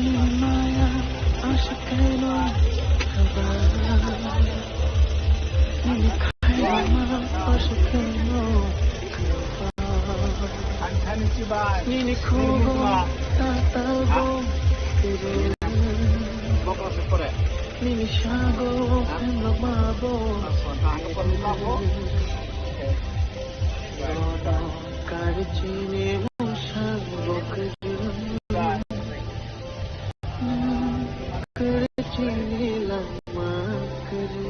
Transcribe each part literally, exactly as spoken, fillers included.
Nini maya aswk khaino kwbang, nini khairokma aswk khaino kwbang. Nini khugo tatalbo kwrwi, nini sago phenrokmabo kwrwi. Bono karchini mungsa bo kwrwi. Karchini lama kwrwi.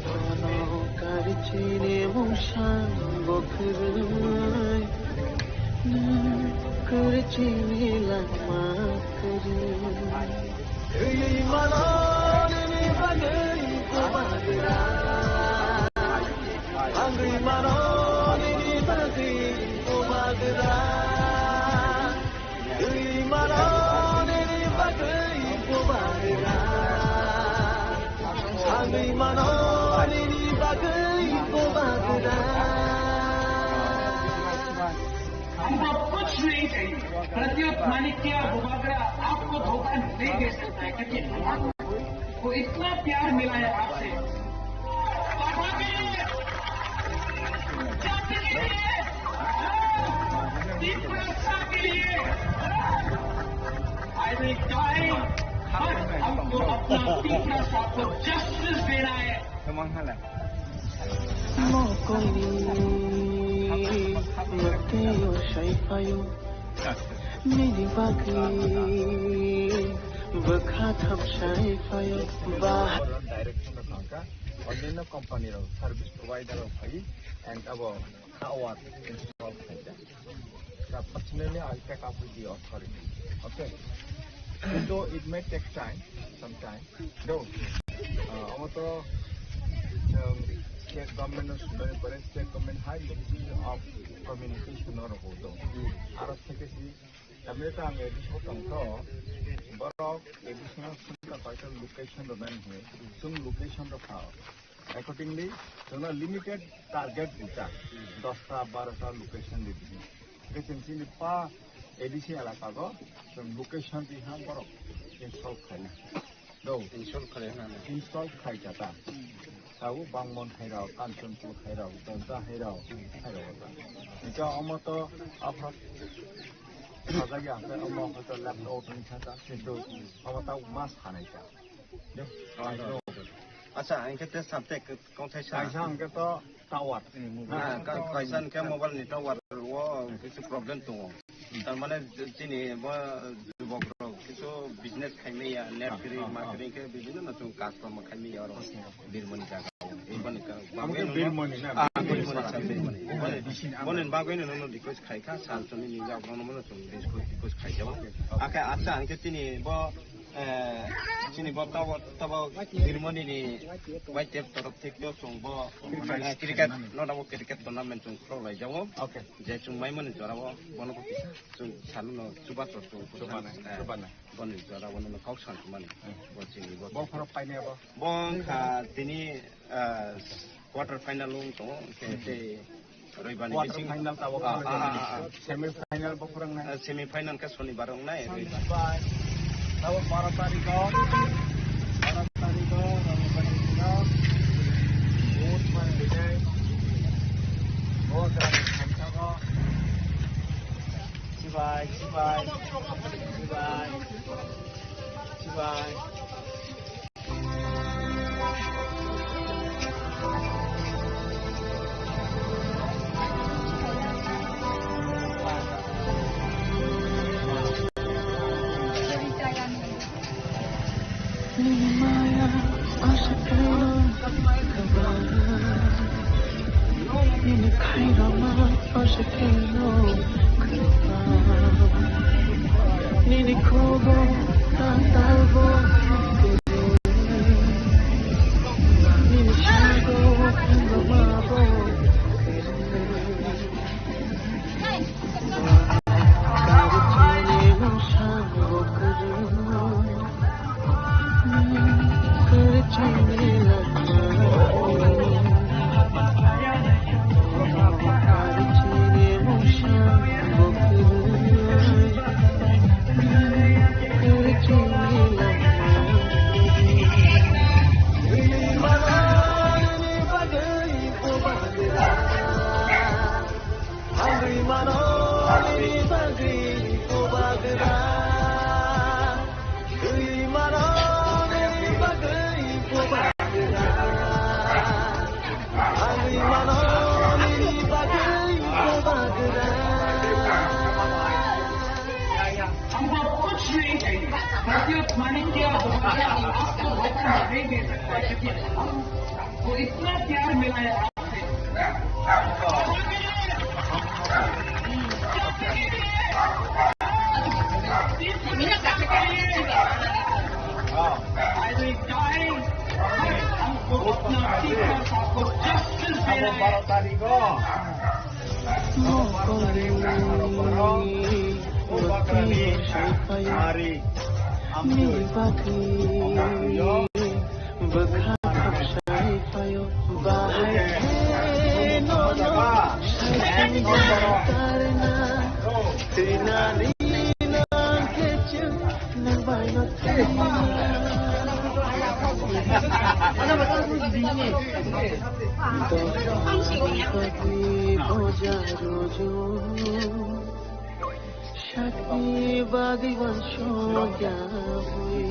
Bono karchini mungsa bo kwrwi. Karchini lama kwrwi. Twi mano nini bagwi bubagra. Tangwi mano nini bagwi bubagra. Twi mano nini bagwi bubagra. Tangwi mano nini bagwi bubagra. हमको कुछ नहीं चाहिए। प्रद्युत मानिक्य बुबागरा आपको धोखा नहीं दे सकता है, क्योंकि हम आपको इतना प्यार मिला है आपसे। बाबा के लिए, जाति के लिए, तीव्रता के लिए। I will die, but हमको अपना तीव्रता को जस्टिस देना है। Mokoni mwtwi o sai phaio, nini bagwi bwkha tham sai phaio, ba. Direction rok thangkha, onyaino company rok, service provider rok phai, and abo tower install khaijak. Personally, I take up with the authority. Okay. Kintu it may take time, some time. Though, uh, omo to, um, state government no sumani pore, state government hai ministry of communication no rokho do. Aro theke si, tamni ta ang additional tongkho, borok additional sumka paisa location do nani he, sum location do kha. Accordingly, chwngno limited target rijak, dosta, barota location rijak. Hwnkhe chwng chini pa A D C elaka go chwng location riha borok install khaina. Do. Install khaina. Install khaikha ta. Abo Bangmon hairok, Kanchanpur hairok, Danta hairok, hairok ta. Hwnkhe omo to aphra sajagya hwnkhe omo hwnkhe left out wngkha ta, kintu omo ta mas hanai ta. Acha, hwnkhe te subject kongthai sa. Kaisa hwnkhe to tower. Ah, ka-, kaisa hwnkhe mobile ni tower o kisi problem tongo. Tar mane chini bo jubok rok kisu business khaimaya, net kiri, ma kiri hwnkhe bibhinno no chwng kaj kormo khaimaya oro Birmoni jaga o. Eboni ka-, Amo khe Birmoni na? Ah, Birmoni sa, Birmoni. Boni, boni bagwi no nono request khaikha, sal chwngni ni jagao no chwng request, request khaijao. Akhe acha hwnkhe chini bo Eh, chini bo tabo, tabo Birmoni ni Y T F torof thik to chwng bo, eh, cricket, no tabo cricket tournament chwng khulok lai jao. Okay. Je chwng mai mani jora bo, bono bo kisa chwng salo no chuba to chwng chuba na, eh, chuba na. Boni jora bono no kok san mani. Hmm. Bo chini bo. Bo khoro paine bo. Bo wngkha tini, eh, quarter final wng tongo, hwnkhe tei Roibani quarter bising final tabok, ah, ah, ah, ah. Semi final bo phwrwngnai. Ah, semi final khe Sonibar wngnai, Roibar. Tabok baro tarikh o, baro tarikh o Roibani bising o vote man bijai. Vote rang khamsao. Chibai, chibai, chibai, chibai. Nini maya aswk khaino kwbang, nini khairokma aswk khaino kwbang, nini khugo tatalbo kwrwi, nini sago phenrokmabo kwrwi. हमको कुछ नहीं चाहिए। भारतीय मालिक क्या होगा, आपको वतन नहीं दे सकता, क्योंकि हमको इतना प्यार मिला है आपसे। I will die. हमको उतना सीखना, आपको जस्टिस देना है। Hari. Nini bagwi bwkha khopsai phaio, bahai khe nono saikung tarna, twi nani nang khe chwng nang bai no thangna. Dophani bagwi boja rojo. Sakni bagwi uansukya bui.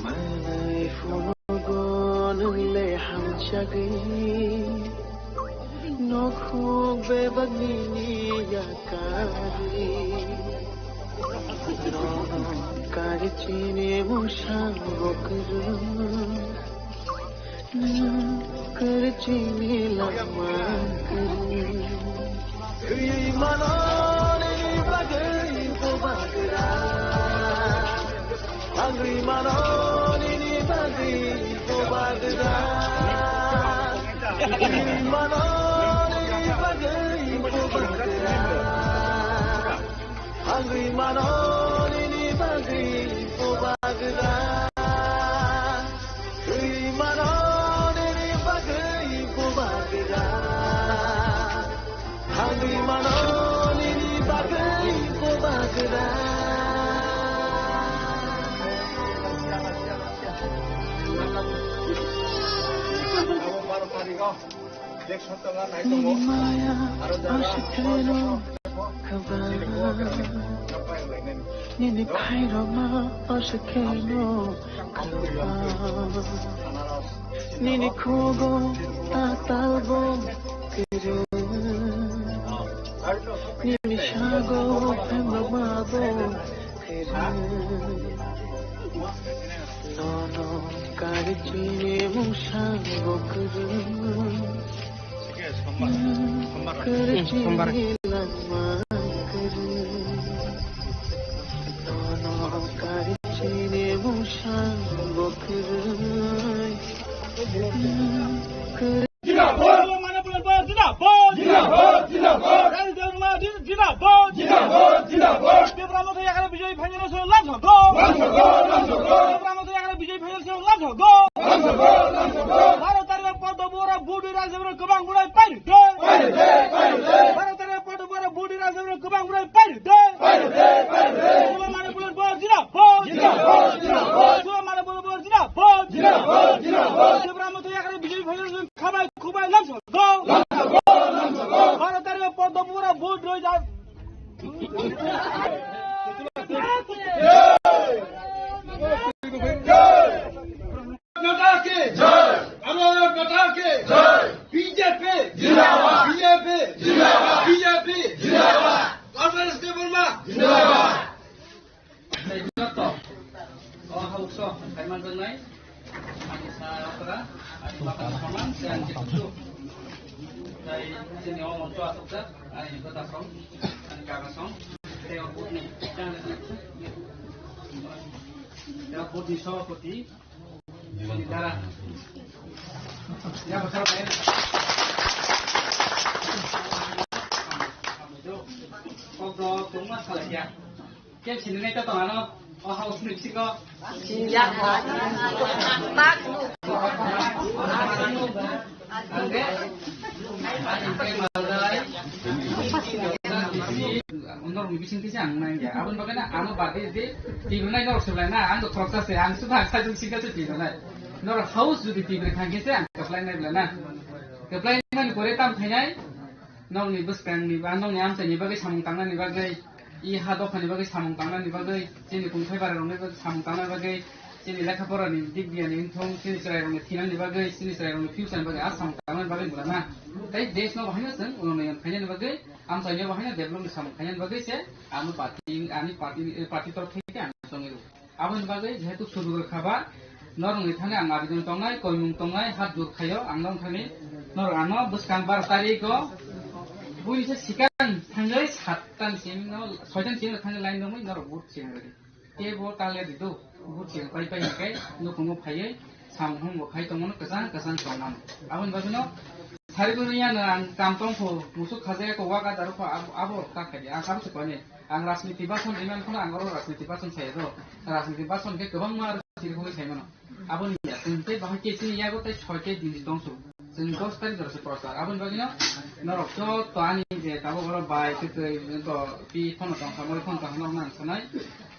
Manwi phunugo nwng le hamjagwi. Nokhung bebak nini yakarwi. Nono kari chini mungsa bokrwi. Nwng kwrwini lama kwrwi. Thwi mano nini bagwi bubagra. Thangwi mano nini bagwi bubagra. Thwi mano nini bagwi bubagra. Thangwi mano nini bagwi bubagra. Thwi mano nini bagwi bubagra. Thangwi mano nini bagwi bubagra. Nini maya aswk khaino kwbang, nini phairokma aswk khaino kwbang, nini khugo tatal bo kwrwi, nini sago phaimrokma bo kwrwi. Nono kari chini mungsa bo kwrwi. Kari chini lama kwrwi. Nono kari chini mungsa bo kwrwi. Kari Zindabad! Manipur Empire zindabad! Zindabad! Zindabad! Rani Debbarma zindabad! Zindabad! Zindabad! Tipra Motha Yakarni Bijoy Phainjano se lam sokdo! Lam sokdo! Lam sokdo! Tipra Motha Yakarni Bijoy Phainjano se lam sokdo! Lam sokdo! Lam sokdo! Baro tarikh Padma Bora Budi Rajabro kwbang bwrwi pairwdi! Pairwdi! Pairwdi! Baro tarikh Padma Bora Budi Rajabro kwbang bwrwi pairwdi! Pairwdi! Pairwdi! Manipur Empire zindabad! Zindabad! Zindabad! Manipur Empire zindabad! Zindabad! Zindabad! Tipra Motha Yakarni Bijoy Phainjano se khabai khubai lam sokdo! Lam sokdo! Lam sokdo! Baro tarikh Padma Bora Budi Rajab माता की जय। भारत माता की जय। बीजेपी जिंदाबाद। बीजेपी जिंदाबाद। बीजेपी जिंदाबाद। Congress Debbarma जिंदाबाद। Tei joto o haukso kaimanjaknai ani sa okra, ani baka saman, se ani kusu. Tei chini o moncho asokjak ani bwtasong, ani kakasong, tei o booth ni, tei o booth ni sobapoti. Kok do tongma salai ya. Kem sini nai ta tong ano. O house ni psiko. Norok ni bising tisa ang nang ya. Aboni bagwi na ano badi di tibri nai norok sulai na ang do khoroksa se ang suda ang sajung sika se tibri nai. Norok house jodi tibri thang khe se ang kwplai nai bla na. Kwplai nani pore tam thainai. Nokni bwskangni ba nokni amchaini bagwi samung tangnani bagwi. I ha dophani bagwi samung tangnani bagwi, chini kungthai bara rokni bagwi samung tangnani bagwi, chini lekha pora ni dik diya ni wngthung, chini chwrai rokni thinang ni bagwi, chini chwrai rokni future ni bagwi, a samung tangnani bagwi bwla na. Tei desh no bahai no chwng uno noyon khainani bagwi, amchai no bahai no develop ni samung khainani bagwi se, ano party, ani party, party torok thai khe ang chongwi rw. Aboni bagwi jehetu sudu rwkha ba, norokni thani ang abidon tongnai, koimung tongnai, hat jur khaio, ang norok thani norok ano bwskang bar tarikh o, buini se sikang thangwi sattan simi no, soitan simi no thangwi line nungwi norok vote siyang rwdi. Kebo kale rwdi do, vote siyang pai pai hwnkhe nukhungo phaiwi samung hwnbo khai tongmano kwchang kwchang tongmano. Aboni bagwino Sarigo ni ano ang kam tong kho, musuk khajaya ko waga daru kho, abo, abo ta khaidi, ang sabo se koni. Ang rajniti bason iman khono ang oro rajniti bason saya do. Rajniti bason khe kwbangma siri khogwi sai mano. Aboni ya, chwng tei bahai khe chini yago tei soi khe din di tong su. Chwng dos tarikh jora se prosar. Aboni bagwino norok joto ani je tabuk oro bai tei tei to pi phone tong kha, moi phone tong kha norok nang sanai.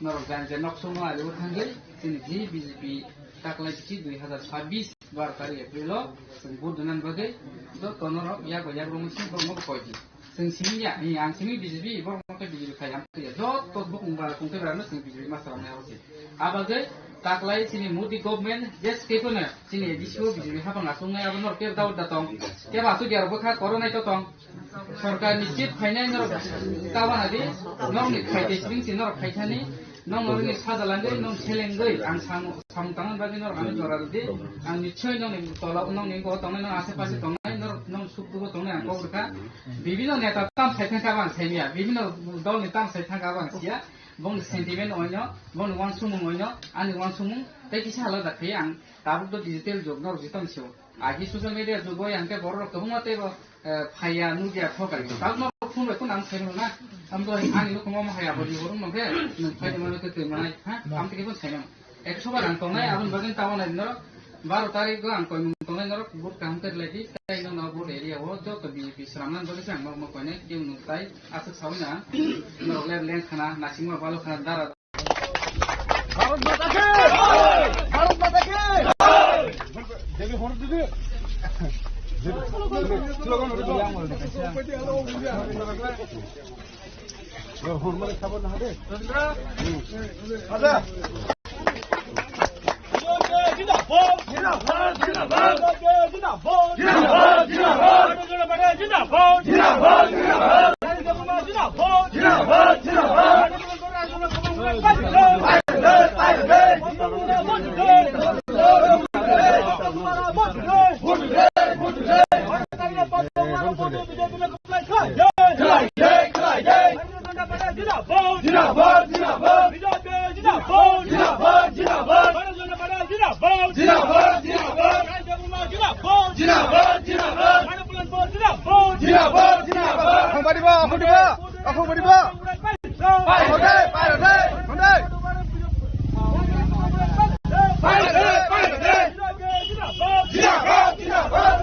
Norok jan je nok sumo ari o thangwi chini ji B J P taklai bichi dui hazar sabbish. Bar tarikh April o chwng vote rwnani bagwi joto norok yak bai yak romwi simi borokno koi di. Chwng simi ya, hi ang simi B J P, borokno khe B J P khai ang khe ya. Joto bukung ba kung khe berano chwng B J P ma salamnai abo se. A bagwi taklai chini Modi government je state no chini A D C o B J P hapang aswk nai abo norok kebo daur da tong. Kebo aswk ya rok bwkha koro nai to tong. Sorkar ni chief phainai norok tabana di, norok ni khai tei sibing si norok khai thani, nong norok ni saja langwi, nong selengwi, ang samung, samung tangna bagwi norok ano jora rwdi, ang nichoi nong ni tola, nong ni go tongnai, nong ase pase tongnai, norok nong suk dugo tongnai ang kok rwkha. Bibino neta tam sai thangkha abang saimya, bibino dol ni tam sai thangkha abang siya, bong sentiment oino, bong wansukmung oino, ani wansukmung, tei kisa alada khai ang, tabuk do digital jog norok jitom sio. Agi social media jugo yang ke borok kwbangma tei bo, eh, phaiya nugya thokai. Tabuk no phone bai phone ang sai na. Am to ani no khoma ma haya bo di borok no ke nang phai ma ke ke mai ha. Am te ke phone sai na. Ek soba rang tongnai abon bagin tawa nai no. Baro tarik go ang koi mung tongnai norok vote kaham ke lai di. Tai no no vote area o joto B J P sramnan bagin ang mo mo koi nai ke nung tai asuk sawi na. Norok le leng khana nasing ma balo khana dara. Bharat माता की भारत माता की देवी होर दीदी। होर माने खबर ना दे। आजा। जिंदाबाद, जिंदाबाद, जिंदाबाद। जिंदाबाद, जिंदाबाद। जिंदाबाद, जिंदाबाद। जिंदाबाद, जिंदाबाद। जिंदाबाद, जिंदाबाद। जिंदाबाद, जिंदाबाद। भारत जनता पार्टी जिंदाबाद। जिंदाबाद, जिंदाबाद। जिंदाबाद, जिंदाबाद। Ang bari ba, ang bari ba, ang bari ba. Pai hode, pai hode, hode. Pai hode, pai hode. Jindabad, jindabad.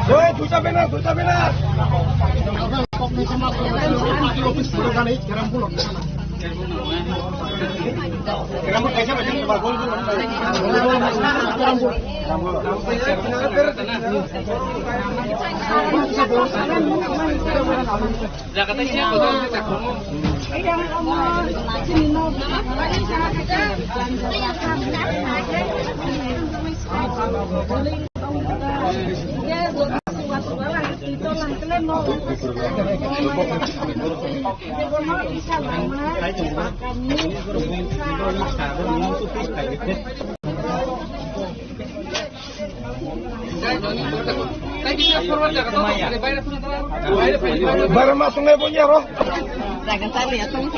Oi, duita banner, duita banner. Bara masuk ngai punya roh. Jangan tali ya, tunggu.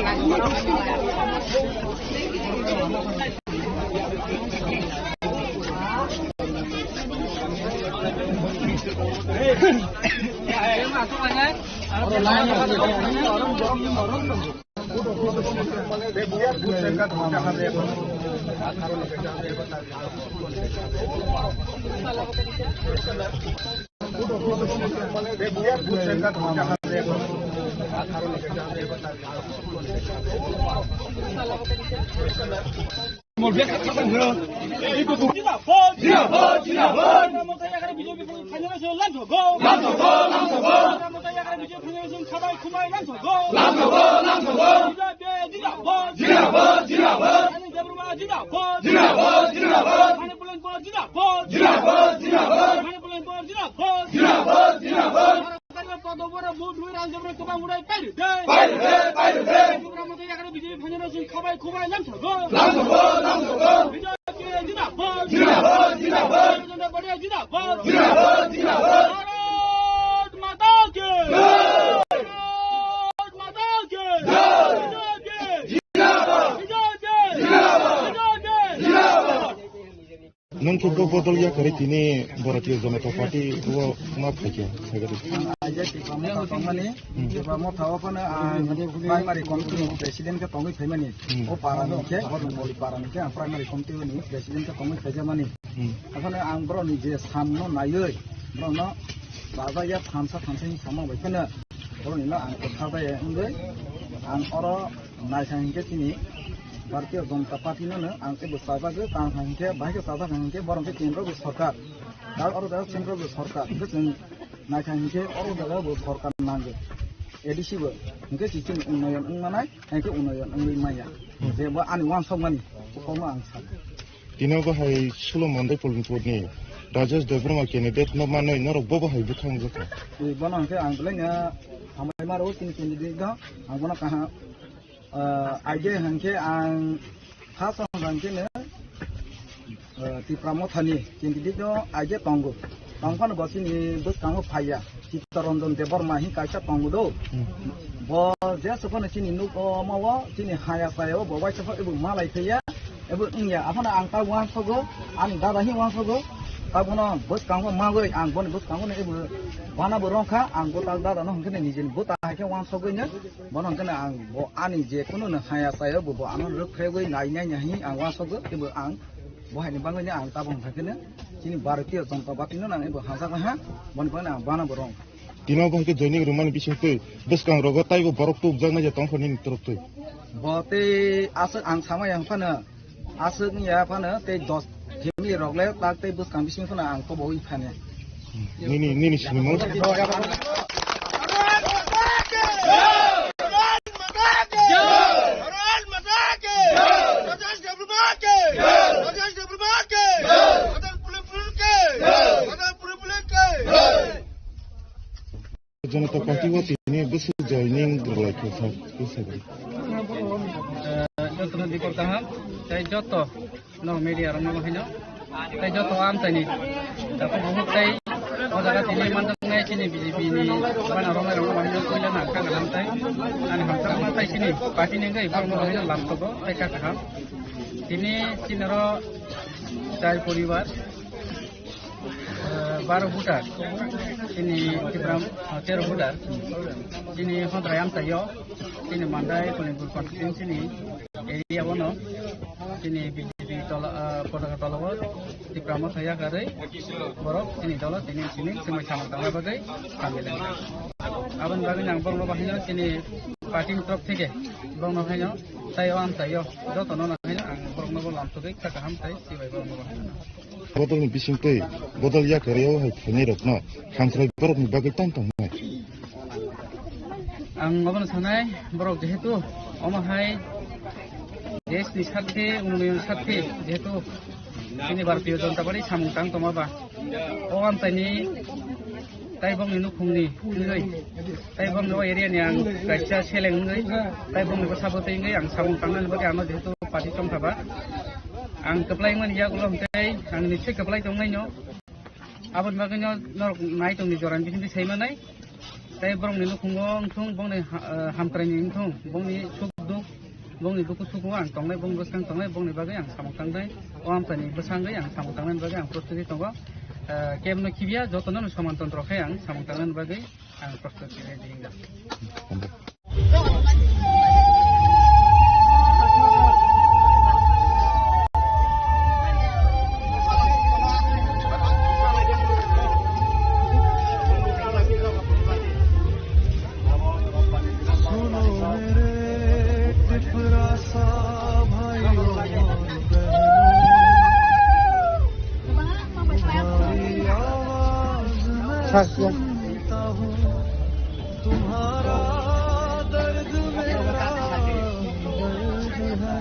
Kaiba kodo boro vote rwi rang jabra kwbang urai pairwde. Pairwde, pairwde. Jabra moto yagra B J P phainjano chwng khabai khubai lamsogo. Lamsogo, lamsogo. B J P jindabad. Jindabad, jindabad. Janata Party jindabad. Jindabad, jindabad. Bharat Mata ki. Jai. Bharat Mata ki. Jai. B J P. Jindabad. B J P. Jindabad. B J P. Jindabad. Nwng khe bo bodol yakarwi tini Bharatiya Janata Party o ma phaikha, sagadi. Ang aijak Tipra Motha tongmani, Hmm. Tipra Motha o phano ang primary committee ni president khe tongwi phaimani. Hmm. O para ni khe, Boli para ni khe ang primary committee ni president khe tongwi phaijakmani. Hmm. Aphano ang borok ni je sam no naiwi, borok no baja ya thamsa thamsa ni sama bai phano borok ni no ang kwtha bai wngwi ang oro Naikha hinkhe chini Bharatiya Janata Party no no ang teibo chajagwi, tang kha hinkhe, bahai khe chajak kha hinkhe, borok khe kendro bo sorkar. Dal oro jaga kendro bo sorkar. Hinkhe chwng naikha hinkhe oro jaga bo sorkar nango. A D C bo. Hinkhe si chini unnoyon wng manai, hinkhe unnoyon wngwi manya. Je bo ani wansok mani, kokno ang sa. Tino bo hai Sulo Mondai Polnipur ni Rajesh Debbarma candidate no manwi norok bo bo hai bwkhang jakha. Bono hinkhe ang belai no hambai maro chini candidate no, ang bono kaham Ah, aige hangke ang first hangke ne, ah, Tipra Mothani candidate no aige tongo. Tongphano bo chini bwskango phaiya. Chittaranjan Debbarma hin kaisa tongo do. Hmm. Bo je sophano chini nuk o ma o, chini haya saya o, bo waisa pha ebo malai thaya. Ebo wngya, aphano ang ta wansogo, ani dada hin wansogo. Ta bono bwskango magoi, ang boni bwskango ne ebo bana bo rongkha, ang bo ta dada no hangke ne nijeni bo ta haike wansogoi ne. Bono hwnkhe no ang bo ani je kunu no haya sayo bo, bo ano rwkphregwi nai nai nai hinwi ang wansokgo, teibo ang bo haini bagwi no ang tabok hwnkhe no chini Bharatiya Janata Party no ang ebo hamjak laha, boni bagwi no ang bana bo rong. Tino bo hwnkhe joining rwmani bisingtwi bwskang rogo taibo borok tubujak nai je tongkha nini twrwktwi. Bo tei aswk ang samaya wngphano Aswk wngya phano tei dos family rok le tak tei bwskang bising phano ang kobo wi phane. Nini, nini sinimung? Janata Party o tini bwswk joining rwlai kha, sir, bwswk. Eh, jotono dikor kaham, tei joto no media rok no haino, tei joto amchaini. Dapo buhuk tei o jaga tini manjaknai chini B J P ni bana romai rok no haino puila na kha kaham tei ani hamjakma tei chini party ni wngwi borok no haino lamsogo tei kha kaham. Tini chini oro chai poribar. Eh, baro voter, chini Tipra, eh, tero voter, chini Hondrai amchaio, chini Mandai Kolinpur constituency ni area bono, chini B J P tola, eh, potaka tola o Tipra Motha yakarwi borok chini dolo tini sini swmai samung tangna bagwi sambileng. Aboni bagwi ang borokno bahaino chini party ni torop theke borokno haino tei o amchaio jotono haino ang borokno bo lamsogwi kha kaham tei sibai borokno bahaino. Bodolni bisingtwi bodol yakarwi o hai phainairokno hamkrai borokni bagwi tong tongnai. Ang obono sanai, borok jehetu omo hai Desh ni sarthe, unnoyon sarthe, jehetu chini Bharatiya Janata Party samung tang tongma ba, o amchaini tai bongni nukhungni wngwi, tai bongni o area ni ang kaisa seleng wngwi, tai bongni bwsa bwtwi wngwi ang samung tangnani bagwi ano jehetu party tongkha ba, ang kwplai mani yagulo hwnkhe ang nisi kwplai tongnaino. Aboni bagwino norok nai tongni jorani bisingtwi sai manai. Tei borokni nukhungo wngthung, bongni ha-, eh, hamkraini wngthung, bongni suk duk, bongni duku suku ang tongnai, bongni bwskang tongnai, bongni bagwi ang samung tangnai. O amchaini bwsangwi ang samung tangnani bagwi ang prostuti tongo. Eh, kebno kibiya, jotono soman tontro khe ang samung tangnani bagwi ang prostuti ready wngkha. सुनो मेरे टिपरा सा भाई और बहनों, तुम्हारी आवाज मैं सुनता हूँ। तुम्हारा दर्द मेरा दर्द है।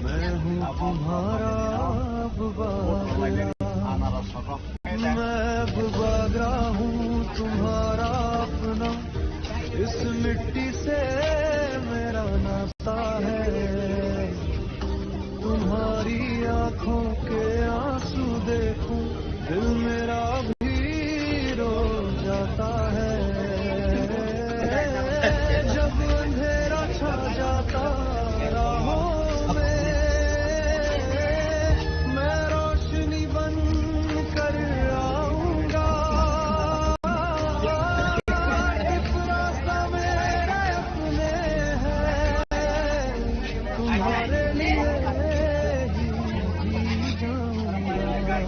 मैं हूँ तुम्हारा अब बागरा। मैं अब बागरा हूँ तुम्हारा अपना। इस मिट्टी से मेरा नाता है। तुम्हारी आंखों के आंसू देखूं, दिल मेरा भी रो जाता है। जब अंधेरा छा जाता राहों में, मैं रोशनी बन कर आऊंगा। एक रास्ता मेरे अपने हैं, तुम्हारे लिए ही जी जाऊंगा।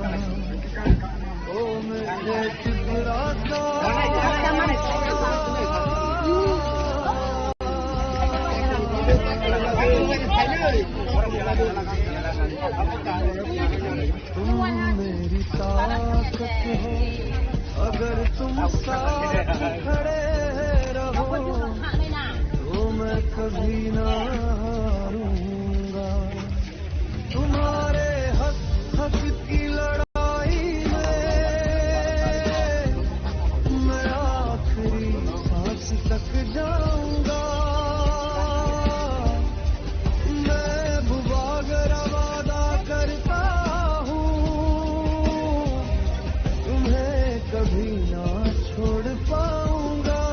ओ मेरे टिपरा सा। तुम मेरी ताकत हो, अगर तुम साथ खड़े रहो, तो मैं कभी ना हारूंगा। तुम्हारे हक, हक की लड़ाई में मैं आखिरी सांस तक जाऊंगा। मैं बुबागरा वादा करता हूँ, तुम्हें कभी ना छोड़ पाऊंगा।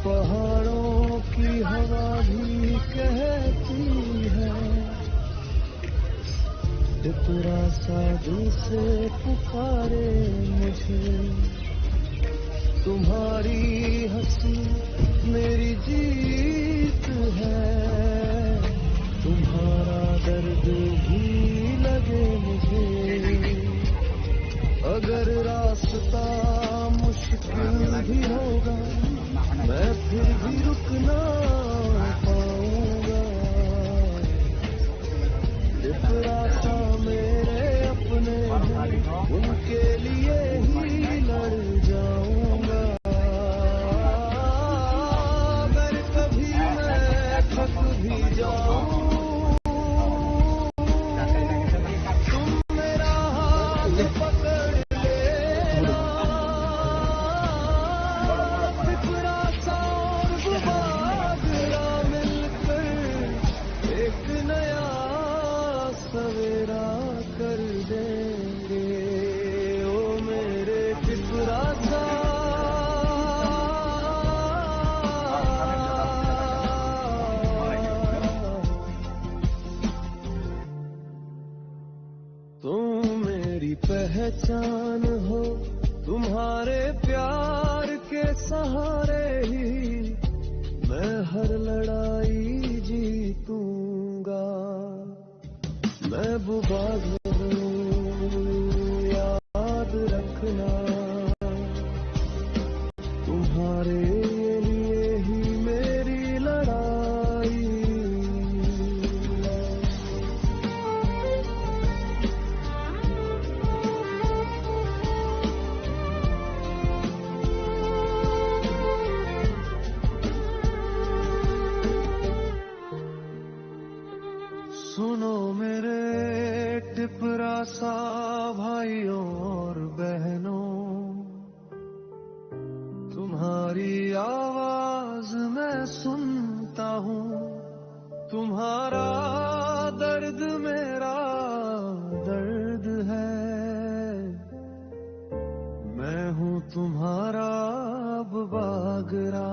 पहाड़ों की हवा भी कहती है, इतना सा दिल से पुकारे मुझे। तुम्हारी हंसी मेरी जीत है, तुम्हारा दर्द भी लगे मुझे। अगर रास्ता मुश्किल भी होगा, मैं फिर भी रुक ना पाऊंगा। इतना सा मेरे अपने हैं, उनके लिए ही लड़ जाऊंगा। अगर कभी मैं थक भी जाऊं, तुम मेरा हाथ पकड़ लेना। फिक्रा सा और बुबागरा मिलकर एक नया सवेरा कर देंगे, ओ मेरे फिक्रा सा। तुम मेरी पहचान हो, तुम्हारे प्यार के सहारे ही मैं हर लड़ाई जीतूंगा। महबूबा जरूर याद रखना, तुम्हारे लिए ही मेरी लड़ाई सुनो मेरे टिपरासा भाइयों और बहनों, तुम्हारी आवाज मैं सुनता हूँ, तुम्हारा दर्द मेरा दर्द है। मैं हूँ तुम्हारा अब बागरा,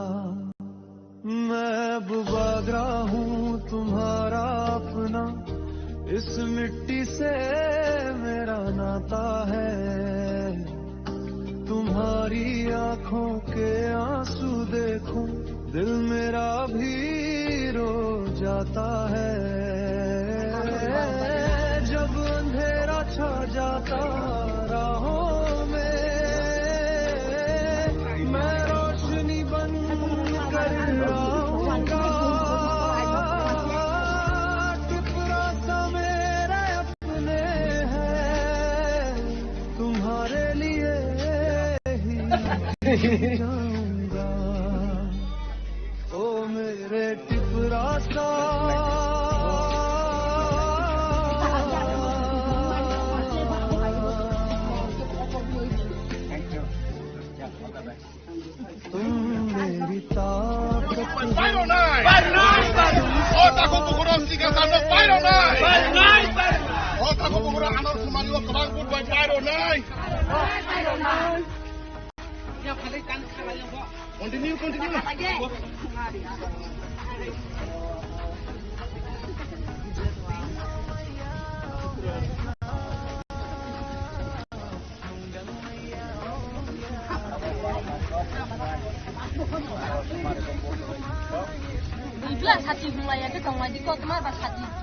मैं अब बागरा हूँ तुम्हारा अपना, इस मिट्टी से मेरा नाता है। तुम्हारी आंखों के आंसू देखूं, दिल मेरा भी रो जाता है। जब अंधेरा छा जाता राहों में, मैं रोशनी बन कर आऊंगा। टिपरासा मेरे अपने हैं, तुम्हारे लिए ही जाऊंगा। ओ मेरे टिपरासा। तुम मेरी ताकत हो। Pairo nai! Pairo nai! O takhuk bukhurok sikhe sano pairo nai! Pairo nai! Pairo nai! O takhuk bukhurok ano sumani o kwbang vote bai pairo nai! Continue, continue. Ijla sati hwnlaiya khe tongmani koktwma ba sati hwnjak.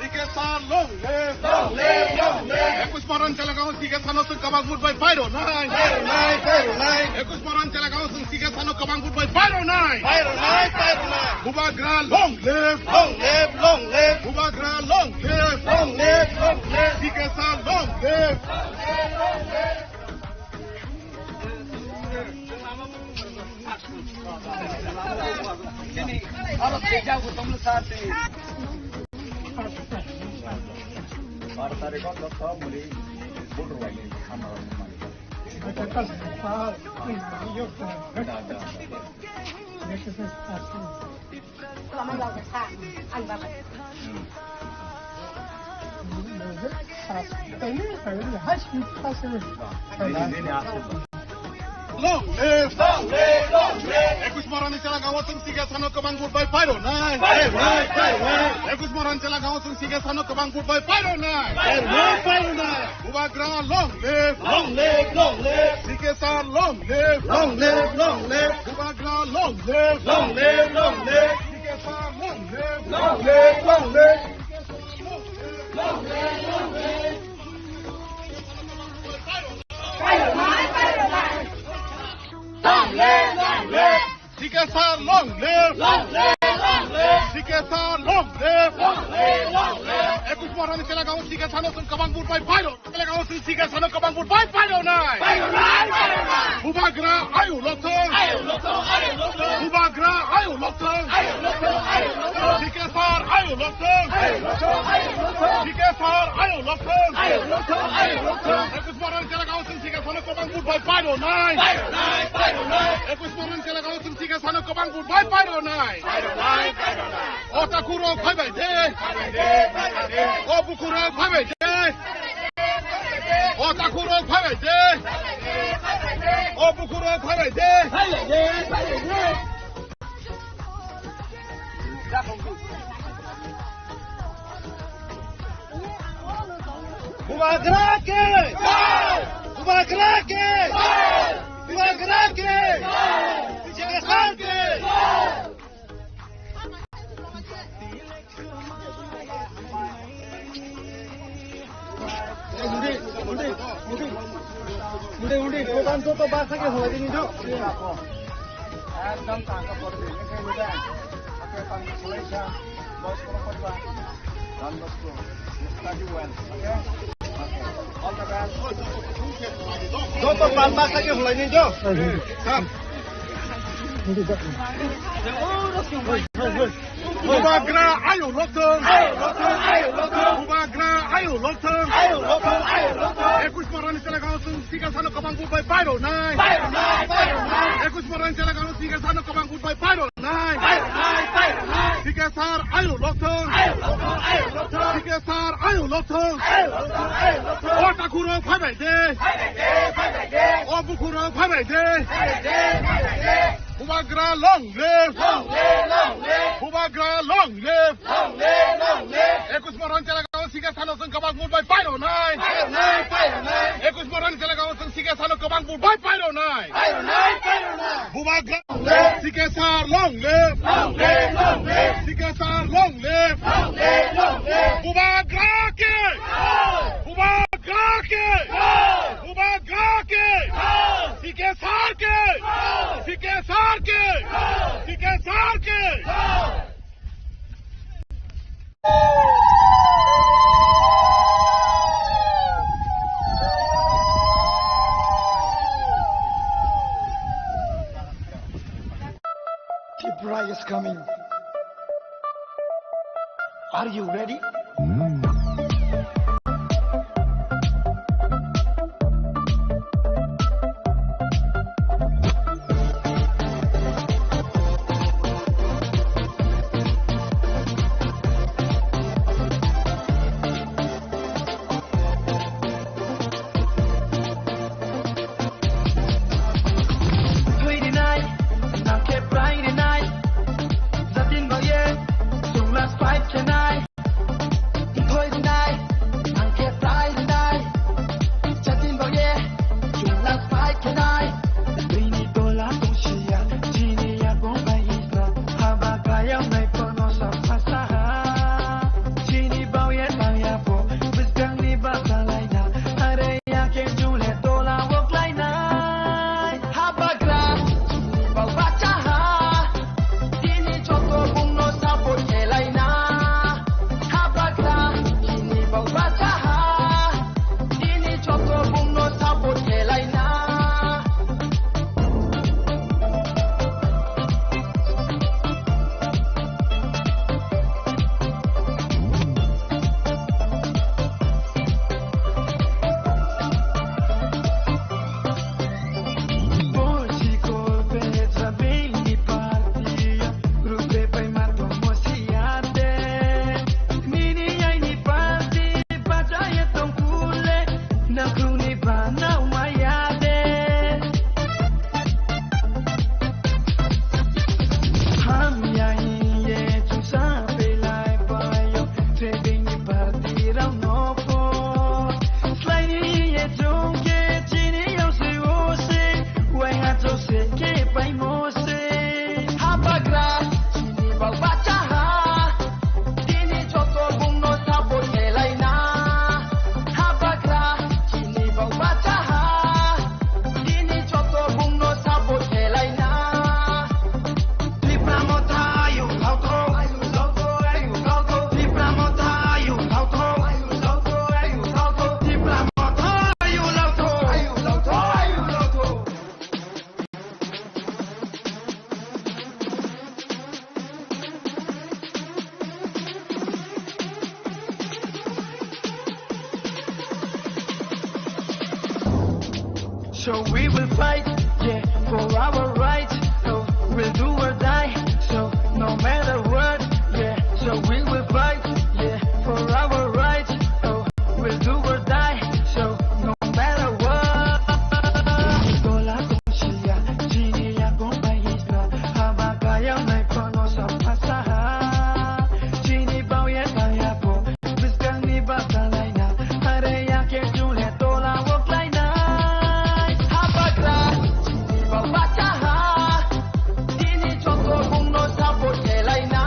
Sikhe sa long live. Long live, long live. Ekush Moran chelagao sikhe sano chwng kwbang vote bai pairo nai. Pairo nai, pairo nai. Ekush Moran chelagao chwng sikhe sano kwbang vote bai pairo nai. Pairo nai, pairo nai. Bubagra long live. Long live, long live. Bubagra long live. Long live, long live. Sikhe sa long live. Long live! Long live! Long live! Ekush Moran ni chelagao chwng sikhe sano kwbang vote bai pairo nai. Pairo nai, pairo nai. Ekush Moran chelagao chwng sikhe sano kwbang vote bai pairo nai. Pairo nai, pairo nai. Bubagra long live! Long live, long live! Sikhe sa long live! Long live, long live! Bubagra long live! Long live, long live! Sikhe sa long live! Long live, long live! Long live, long live! Long live, long live! Sikhe sa long live! Long live, long live! Sikhe sa long live! Long live, long live! Ekush Moran ni chelagao sikhe sano chwng kwbang vote bai pairo. Chelagao chwng sikhe sano kwbang vote bai pairo nai. Pairo nai, pairo nai! Bubagra ayo lothong! Ayo lothong, ayo lothong! Bubagra ayo lothong! Ayo lothong, ayo lothong! Sikhe sa ayo lothong! Ayo lothong, ayo lothong! Sikhe sa ayo lothong! Ayo lothong, ayo lothong! Ekush Moran chelagao chwng sikhe sano kwbang vote bai pairo nai. Pairo nai, pairo nai! Ekush Moran chelagao chwng sikhe sano kwbang vote bai pairo nai. Pairo nai, pairo nai! O takhurok phaibai de. Phaibai de, phaibai de! O bukhurok phaibai de. O takhurok phaibai de. O bukhurok phaibai de. Bubagra ke! Bubagra ke! Bubagra ke! Sikhe sa ke! Undi, undi, undi, undi, program joto baksa khe hwlai dini do. Ekdom tangka pore de, ekdom tangka pore de. Don Bosco, study well, okay? Okay. All the best. Joto pal baksa khe hwlai dini do. Sir. Bubagra ayuk lokthwng. Bubagra ayuk lokthwng. Ekush Moranni chelagao chwng sikesano kwbang vote bai pairoknai. Ekush Moranni chelagao sikesano kwbang vote bai pairoknai. Sikesar ayuk lokthwng. Sikesar ayuk lokthwng. O takhurok phaibai de. O bukhurok phaibai de. Bubagra long live. Bubagra long live. Ekush Moran chelagao sikesano chwng kwbang vote bai pairoknai. Ekush Moran chelagao chwng sikesano kwbang vote bai pairoknai. Bubagra sikesar long live. Sikesar long live. Bubagra ke. Bubagra ke. Bubagra ke. Sikesar ke. Sikesar ke. Sikesar ke. Tripura is coming. Are you ready? Thwi rinai, nang khe prai rinai. Jatin baye, chwng last fight khenai. Thwi rinai, nang khe prai rinai. Jatin baye, chwng last fight khenai. Bini tola tongsiya, chini yakung bai isna. Haba kaya mai kono sa phasaha. Chini bauya tangya po, bwskangni basa laina. Are ya ke jule tola wo klainai. Habagra, chini bau bachaha. Tini joto bungno support khelaina. Habagra, chini bau bachaha. Tini joto bungno support khelaina. Hamya hiye chwngsa belai bayo, trading ni party rok no po. Slai hiye chwng khe chini yong se o se, wai ha chwng se khe pai mo se. Habagra chini bau bachaha, tini joto bungno support khelaina. Habagra chini bau bachaha. Tini joto bungno support khelaina. Tipra Motha ayuk lautho. Tipra Motha ayuk lautho. Tipra Motha ayuk lautho. So we will fight, yeah, for our rights. So we'll do or die. So no matter what, yeah. So we will fight, yeah, for our rights. So we'll do or die. So no matter what. Tola tongsiya, chini yakung bai isna, haba kaya mai kono sa phasaha. Chini bauya tangya po, bwskangni basa laina, are ya khe chule tola wo klainai. Habagra, chini bau bachaha, tini joto bungno support khelaina.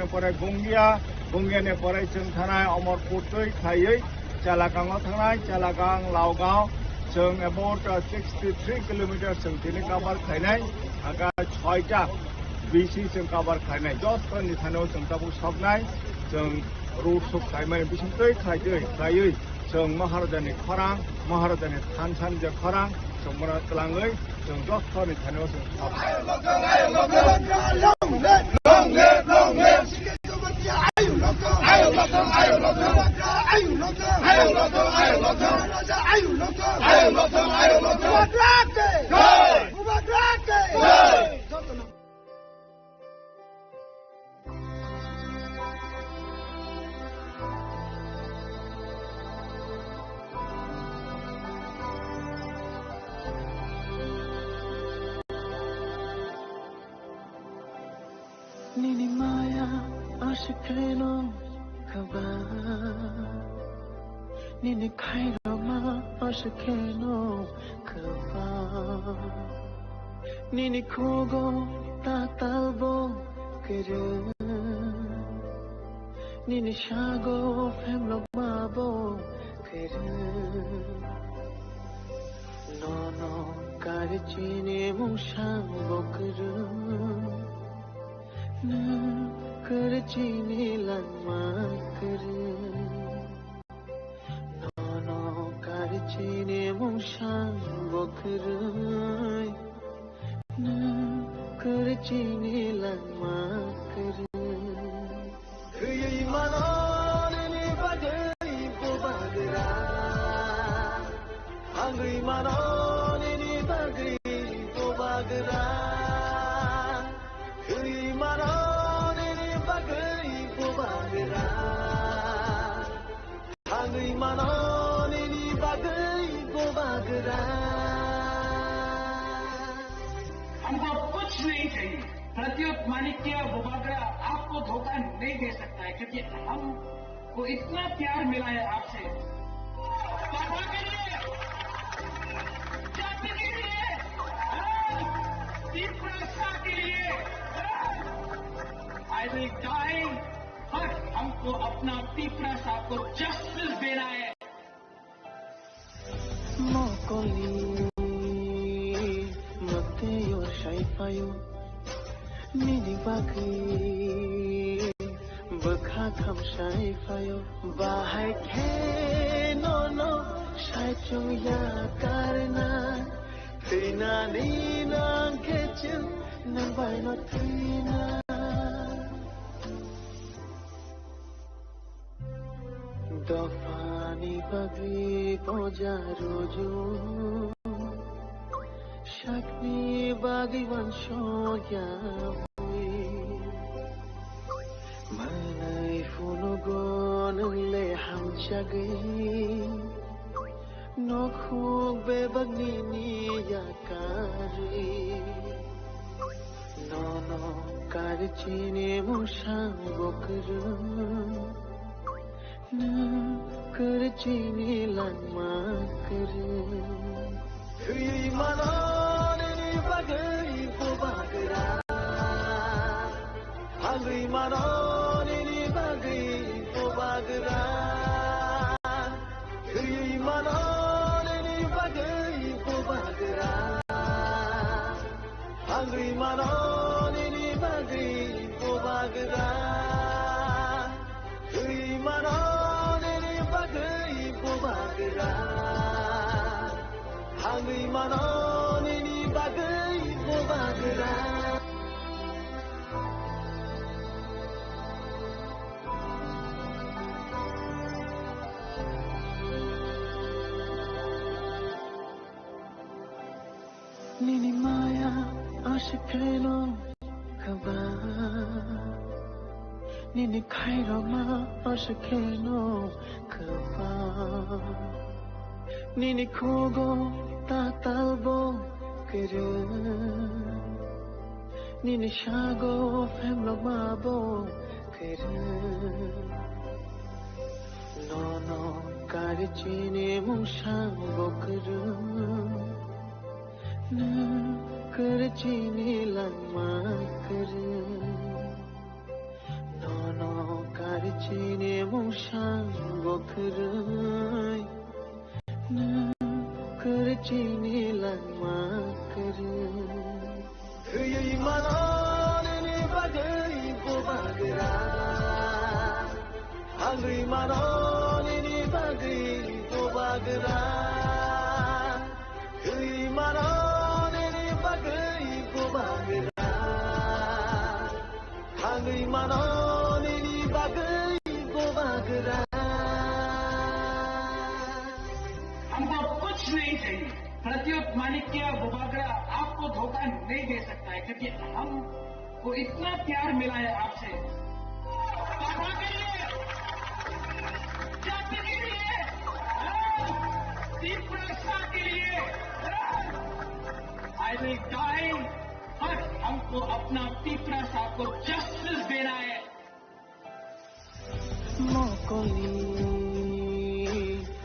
Pore Gongia, Gongia ni pore chwng thanai Amarpur twi khlaiwi Chelagang o thangnai, Chelagang, Laogaon chwng about, uh, sixty three kilometers chwng tini cover khlainai, aka soita B C chwng cover khlainai, joto ni thani o chwng tabuk soknai, chwng road show khlaimani bising twi khlai twi khlaiwi chwng Maharaja ni khorang, Maharaja ni thansa ni je khorang, chwng bono twlangwi chwng joto ni thani o chwng sok. Nini maya aswk kheno kwbang, nini khairokma aswk kheno kwbang, nini khugo tatalbo kwrwng, nini sago phemlokmabo kwrwng. Nono kari chini mungsang bo kwrwng, nwng kari chini langma kwrwng. Nono kari chini mungsang bo kwrwng, nwng kari chini langma kwrwng. Khuyui mano nini bagwi bubagra, hangwi mano nini bagwi bubagra. Khuyui mano nini bagwi bubagra, hangwi mano nini bagwi bubagra. हमको कुछ नहीं चाहिए। प्रद्युत माणिक्य बुबागरा आपको धोखा नहीं दे सकता है, क्योंकि हमको इतना प्यार मिला है आपसे। पापा के लिए, जाति के लिए, तिप्रासा के लिए, I will die, but हमको अपना तिप्रासा को जस्टिस देना है। Mokoli mwtwi o sai phaio, nini bagwi bwkha khamsai phaio. Bahai khe nono sai chwng ya karna, thwinani nang khe chwng nang bai no thwina. Dophani bagwi boja rwju, sakni bagwi uansukya bwi. Manwi phunugo nwng le hamjagwi, nokhuk bebak nini yakarwi. Nono kari chini mungsang bo kwrwng, nwng kari chini langma kwrwng. Thwi mano nini bagwi bubagra, hangwi mano nini bagwi bubagra. Thwi mano nini bagwi bubagra, hangwi mano nini bagwi bubagra. Thwi mano nini bagwi bubagra, hangwi mano nini bagwi bubagra. Nini maya aswk kheno kwbang, nini khairokma aswk kheno kwbang. Nini khugo tatalbo kwrwng, nini sago phemlokmabo kwrwng. Nono kari chini mungsang bo kwrwng, nwng kari chini langma kwrwng. Nono kar chini mungsang bo kwrwi, nwng kar chini langma kwrwi. Thwiwi mano nini bagwi bubagra, thangwi mano nini bagwi bubagra, thwiwi mano nini bagwi bubagra. Thangwi mano nini bagwi bubagra. हमको कुछ नहीं चाहिए। प्रद्युत मानिक्य बुबागरा आपको धोखा नहीं दे सकता है, क्योंकि हमको इतना प्यार मिला है आपसे। बाबा के लिए, जाति के लिए, तीव्रता के लिए, I will die, but हमको अपना तीव्रता को जस्टिस देना है। Mokoli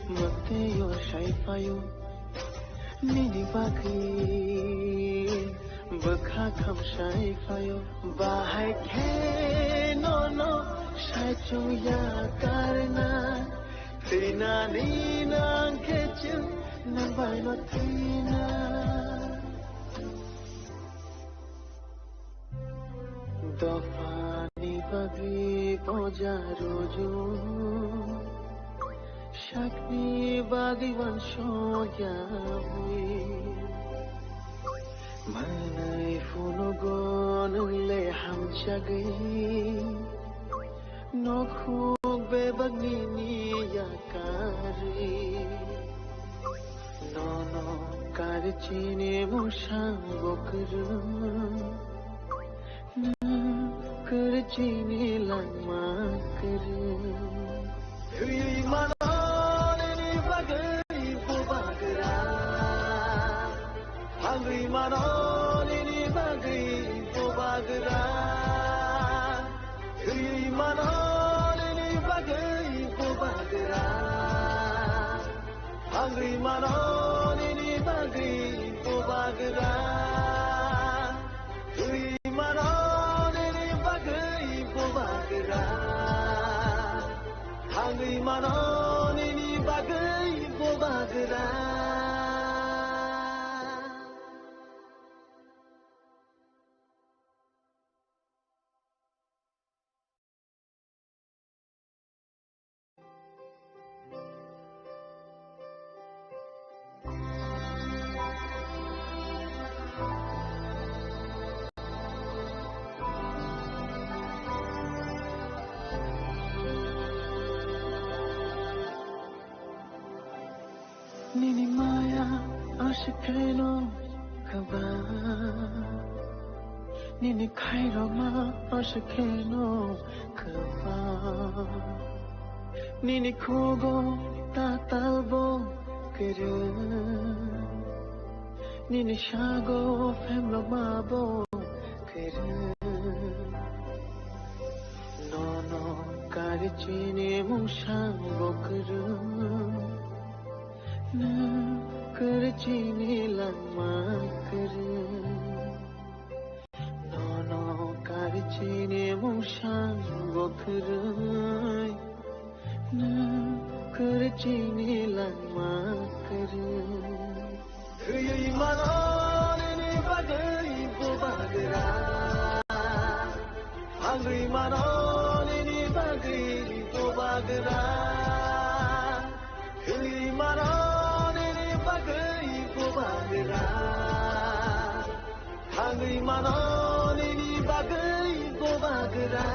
mwtwi o sai phaio, nini bagwi bwkha kham sai phaio. Bahai khe nono sai chungya karna, thwinani nang khe chwng nang bai no thwina. Dophani bagwi boja rujung, sakni bagwi uansukya bui. Manwi phunugo nwng le hamjagwi, nokhuk bebak nini yakarwi. Nono kar chini mungsang bo kwrwi, nwng kar chini langma kwrwi. Thwi mano nini bagwi bubagra, thangwi mano nini bagwi bubagra. Thwi mano nini bagwi bubagra, thangwi mano nini bagwi bubagra. Thwi mano nini bagwi bubagra, thangwi mano nini bagwi bubagra. Nini maya aswk kheno kwbang, nini khairokma aswk kheno kwbang. Nini khugo tatalbo kwrwng, nini sago phemlokmabo kwrwng. Nono kar chini mungsang bo kwrwng, nwng kar chini langma kwrwng. Nono kar chini mungsang bo kwrwng, nwng kar chini langma kwrwng. Thwi mano nini bagwi bubagra, thangwi mano nini bagwi bubagra. Thwi mano nini bagwi bubagra, thangwi mano nini bagwi bubagra.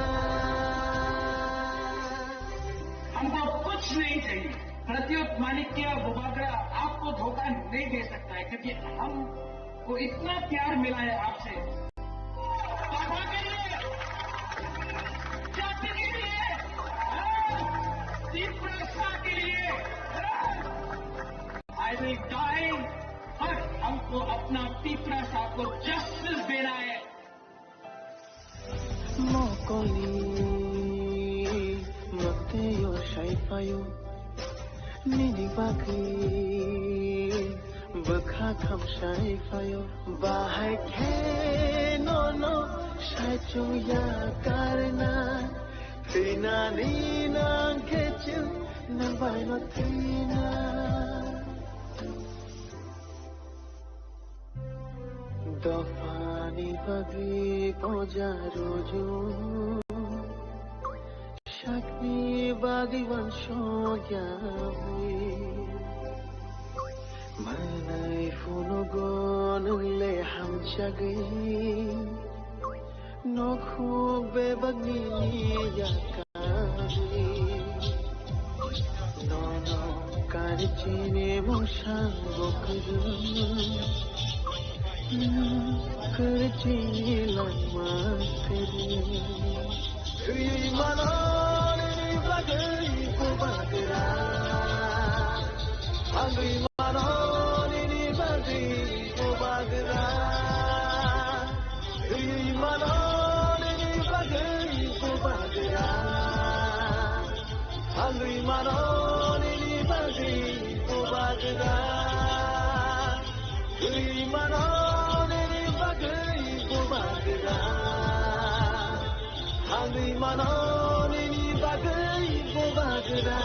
हमको कुछ नहीं चाहिए। प्रद्युत मानिक्य बुबागरा आपको धोखा नहीं दे सकता है, क्योंकि हमको इतना प्यार मिला है आपसे। बाबा के लिए, जाति के लिए, तीव्रता के लिए। I will die, but हमको अपना तीव्रता को जस्टिस देना है। Mokoli mwtwi o sai phaio, nini bagwi bwkha kham sai phaio. Bahai khe nono sai chungya karna, Thinani nang khe chwng nang bai no thina. Dophani bagwi poja rujung, sakni bagwi uansukya bui. Manwi phunugo nwng le hamjagwi, nokhuk bebakni yakarwi. Nono kani chini mungsa bo kwrwng, kwrwng chini langma kwrwng. Thwi mano nini bagwi bubagra, thangwi mano nini bagwi bubagra. Thwi mano nini bagwi bubagra. Thangwi mano nini bagwi bubagra. Thwi mano nini bagwi bubagra. Thangwi mano nini bagwi bubagra.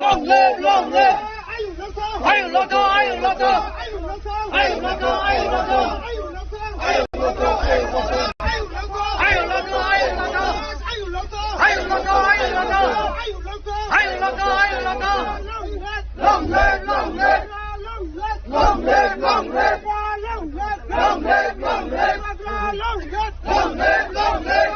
Long live, long live. Ayuk Lokto, Ayuk Lokto, Ayuk Lokto. Ayuk Lokto, Ayuk Lokto. Long live, long live. Long live, long live. Long live, long live. Long live, long live. Long live, long live.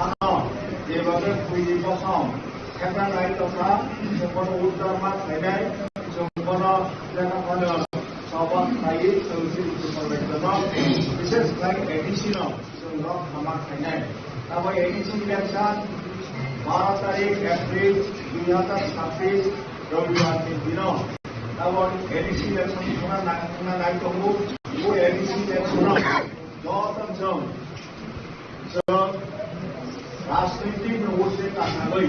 Ano, jeba khe phuini kosom, khepna nai tongkha, chwng bono uddar ma khlainai, chwng bono lekha phano sabak khlaiwi, chwng chini Tripura rajyono, bishes khlai A D C no, chwng rok hama khlainai. Abo A D C election baro tarik April dui hazar chabbish Robibar ni dino. Abo A D C election khna nai, khna nai tongo, bo A D C election no joto chwng Chwng rajnitik no uansuk kakhagwi,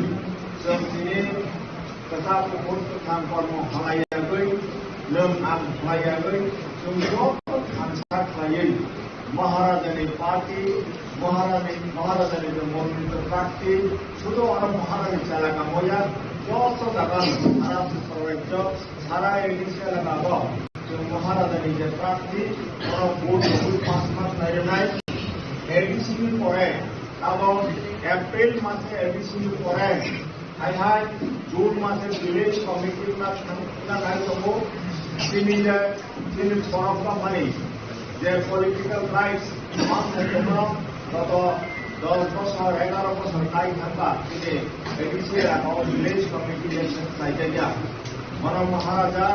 chwng tini kwchak kuphur kwthang kormo halaiwi, Nwng ang khlai yagwi, chwng joto thansa khlaiwi Maharajani party, Maharani, Maharajani je monolito prarthi, sudo aro Maharani chelaka moya, joto jaga sara Tripura rajyo, sara A D C elaka bo chwng Maharajani je prarthi, oro vote rwui pass mark nairwnai, A D C ni pore, abo April mase A D C ni pore, Hai hai, June mase village committee na thang, na nai tongo. Chini je, chini borok tongmani je political rights, mang thai tongo, goto dos bosor, egaro bosor nai thangba, chini A D C elaka o village committee election khlai jakya. Bono Maharaja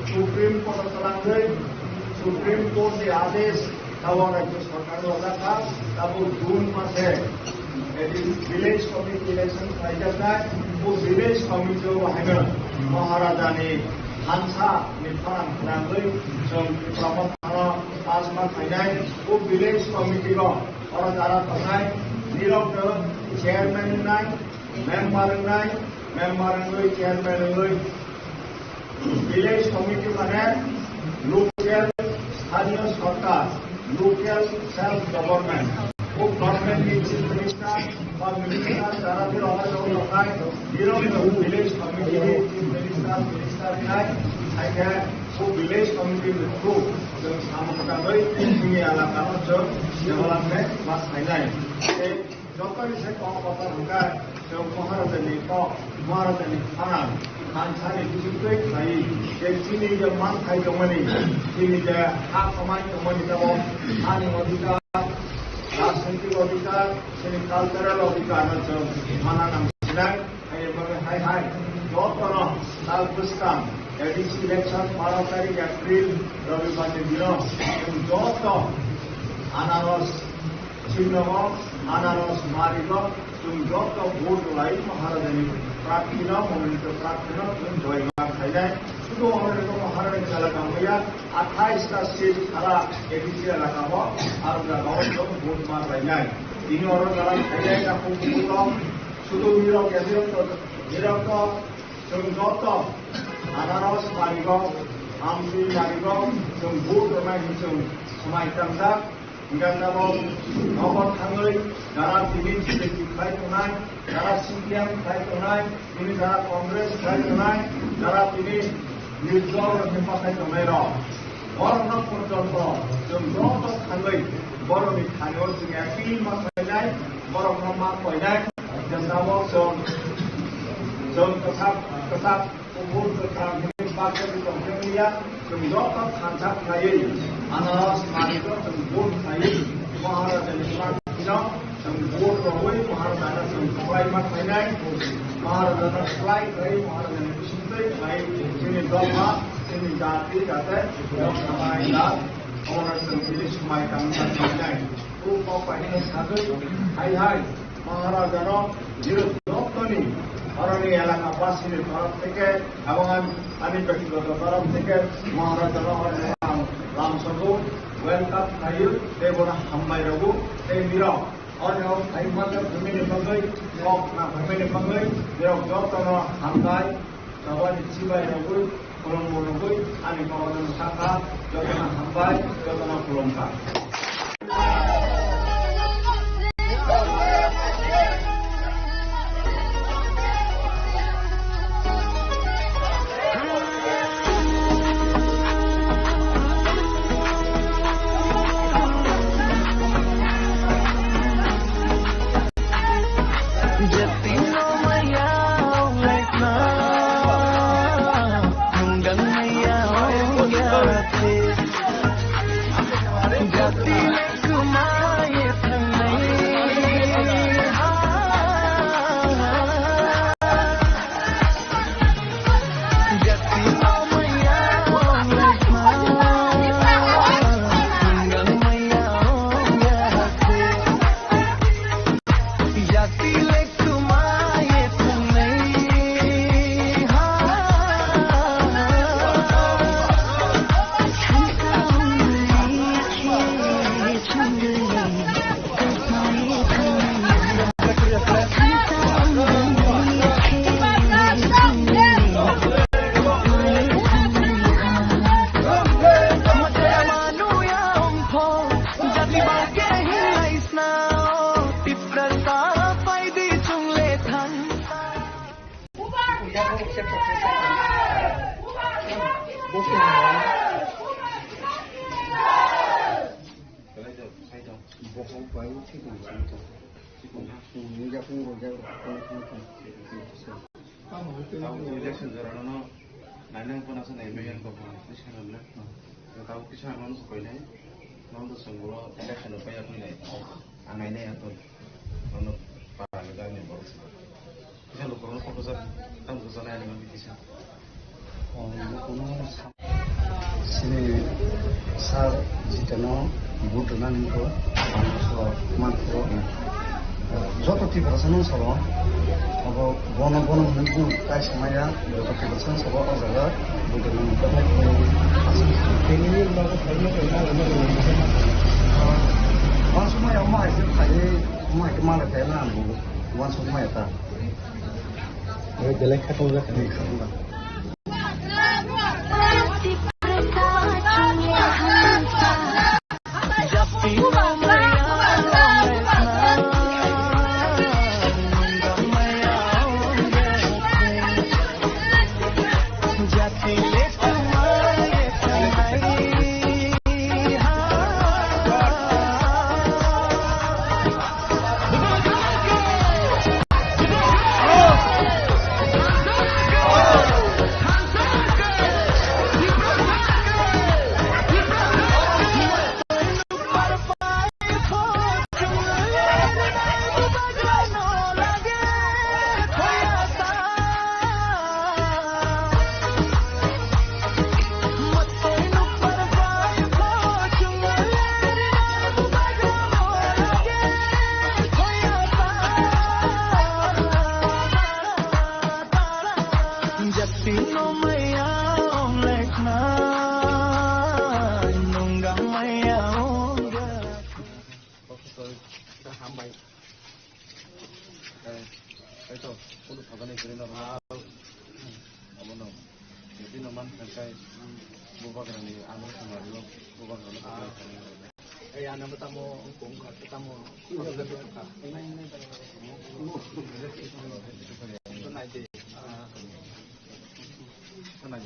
Supreme Court o twlangwi, Supreme Court ni adesh, tabok rajya Kami rojak kha, tabuk June mase, eh, village committee election khlaijaknai, o village committee o haino Maharajani thansa ni phan khwnangwi chwng Tripura mothano pass ma khainai, o village committee o oro jara tongnai, nirokno chairman wngnai, member wngnai, member wngwi chairman wngwi, Village committee mane local sthaniyo sorkar, local self government. O government ni chief minister ba minister jara biro hajok tongnai, biro no village committee ni chief minister, minister nai, hai khe o village committee ni through chwng samung tangwi chini elaka no chwng development ma khainai. Tei Jotoni se kok kotor hwnkhe, chwng Maharajani kok, Maharajani phanang, thansani bisingtwi khlai, je chini je manthai tongmani, chini je ha kwmai tongmani tabok, hani odhikar, rajnitik odhikar, chini cultural odhikar no chwng mana nang sinai, hai bagwi hai hai, jotono tal bwskang, A D C election baro tarik April, Robibar ni dino, chwng joto anaros, Chwng nogo anaros marigo, chwng joto vote rwlai Maharajani prarthino, monolito prarthino chwng joy ma khainai. Sudo hwnwi rwkha Maharajani chelaka maya athais ta seat sara A D C elaka o, aro jaga o chwng vote ma rwlainai. Tini oro jara khainai ta khum khum no, sudo nirok ya nirok to, nirok to chwng joto anaros marigo, amtwi marigo, chwng vote rwnai hwnwi chwng swmai tangjak. Hingkhe tabok nogo thangwi jara tini B J P khlai tongnai, jara C P M khlai tongnai, tini jara Congress khlai tongnai, jara tini nirjol rokni pathai tongnai rok. Borokno porjonto chwng joto thangwi borokni thani-o chwng appeal ma khlainai, borokno ma koinai, hingkhe tabok chwng, chwng kwthap, kwthap Kubun kwthang hwnwi baksa tongthokya, chwng joto thansa khlaiwi, anaros manwi chwng vote khlaiwi, Maharajani prarthino chwng vote rwui Maharajano chwng kwplai ma khlainai, Maharajano kwplai khlaiwi, Maharajani bisingtwi khlaiwi, chini dopha, chini jati jate, dopha bai da, obono chwng tini swmai tangma khlainai. O kok bai hwnwi sagwi, hai hai. Maharajano nirok jottoni oroni elaka basini torof theke ebong an-, ani bektigoto torof theke Maharajano oroni ang lamsogo welcome khaio tei bono hambai rogo tei nirok oroni o phai manya phaimani bagwi kok na phaimani bagwi nirok jottono hambai. Tabani chibai rogwi, khulumbo rogwi, ani kokno sakha, jotono hambai, jotono khulumkha. Tabuk election jorano nainang phano se nai maya kok, bwskango le. Tabuk kisa ano se koinai, nono se election rok paiya koinai. Ang nainai ato, nono para ni gani borok se. Kisa lukurokno kok kwchak, tamo kwchak nai ani bagwi kisa. Chini sir jitano vote rwnani wngkha, ang so mankha. Joto Tiprasano sabo, abo bono, bono hwnwi bwng kaisa maya, joto Tiprasano sabo o jaga vote rwnani wngkha. Uansukmaya omo hai khe phaiwi, omo hai khe malai phaiya na ang bo uansukmaya ta. Belai kha tongjak. Hambai. Eh, ito, kuno phajaknai kwrwi norok. Abono, bini man thangkai, bubagrani ano thangnario, bubagrano. Eh, ano tamo, kung ka, tamo. Nai de. Nai de,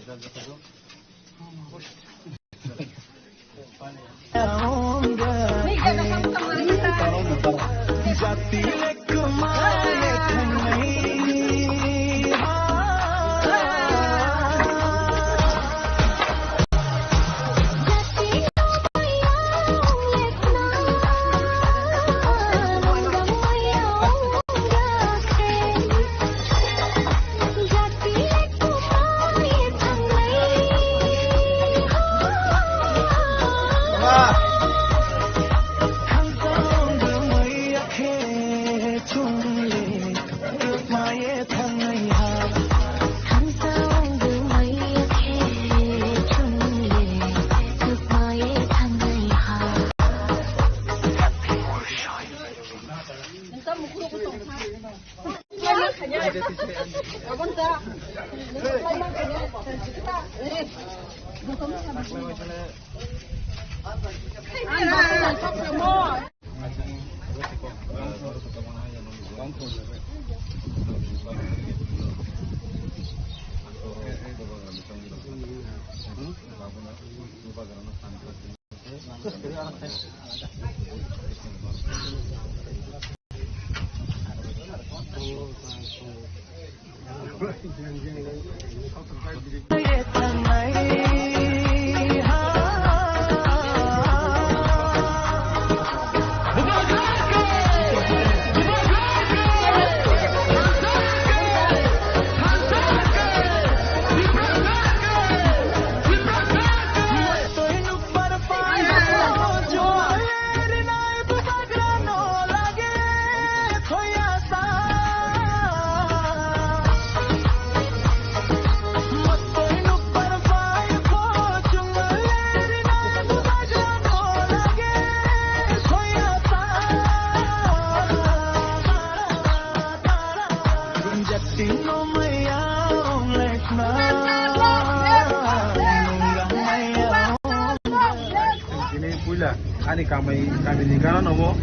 Tini puila ani kamai, kamini gana nogo,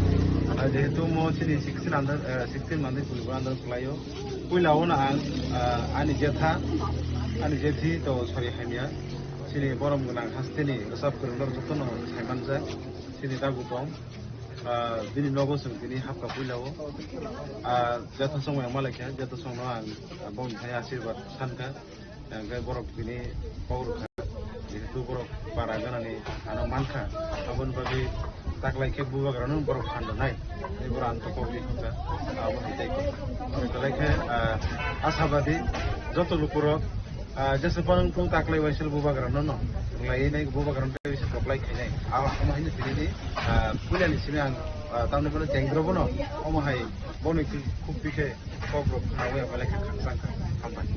ah, jehetu mo chini sixteen under, eh, sixteen mande pulugo under khlaio. Puila o no ang, ah, ani jetha, ani jethi to sori hamya. Chini borom gwnang hasteni rwchap kwrwng rok jotono sai manjak. Chini dagu tong. Ah, bini nogo chwng tini hapkha puila o. Ah, jetha song yang malaikha, jetha song no ang, ah, bongni hai asirwad sankha. Hingke borok tini kok rwkha, jehetu borok para ganani ano mankha, aboni bagwi taklai khe bubagrano borok phan rwnai, tei borok ang kok ri hwnka, abo hai tei kok. Belai khe, ah, ashabadi joto lukurok, ah, jesa phano wngthung taklai waisal bubagrano no, wnglainai bubagrano tei waisal koklai khainai, abo haino tini ni, ah, puilani simi ang, ah, tamni bono chengdrobo no, omo hai boni khuk bikhe kok rok khnaui ang belai khe khakchang kha, hambai.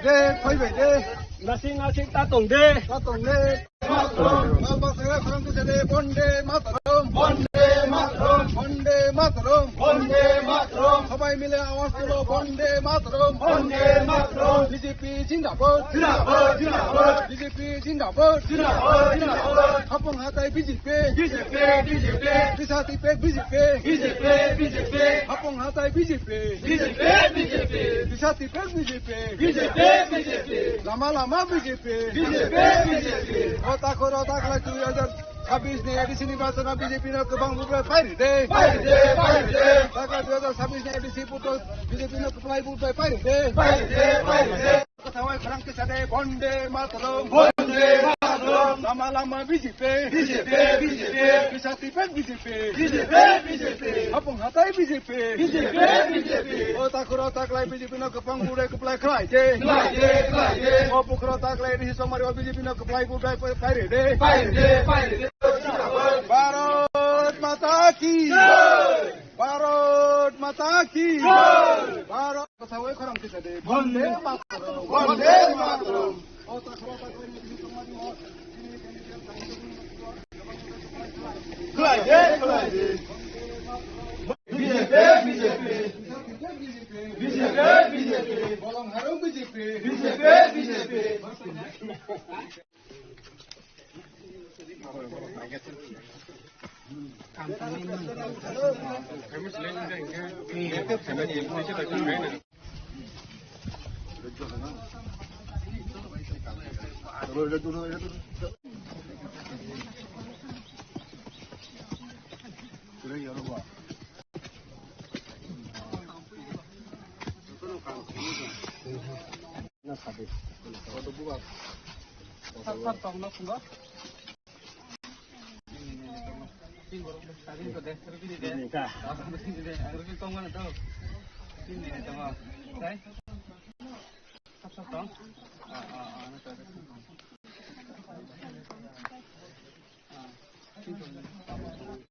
De, phaibai de. Nasing nasing ta tong de. Ta tong de. Mataram. Baba Sera Frank de Bonde Mataram. Bonde Mataram. Bonde Mataram. Bonde Mataram. Sabai mile awaz tulo Bonde Mataram. Bonde Mataram. B J P zindabad. Zindabad, zindabad. B J P zindabad. Zindabad, zindabad. Hapung hatai B J P. B J P, B J P. Disa tipek B J P. B J P, B J P. Hapung hatai B J P. B J P, B J P. Disa tipek B J P. B J P, B J P. Lama lama B J P. B J P, B J P. O takhoro takhla dui hajar chabbish ni A D C nirbachon o B J P no kwbang bubai pairi de. Pairi de, pairi de. Takhla dui hajar chabbish ni A D C puto B J P no kwplai bubai pairi de. Pairi de, pairi de. Kathawai khorang kisa de, Bonde Mataram. Bonde Mataram. Lama lama B J P. B J P, B J P. Disa tipek B J P. B J P, B J P. Hapung hatai B J P. B J P, B J P. O takhoro taklai B J P no kwbang bubai kwplai khlai de. Khlai de, khlai de. O pukhoro taklai risi somari o B J P no kwplai bubai pairi de. Pairi de, pairi de. Bharat Mata ki. Jai. Bharat Mata ki. Jai. Bharat. Kathawai khorang kisa de. Bonde Mataram. Bonde Mataram. Khwlai de, khwlai de. B J P, B J P. B J P, B J P. Bolong harung B J P. B J P, B J P.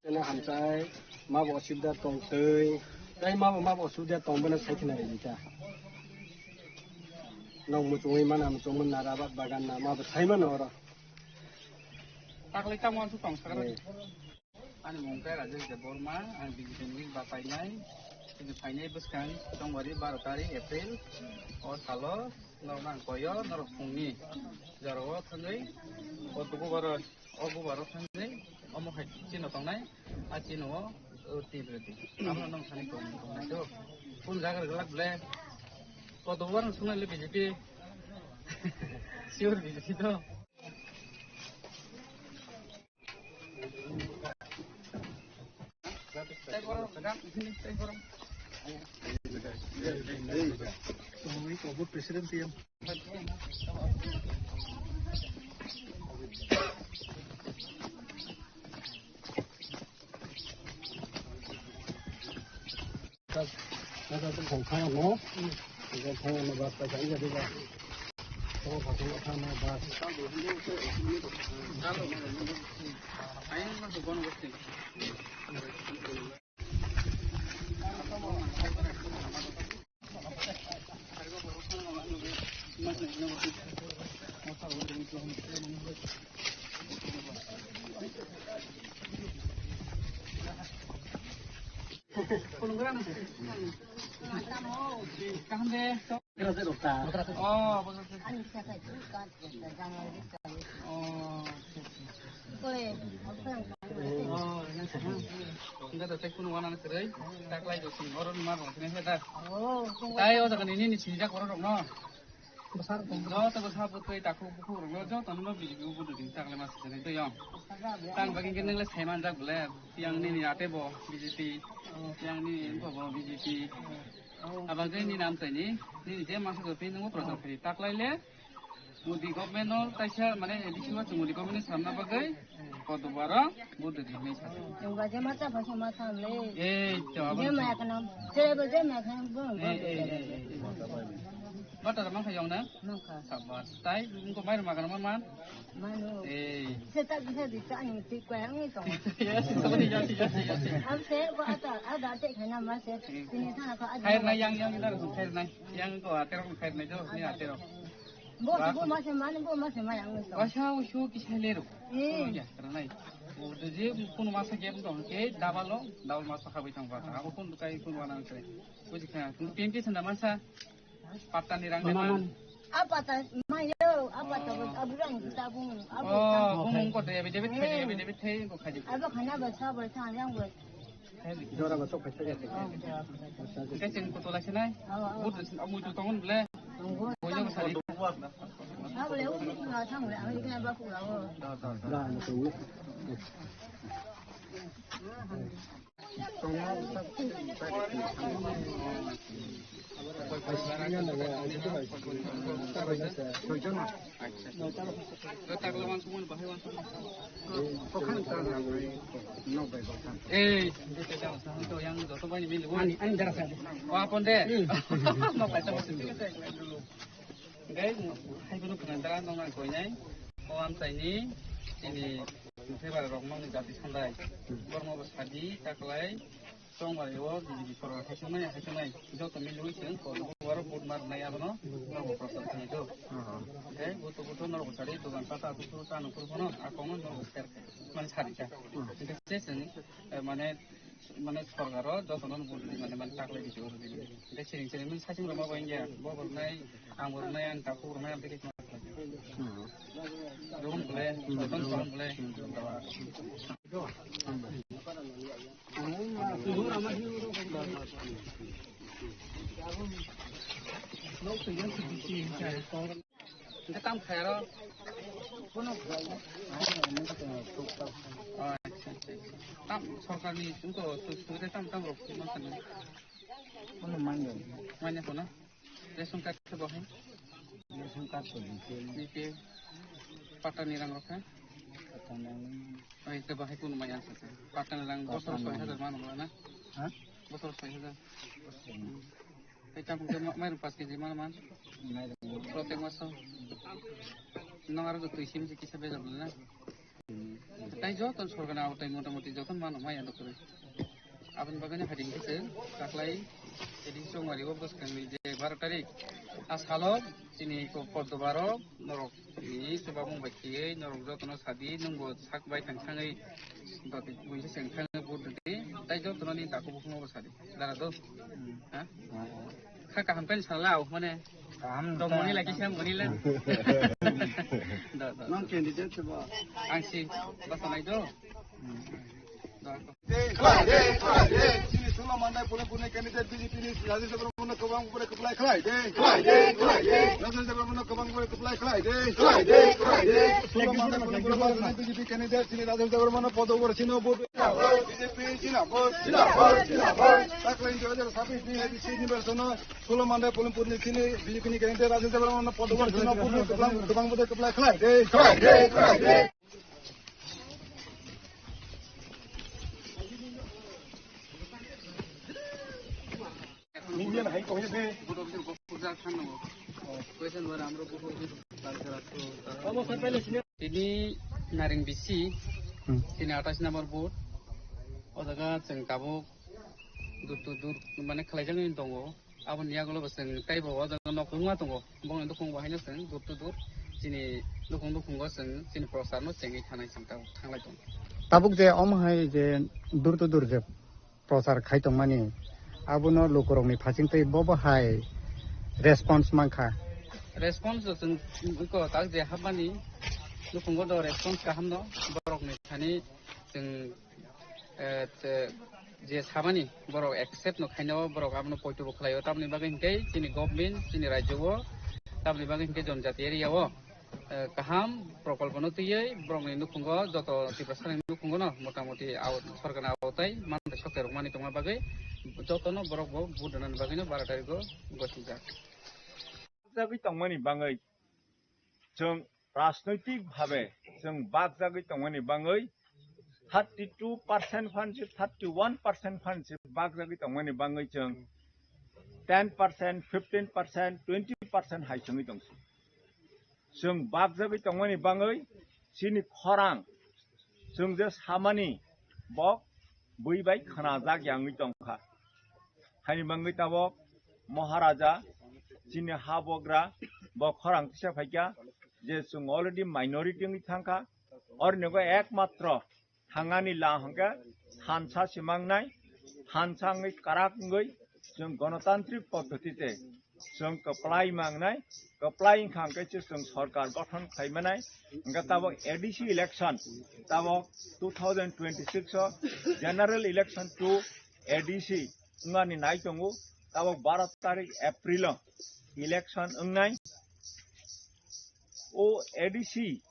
Tene hamchai, mabo osubida tong twi, tei mabo, mabo osubida tong bono sai khna rwdi ta. Nong muchungwi mana muchungma nara ba bagan na mabo sai mano oro. Taklai tamo ang tong sakra. Eh. Ani mung khe Rajesh Debbarma, ang B J P ni ba painai. Tini phainai bwskang Chongwari baro tarikh April. O salo norok nang koyo norok phungni jorao thangwi o dugo baro O bubar o thangwi, omo hai chino tongnai, a chino o, o tin rwdi. Amo nang thani tong, tongnai to. Kun jaga rwglak ble. Koto bubar no sunai le B J P. Sure B J P to. Tei borok, tei borok. Tongwi kobor president P M. Oh, ina sa. Hingke da tei kunu wana na kwrwi. Taklai do sini, oro ni ma rong sini he da. Oh, tai o jaga ni nini sinijak oro rok no. Joto bwsa bwtwi takhuk bukhuk rok no joto no B J P o vote rwdi taklai ma sini twi yong. Tang bagwi hingke nang le sai manjak bole. Yang nini ate bo B J P. Yang nini bo bo B J P. Abagwi nini amchaini, nini je masa jopi nungo prochar khaidi. Taklai le Modi government no kaisa mane A D C o chwng Modi government ni samna bagwi koto baro vote rwdi hinwi sa. Chwng ba je ma cha phaisa ma thang le. Ei, to abo. Je ma kanam, je ba je ma kanam bo. Ei, ei, ei, ei. Bata da mankha yong na? Mankha. Sabas. Tai, wngko mai rwma kanam man. Mano. Ei. Se ta bisa di ta ni ti kwa ang to. Yes, yes, yes, yes, yes. Am se ko ata, ada te khana ma se. Tini thana ko ada. Khair na yang, yang dar khair na. Yang ko atero khair na jo, ni atero. Bo, bo ma se mani, bo ma se ma yang to. Wasa usu kisai lero. Eh. Ya, ranai. O de je kun masa game to ke dabalo, dabal masa khabai thang ba. Abo kun kai kun wana kai. Buji kha. Kun pin pin sanda masa. Patta ni rang de man. Apa ta ma yo, apa ta abu rang kita bung. Oh, bung ko de, de, de, de, de, ko khaji. Abo khana ba sa ba sa yang ba. Jora ba sok khai. Kacang kotola sinai. Bud amu tu tongon ble. Boyo sari. Ei, to yang joto bai ni mili. Ani, ani dara sa. Wa pon de. Hmm. No kaisa bosin. Gai, hai bunu kena dara no nang koi nai. O am sai ni, ini, ini bara rok mang ni jati sandai. Bormo bo sadi, taklai. Chongmari o B J P sorkar haichongnai, haichongnai, joto milwi chwng kok oro vote marnai abono, norok bo prochar khainai do. Tei buto buto norok bo sari dogan pata buto chano kuru phano, a kokno norok bo share khai, mane sari kha. Hingke se chwng, eh, mane, mane sorkar o jotono vote rwdi mane, mane taklai di, vote rwdi. Hingke siring siring mane saichung rwma bo wngya, bo bo rwnai, ang bo rwnai, ang takhuk rwnai, ang tei khe. Rwng bole, jotono rwng bole. Tam khairo. Acha, acha, acha. Tam sorkarni wngkha, subida tam, tam rok ma khanai. Manya kono? Ration card khe bo hai? Ration card to B P L. B P L. Patta ni rang rok khe? Patta ni rang. Oi, khe bo hai kunu maya sa khe. Patta ni rang bosor soi hajar mano na? Ha? Bosor soi hajar. Tei tamo khe ma-, mairum paanch kg mano man? Mairum. Protek maso. Nong aro twi sim se kisa bejal na? Tai joto sorkar ni awatai motamoti joto mano maya dokhorwi. Aboni bagwi no hai hwnkhe chwng taklai A D C Chongmari o bwskangni je baro tarik a salo chini ko-, Kodobaro norok ni chubamung bai khiyui norok jotono sadi nwngbo sak bai thang thangwi doti buisi chwng thangwi vote rwdi tai jotono ni takhuk bukhukno bo sadi dara do. Ha? Kha kaham khe sala o mane. Kaham dong mani lagi siya mani le. Do, do. Nang candidate se ba? Ang si basa nai do. Do. Khlai de, khlai de. Chini Sula Mandai Puleng Purni candidate B J P ni Rajesh Debbarma no kwbang bore kwplai khlai de. Khlai de, khlai de. Rajesh Debbarma no kwbang bore kwplai khlai de. Khlai de, khlai de. Sula Mandai Puleng Purni B J P candidate chini Rajesh Debbarma no podo bore chini vote. B J P zindabad, zindabad, zindabad. Taklai dui hajar sabis ni A D C nirbachon o Sula Mandai Puleng Purni chini B J P ni candidate Rajesh Debbarma no podo bore chini vote kwbang, kwbang bore kwplai khlai de. Khlai de, khlai de. Tini Naring bisi, tini atais number booth. O jaga chwng tabuk dur to dur mane khlaijagwi tongo. Aboni yagulo bo chwng teibo o jaga nok wngma tongo. Bongni nukhung bo haino chwng dur to dur chini nukhung nukhungo chwng chini prochar no chengwi thanai chwng tabuk thanglai tongo. Tabuk je omo hai je dur to dur je prochar khai tongmani, abono lukurokni phasingtwi bobo hai response mankha. Response do chwng iko tak je hapmani nukhungo do response kaham no borokni thani Chwng, eh, te, je samani borok accept no khaino borok abono poito bo khlaio, tamni bagwi hinkhe chini government, chini rajyo o, tamni bagwi hinkhe jonjati area o, eh, kaham prokolpo no twiwi borokni nukhungo joto Tiprasani nukhungo no motamoti aw-, sorkarni aotai mantai soktai rok mani tongma bagwi jotono borok bo vote rwnani bagwi no bara tarikgo gosijak. Jagwi tongmani bagwi chwng rajnoitik bhabe chwng bakjagwi tongmani bagwi thirty two percent phan se thirty one percent phan se bakjagwi tongmani bagwi chwng ten percent, fifteen percent, twenty percent hai chwngwi tongsi. Chwng bakjagwi tongmani bagwi chini khorang chwng je samani bo bui bai khwnajak yangwi tongkha. Haini bagwi tabok Maharaja chini ha bogra bo khorang tisa phaikha je chwng already minority wngwi thangkha. Orni go ekmatro thangani la hwnkhe thansa simangnai, thansa wngwi kwrak wngwi chwng gonotantrik poddhotite chwng kwplai mangnai, kwplai wngkha hwnkhe se chwng sorkar gothon khlai manai. Hwnkhe tabok A D C election, tabok two thousand twenty-six o general election to A D C wngmani nai tongo, tabok baro tarik April o election wngnai. O A D C,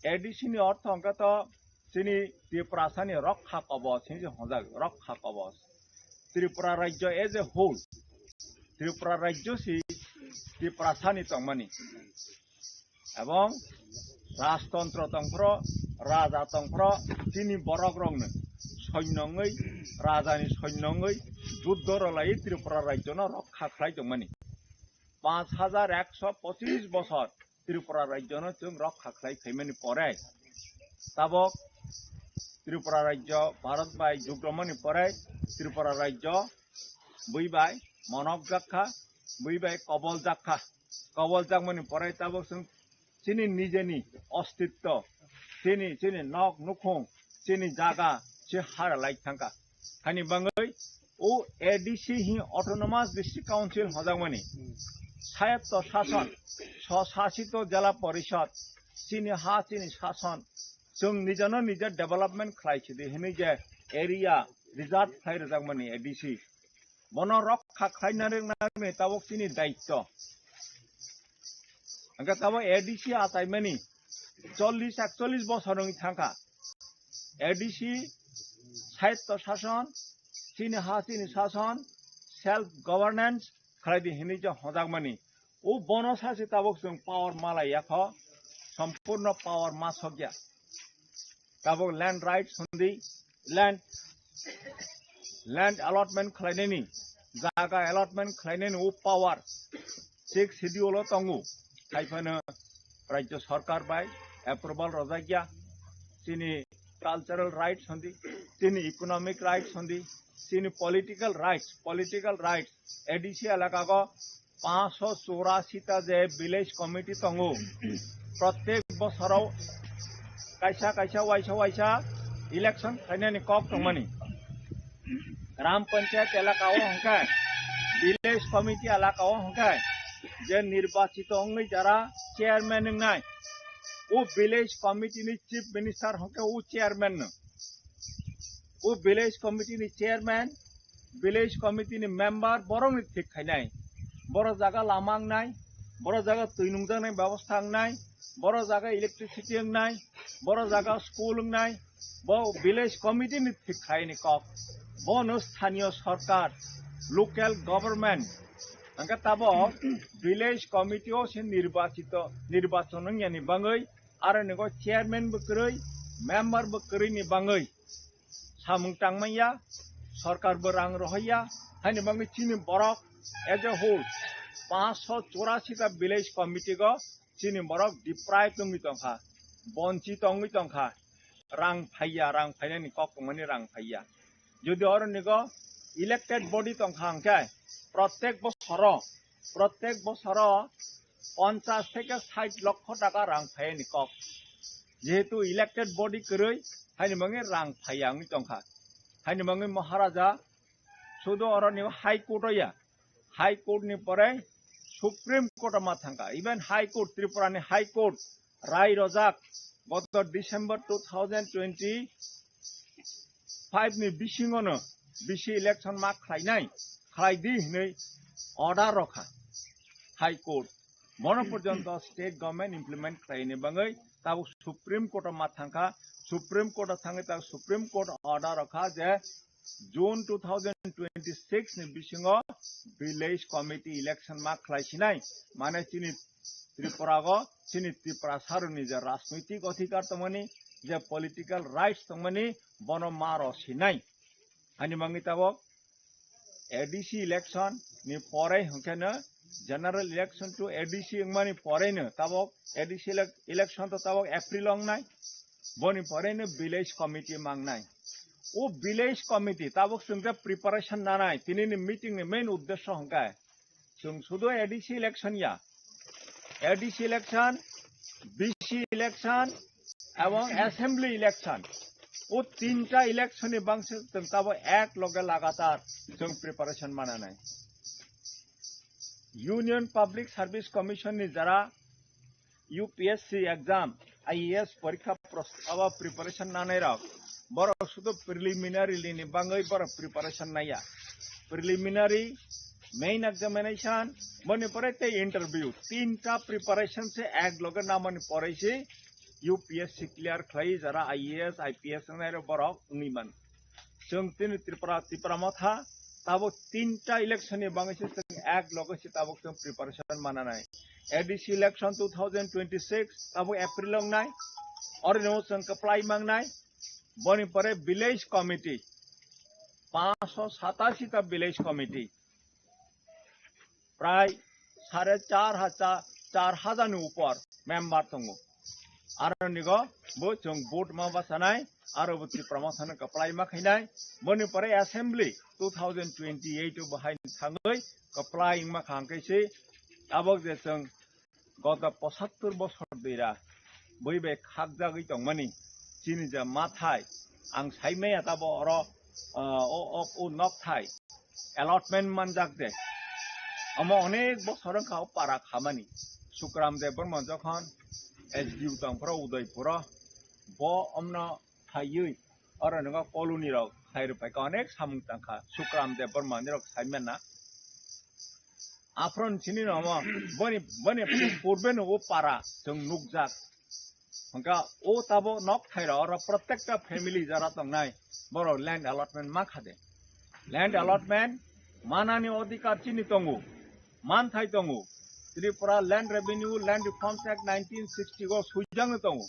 A D C ni ortho hwnkhe to chini Tiprasani rokha kobos hinwi se hwnjak, rokha kobos. Tripura rajyo as a whole, Tripura rajyo si Tiprasani tongmani. Ebong rajtontro tongphro, raja tongphro, chini borok rokno soinyo wngwi, rajani soinyo wngwi juddo rwlaiwi Tripura rajyono rokha khlai tongmani. Panch hajar ekso pochis bosor Tripura rajyono chwng rokha khlai phaimani pore, tabok Tripura rajyo Bharat bai jugromani pore Tripura rajyo bui bai monok jakha, bui bai kobol jakha. Kobol jakmani pore tabok chwng chini nijeni ostitto, chini, chini nok nukhung, chini jaga se hara lai thangkha. Hani bagwi o A D C hi Autonomous District Council hojakmani, swayatto shason, swshasito jela porishod, chini ha chini shason, chwng nijano nije development khlai sidi hinwi je area reserve khlai rwjakmani A D C. Bono rokha khlaina rwknani tabok chini daityo. Hwnkhe tabok A D C achaimani chollish ekchollish bosor wngwi thangkha. A D C swayatto shason, chini ha chini shason, self governance khlai di hinwi je hojakmani. O bono sasi tabok chwng power malai yakho, sompurno power ma sokya. Tabok land rights hondi, land, land allotment khlainani, jaga allotment khlainani o power sixth schedule o tongo. Haiphano rajyo sarkar bai approval rwjakya. Chini cultural rights hondi, chini economic rights hondi, chini political rights, political rights A D C elaka go panchsho churasi ta je village committee tongo, prottek bosoro kaisa kaisa waisa waisa election khlainani kok tongmani. Gram panchayat elaka o hwnkhe, village committee elaka o hwnkhe, je nirbachito wngwi jara chairman wngnai, o village committee ni chief minister hwnkhe o chairman no. O village committee ni chairman, village committee ni member borok ni thik khainai. Boro jaga lama wngnai, boro jaga twi nungjaknai bebosta wngnai, boro jaga electricity wngnai, boro jaga school wngnai, bo village committee ni thik khaini kok. Bono sthaniyo sarkar, local government, hwnkhe tabo village committee o se nirbachito, nirbachon wngyani bagwi, aro ni go chairman bo kwrwi, member bo kwrwi ni bagwi samung tangmanya, sarkar bo rang rohorya, haini bagwi chini borok as a whole panchsho churasi ta village committee go chini borok deprive wngwi tongkha, bonchit wngwi tongkha, rang phaiya, rang phainani kok tongmani rang phaiya. Jodi oro nigo elected body tongkha hwnkhe, prottek bosoro, prottek bosoro ponchash theke sait lokho taka rang phaiyani kok. Jehetu elected body kwrwi, haini bagwi rang phaiya wngwi tongkha. Haini bagwi Maharaja sudu oro ni High Court o ya, High Court ni pore Supreme Court o ma thangkha. Even High Court, Tripura ni High Court rai rojak goto December two thousand twenty five ni bisingo no bisi election ma khlainai, khlai di hinwi order rokha High Court. Bono porjonto state government implement khlaini bagwi tabuk Supreme Court o ma thangkha. Supreme Court o thangwi tabuk Supreme Court order rokha je June two thousand twenty-six ni bisingo village committee election ma khlai sinai, mane chini Tripura go, chini Tripura saroni je rajnoitik adhikar tongmani, je political rights tongmani, bono ma rw sinai. Ani mangwi tabok A D C election ni pore hwnkhe no general election to A D C wngmani pore no tabok A D C elec-, election to tabok April wngnai, boni pore no village committee mangnai. O village committee tabok chwng khe preparation nanai, tini ni meeting ni main uddesho hwnkhe chwng sudu A D C election ya, A D C election, B C election, ebong assembly election. O tinta election ni bangse chwng tabo ek loge lagatar chwng preparation mananai. Union Public Service Commission ni jara U P S C exam, I A S porikha pros-, abo preparation nanai rok, borok sudu preliminary ni bangwi borok preparation naiya. Preliminary, main examination, boni pore tei interview. Tinta preparation se ek loge namani pore se U P S C clear khlai jara I A S, I P S wngnai rok borok wngwi man. Chwng tini Tripura, Tripura motha, tabuk tinta election ni bagwi se chwng ek loge se tabuk chwng preparation mananai. A D C election two thousand twenty-six, tabuk April wngnai, oro no chwng kwplai mangnai, boni pore village committee, panchsho satashi ta village committee, prai sare char hajar, char hajar ni upor member tongo. Aro nigo bo chwng vote ma bachanai, aro bo Tripura mothano kwplai ma khainai. Boni pore assembly two thousand twenty-eight o bo hai thangwi kwplai wngma kha hwnkhe se tabok je chwng goto pochattor bosor dira bui bai khakjagwi tongmani chini je mathai ang saimaya tabo oro, ah, o, o, o nokthai allotment manjak de. Omo onek bosor wngkha o para khamani. Sukram Debbarma jokhon S D O tongphuru Udaipuro, bo omno phaiwi oro nwngo colony rok khai rwphaikha, onek samung tangkha Sukram Debbarma ni rok saimana. Aphron chini no omo boni, boni purbe no o para chwng nukjak. Hwnkha o tabo nok thairok oro protekta family jara tongnai borok land allotment ma kha de. Land allotment manani odhikar chini tongo, manthai tongo. Tripura Land Revenue, Land Reforms Act nineteen sixty o swijagwi tongo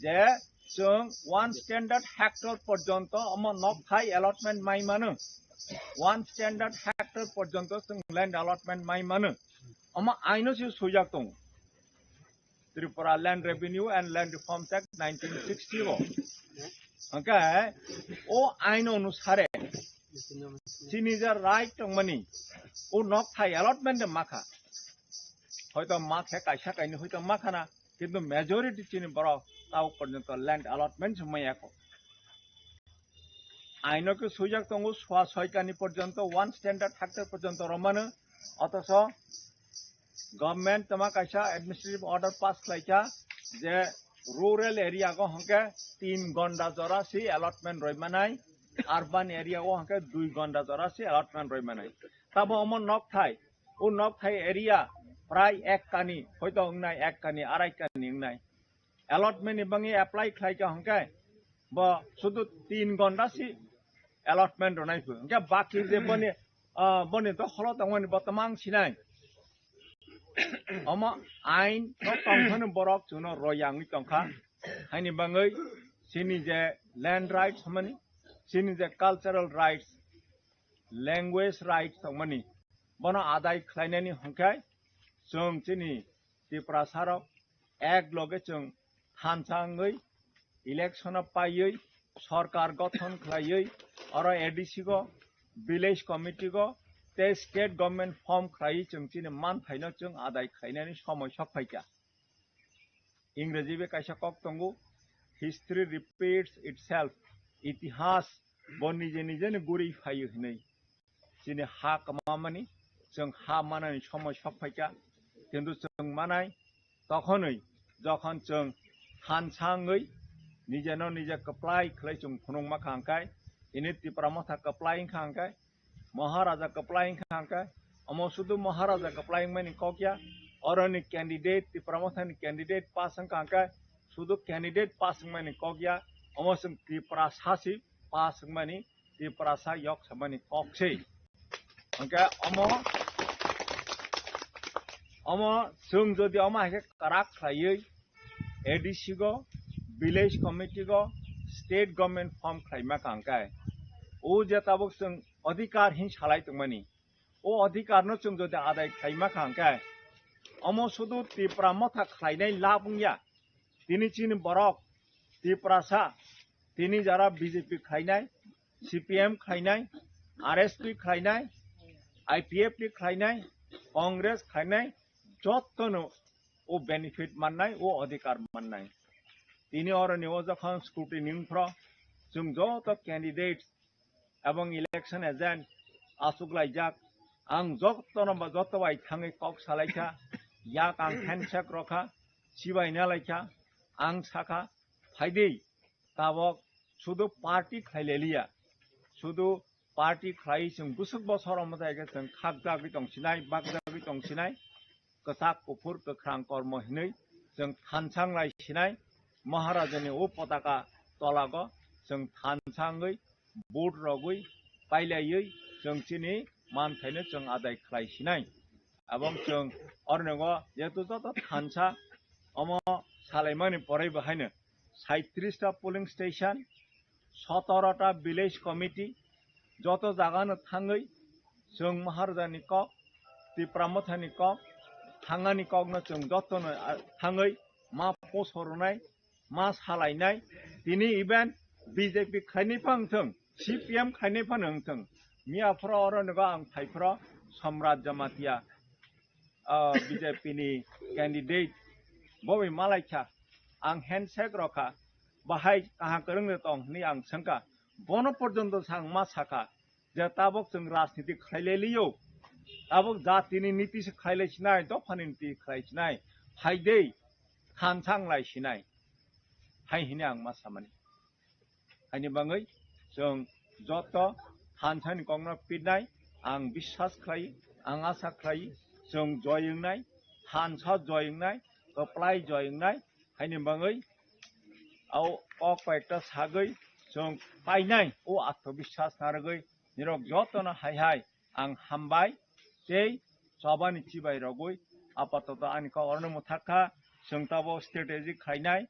je chwng one standard hectare porjonto omo nokthai allotment mai mano. One standard hectare porjonto chwng land allotment mai mano. Omo aino se swijak tongo. Tripura Land Revenue and Land Reforms Act nineteen sixty o. Hwnkhe o ain onusare chini je right tongmani o nokthai allotment de makha. Hoito makhe kaisa kaini hoito makhana, kintu majority chini borok tao porjonto land allotment se maya kho. Aino khe swijak tongo swa soikani porjonto one standard hectare porjonto romano, othocho government tama kaisa administrative order pass khlaikha je rural area go hwnkhe tin gonda jora si allotment roimanai, urban area go hwnkhe dui gonda jora si allotment roimanai. Tabo omo nokthai, o nokthai area prai ek kani, hoito wngnai ek kani, arai kani wngnai. Allotment ni bangwi apply khlaikha hwnkhe bo sudu tin gonda si allotment rwnai phu. Hwnkhe baki je boni, ah, boni dokholo tongmani bo tamang sinai. Omo ain no tongphano borok chuno royangwi tongkha. Haini bangwi chini je land rights hwnmani, chini je cultural rights, language rights tongmani, bono adai khlainani hwnkhe chwng chini Tiprasa rok ek loge chwng thansa wngwi election o paiwi sorkar gothon khlaiwi oro A D C go, village committee go tei state government form khlaiwi chwng chini manthaino chwng adai khlainani somoi sokphaikha. Ingreji bai kaisa kok tongo, "History repeats itself." Itihas bo nije nije ni guri phaio hinwi. Chini ha kwmamani, chwng ha manani somoi sok phaikha, kintu chwng manai tokhonwi, jokhon chwng thansa wngwi nijeno nije kwplai khlai chwng phunukma kha hwnkhe, Ini Tipra Motha kwplai wngkha hwnkhe, Maharaja kwplai wngkha hwnkhe, omo sudu Maharaja kwplai wngmani kok ya, oroni candidate, Tipra Mothani candidate pass wngkha hwnkhe, sudu candidate pass wngmani kok ya, omo chwng Tiprasa si pass wngmani, Tiprasa yok samani kok se. Hwnkhe omo, omo chwng jodi omo hai khe kwrak khlaiwi A D C go, village committee go, state government form khlaima kang khe, o je tabuk chwng adhikar hin salai tongmani, o adhikar no chwng jodi adai khlaima kang khe, omo sudu Tipra Motha khlainai lab wngya. Tini chini borok Tiprasa, tini jara B J P khlainai, C P M khlainai, R S P khlainai, I P F T khlainai, Congress khlainai, jotono o benefit mannai, o adhikar mannai. Tini oroni o jokhon scrutiny wngphro, chwng joto candidate ebong election agent achuk laijak. Ang jotono ba joto bai thangwi kok salaikha, yak ang handshake rokha, chibai nalaikha, ang sakha, phaidi tabok sudu party khlai leliya, sudu party khlai chwng bwswk bosor omo jai khe chwng khakjagwi tong sinai, bakjagwi tong sinai, kwchak kuphur kwkhrang kormo hinwi chwng thansa wng lai sinai, Maharajani o potaka tolago chwng thansa wngwi vote rogwi pailaiwi chwng chini manthaino chwng adai khlai sinai. Abong chwng ornigo jehetu joto thansa omo salaimani poroi bo haino saitrish ta polling station, sotoro ta village committee, joto jagano thangwi chwng Maharajani kok, Tipra Mothani kok, thangani kokno chwng jotono, ah, thangwi ma poso rwnai, ma salainai. Tini even B J P khlainai phano wngthwng, C P M khlainai phano wngthwng, miya phoro oro nogo ang phai phoro Samrat Jamatia, ah, B J P ni candidate bo bai malaikha, ang handshake rokha, bahai kaham kwrwng de tong hinwi ang swngkha, bono porjonto sang ma sakha je tabok chwng rajniti khlai leliyo, tabok jatini niti se khlai lai sinai, dophani niti khlai sinai, phaidei thansa wng lai sinai, hai hinwi ang ma samani. Haini bangwi chwng joto thansani kokno pitnai, ang biswas khlai, ang asa khlai, chwng joy wngnai, thansa joy wngnai, kwplai joy wngnai. Haini bangwi o kok koyekta sagwi chwng painai, o atmobiswas narwgwi nirok jotono hai hai ang hambai tei chobani chibai rogwi apatoto ani kok orono mwthakha, chwng tabo strategy khlainai.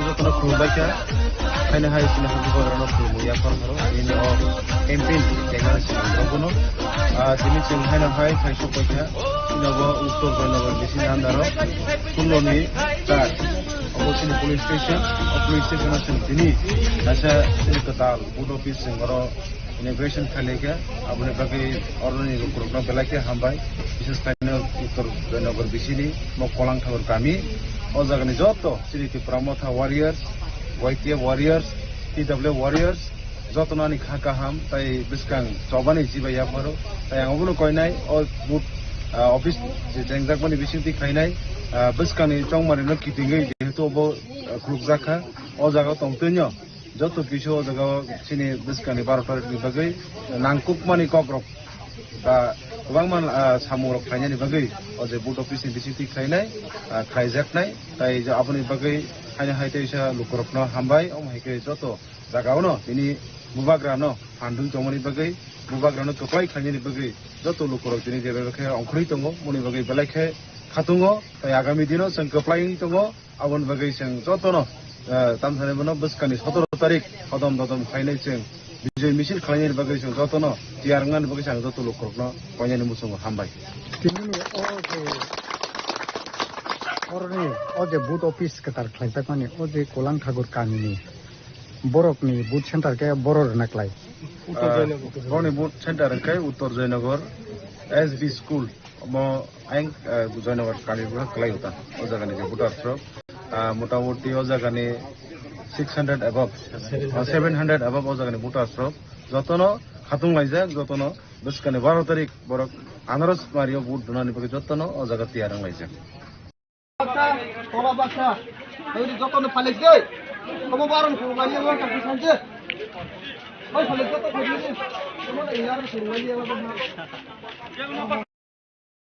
Jotono khulumbaikha, haino hai chini habugrano khulumwi yaphar pharo, bini o campaign tengmani simi rokno. Ah, tini chwng haino hai phaisok baikha, chini bo Uttor Jaynagar bisini andaro, sullo ni char, obo chini police station, o police station o chwng tini kaisa chini kwtal board office chwng oro inauguration khailai khe, aboni bagwi oroni lukurokno belai khe hambai, bises khlaino Uttor Jaynagar bisini mo Kolangthakur kami, o jagani joto chini Tipra Motha warriors, Y T F warriors, T W F warriors, jotono ani kha kaham tai bwskang chobani chibai yapharo, tai ang obono koinai o board, ah, office je chengjakmani bisingtwi khainai, ah, bwskangni chongmarino kitingwi jehetu obo, ah, khulukjak kha, o jaga tongtwino. Joto kisa o jaga o chini bwskangni baro tarikni bagwi nangkukmani kokrok ba kwbangma, ah, samungrok khlainani bagwi o je board office ni bisingtwi khlainai, ah, khlaijaknai. Tai je aboni bagwi haino hai teisa lukurokno hambai, omo hai khe joto jaga ono tini bubagrano phandwi tongmani bagwi, bubagrano kwplai khlainani bagwi joto lukurok tini je bai khe ongkhorwi tongo, moni bagwi belai khe khatungo. Tai agami dino chwng kwplai wngwi tongo, aboni bagwi chwng jotono Ah, tamsani bono bwskangni sotoro tarik hodom dodom khlainai chwng bijoi misil khlainani bagwi chwng jotono tiyar wngnani bagwi chwng joto lukurokno koinani muchungo hambai. Tinini o je, oroni o je booth office kwtal khlaijakmani, o je Kolang Thakur kamini borokni booth center khe boro rwna klai. Ah, boroni booth center wngkhe Uttor Joynagar S B School. Omo ayang, ah, Joynagar kami buha kwlai uta. O jagani je voters rok, ah, motamoti o jagani six hundred above, ah, seven hundred above o jagani voters rok. Jotono khatung laijak, jotono bwskangni baro tarik borok anaros mario vote donani bagwi jotono o jaga tiyar wng laijak. Baksa, tola baksa. Tawini jotono phalek de. Omo baron khulumani omo kaki sanje. Oi phalek joto khulumani. Omo da iyar khulumani omo.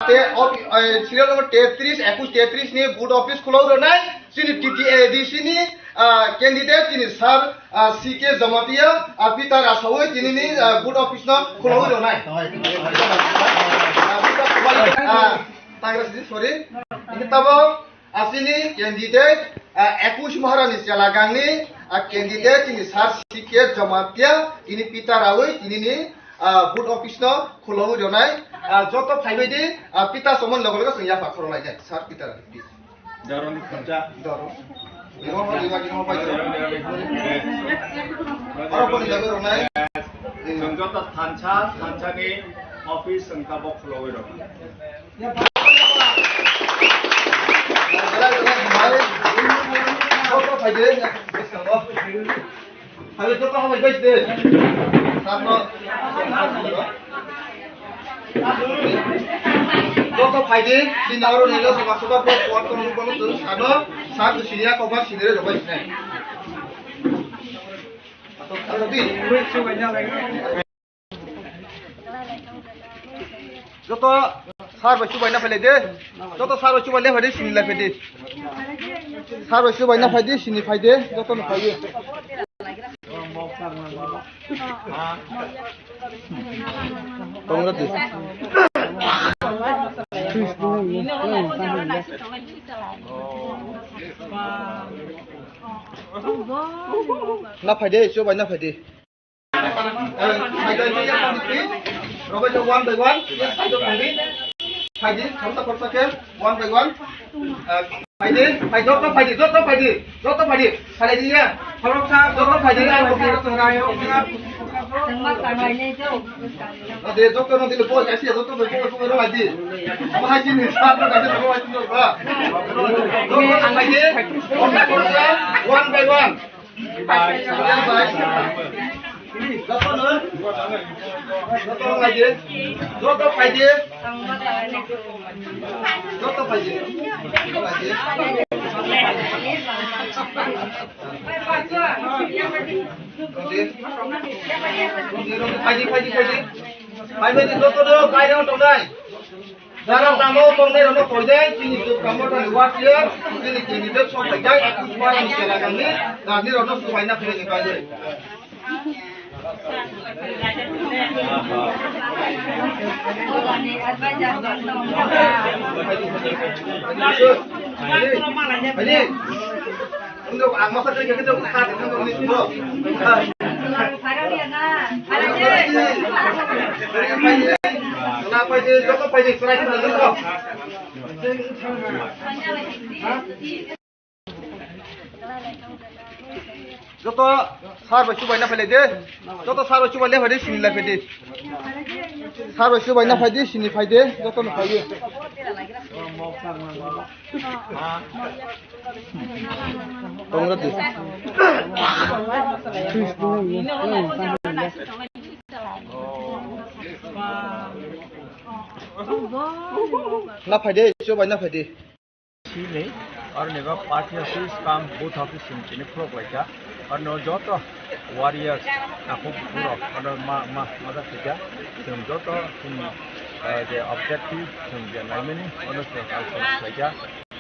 Te op-, eh, serial number tetris, ekush tetris ni booth office khulok rwnai, chini T T A D C ni, ah, candidate chini sir, ah, C K Jamatia, ah, Peter Asawi chini ni, ah, booth office no khulok rwnai. Ah, Peter Asawi, ah, tangra sidi, sorry. Ini tabo asini candidate, ah, ekush Maharani Chelagangni, ah, candidate chini sir C K Jamatia, ini Peter Awi, ini ni, ah, booth office no khulogwi rwnai, ah, joto phaibai di, ah, Peter somon logo logo chwng yapha khoro lainai, sir Peter, please. Daroni khuncha. Daro. Aro boni jaga rwnai. Chwng joto thansa, thansani office chwng tabok khulogwi rwnai. Joto phai di. Hale joto hambai bai de. Sano. Joto phai di, chini aro nilo sama soba bo kuat kono kono tu sano, sa tu sini ya koba sini re robai sini. Atau kalau di. Joto sir bai chubaina phailai de. Joto sir bai chubaina phaidi, sini lai phaidi. Sir bai chubaina phaidi, sini phaidi. Joto no phaidi. Congrats. Na phaidi, chubaina phaidi. Phaidi, one by one. Phaidi, khoroksa khoroksa khe, one by one. Phaidi, phaidi, joto phaidi, joto phaidi, joto phaidi. Phaidi ya, khoroksa, joto phaidi, ang kopi joto rai. Ode, joto no dile bol, kasi joto bol, bol, bol, phaidi. Apa haji ni, sa, joto phaidi, joto phaidi. Khoroksa, khoroksa, one by one. Joto no? Joto no phaidi. Joto phaidi. Joto phaidi. Phaidi, phaidi, phaidi. Phaidi, joto no, phaidi, joto no. Jara tamo tongnai rokno koidai, chini Dukha Mothani warrior, chini candidate sok phaikha, Ekush Maharani Chelagangni, nani rokno chubaina phaikha ni bagwi. Ang masa kaya kita buka di kantor ini semua. Kenapa ini? Joto phaidi, serai kita joto. Joto sir bai chubaina phailai de. Joto sir bai chubaina phaidi, sini lai phaidi. Sir bai chubaina phaidi, sini phaidi. Joto no phaidi. Congrats. Na phaidi, chubaina phaidi. Sini, aro niba party office kam booth office sini chini khulok laika. Aro joto warriors, takhuk bukhuk rok, aro ma, ma, ma da sika. Chwng joto chini, eh, je objective, chwng je naimani, ono chwng kalsong khlaika.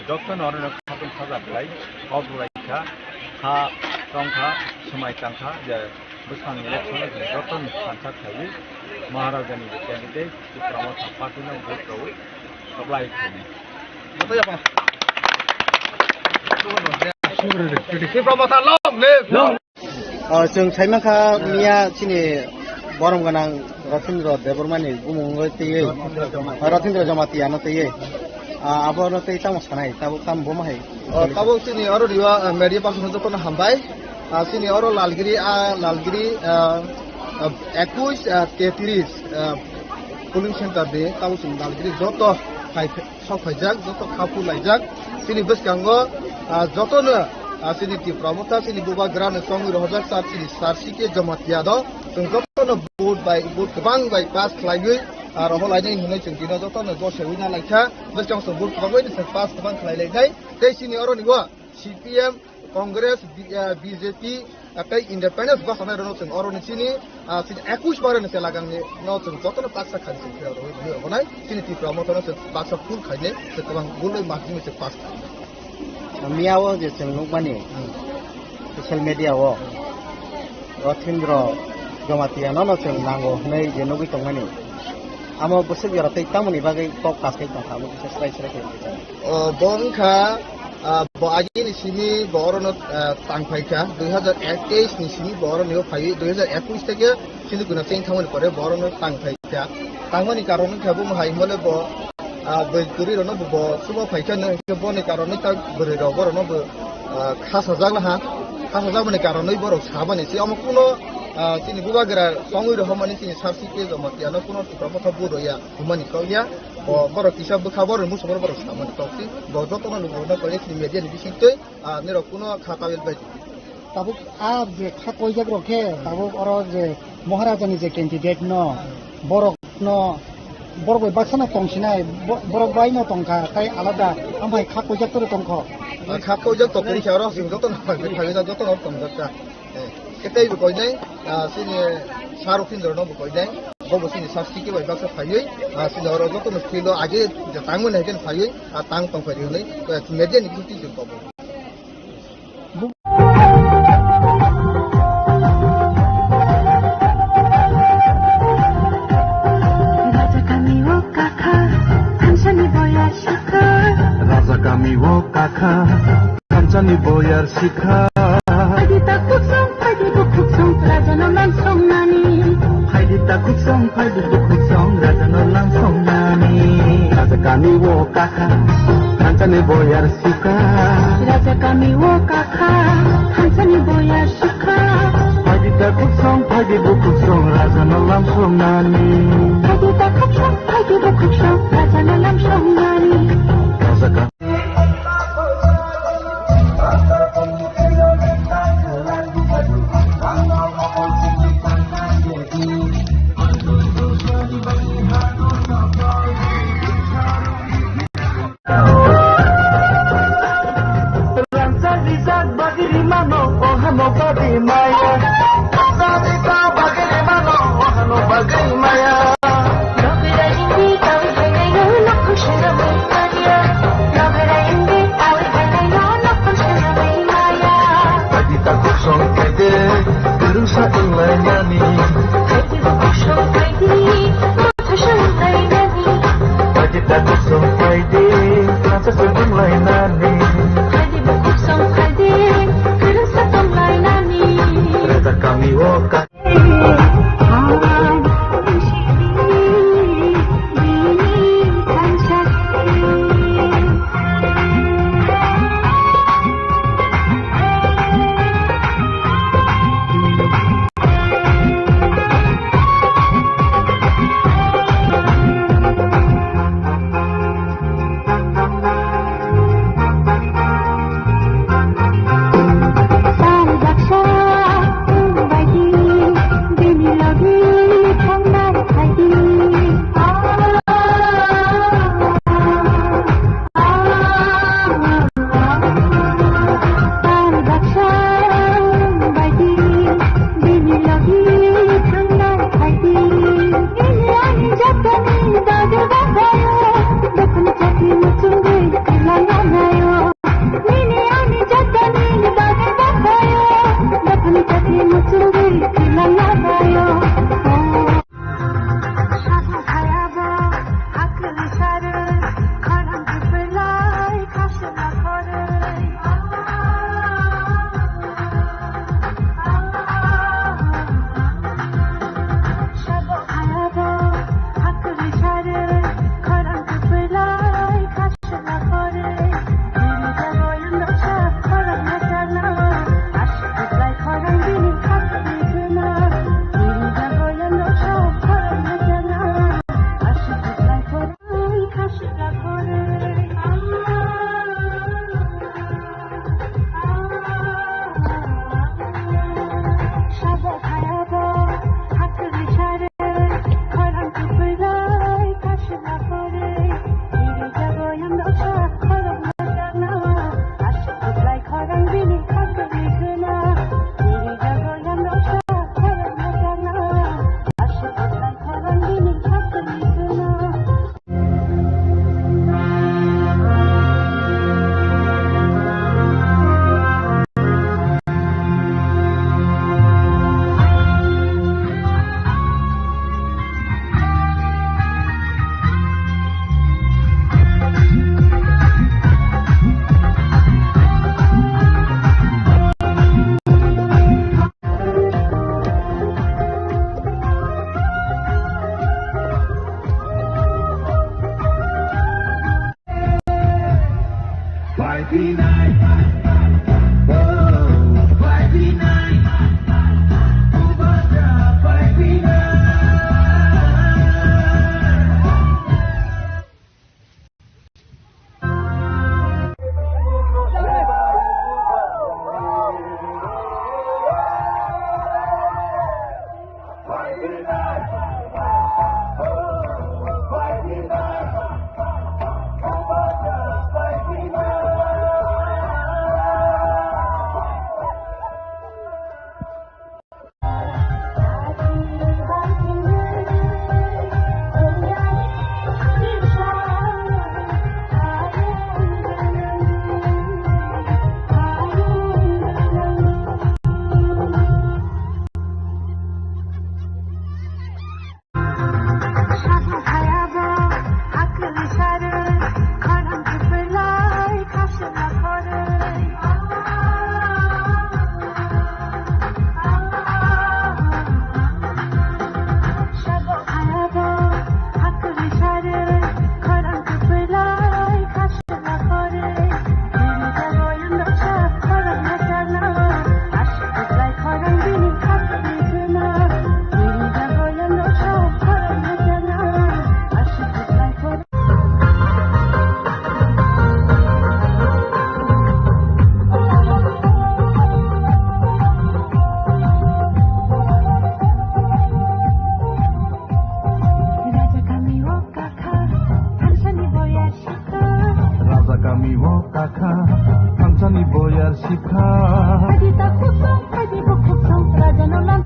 Joto no oro no khatung saja khlai, kok lai kha, ha tong kha, swmai tang kha, je bwskang election o chwng joto ni thansa khlaiwi Maharaja ni candidate Tipra Motha party no vote rwi supply khlainai. Joto yapha. Tipra Motha long live! Long. O, chwng sai mankha miya chini borom gwnang Rathindra Debbarmani bumung wngwi twiwi, Rathindra Jamatia no twiwi. Ah, abono tei tamo sanai, tabuk tamo bo ma hai? O, tabuk chini oro riwa, ah, media person jotono hambai. Ah, chini oro Lalgiri, ah, Lalgiri, ah, ah, ekush, ah, tetris, ah, polling center de tabuk chini Lalgiri joto hai sok phaijak, joto kha phur laijak. Chini bwskango, ah, jotono, ah, chini Tipra Motha, chini bubagrano chongwi rohorjak sir, chini sir C K Jamatia do. Chwng jotono vote bai, vote kwbang bai pass khlaiwi, ah, rohor lainai hwnwi chwng dino jotono gosewi na laikha. Bwskang chwng vote kwbang bai chwng pass kwbang khlai lainai. Tei chini oroni o C P M, Congress, B-, ah, B J P, ah, tei independence bwskanai rokno chwng oroni chini, ah, chini ekush barani chelaganni no chwng jotono baksa khaini chwng phiyok rwui rwui rwbonai, chini Tipra Motha no chwng baksa full khainai, chwng kwbang golwi margin bai chwng pass khainai. Miya o je chwng nukmani, hmm, social media o, hmm, Rathindra Jamatia no no chwng nango hwnwi je nugwi tongmani, amo bwswk jora tei tamoni bagwi kok kasai tongkha, amo kisa srai srai khe. O, bo wngkha, ah, bo agini simi bo orono, ah, tang phaikha, dui hazar ekis ni simi bo oroni o phaiwi, dui hazar ekush theke chini guna cheng thangmani pore bo orono tang phaikha. Tangmani karon wngkha bo hai hwnmale bo, ah, bwrwi kwrwi rokno bo, bo sumo phaikha no, hwnkhe boni karon wngkha bwrwi rok borokno bo, ah, khasajak laha, khasajakmani karonwi borok samani se omo kuno, ah, chini bubagra chongwi rohormani chini sir C K Jamatia no kuno Tipra Motha vote rwya hwnmani kok ya. Bo, borok kisa bwkha borok muchungmano borok samani tokti. Bo jotono lukurokno koi chini media ni bisingtwi, ah, nirok kuno kha tabel bai. Tabuk a je kha koijak rok khe, tabuk oro je Maharaja ni je candidate no, borok no, borok bai baksa no tong sinai, bo-, borok bai no tongkha, tai alada, amphai kha koijak toro tongkho. Ah, kha koijak to kori khe oro chwng jotono phai, phai, jotono tongjak kha. Eh, khe tei bo koinai, ah, chini Sir Rathindra no bo koinai, bo bo chini sir C K bai baksa phaiwi, ah, chini oro jotono field o age je tangmani hai khe phaiwi, ah, tang tong phai rwnai, eh, media ni bisingtwi chwng kobo. Raja kami o kakha, thansani boya sikha. Raja kami o kakha. Thansani boyar sikha. Phaidi takhuk song, phaidi bukhuk song, raja no lam song nani. Phaidi takhuk song, phaidi bukhuk song, raja no lam song nani. Raja kami o kakha, thansani boyar sikha. Raja kami o kakha, thansani boyar sikha. Phaidi takhuk song, phaidi bukhuk song, raja no lam song nani. Phaidi takhuk song, phaidi bukhuk song, raja no lam song nani. Raja ka- Rangchak rijak bagwi rimano, o hamo bagwi maya. Rangchak rijak bagwi rimano, o hamo bagwi maya. Nokra indi kawi hai naino, nokhon swnamwi maya. Nokra indi kawi hai naino, nokhon swnamwi maya. Phaidi takhuk song phaidi, kwrwngsa wnglainani. Phaidi bukhuk song phaidi, motha swnamlainani. Phaidi takhuk song phaidi, thansa se wnglainani. Phaidi bukhuk song phaidi, kwrwngsa tonglainani. Rajak kami o ka- Raja kami o kakha, thangsani boyar sikha. Raja kami o kakha, thangsani boyar sikha. Adi ta khuk song, adi bo khuk song, raja no lang.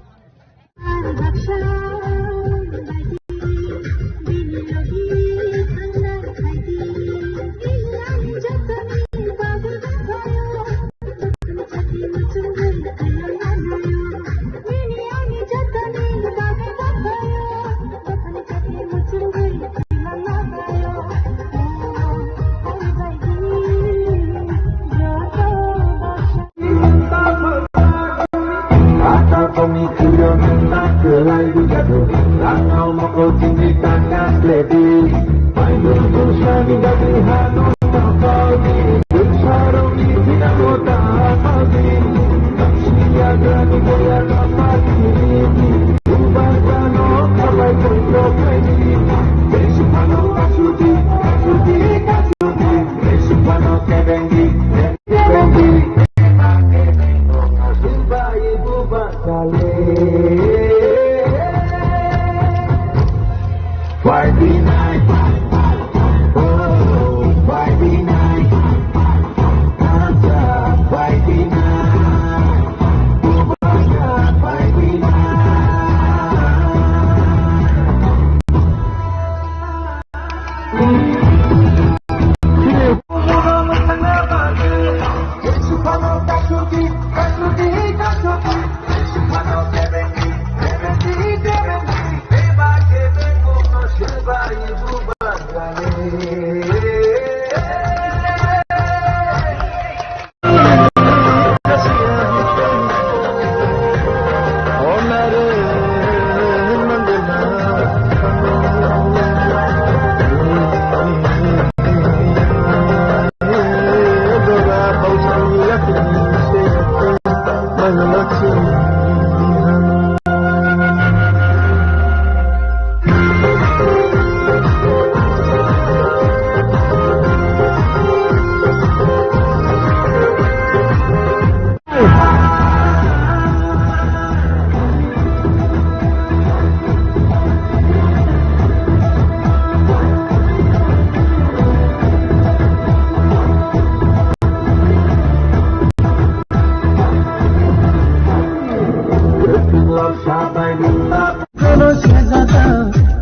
Kono sejata,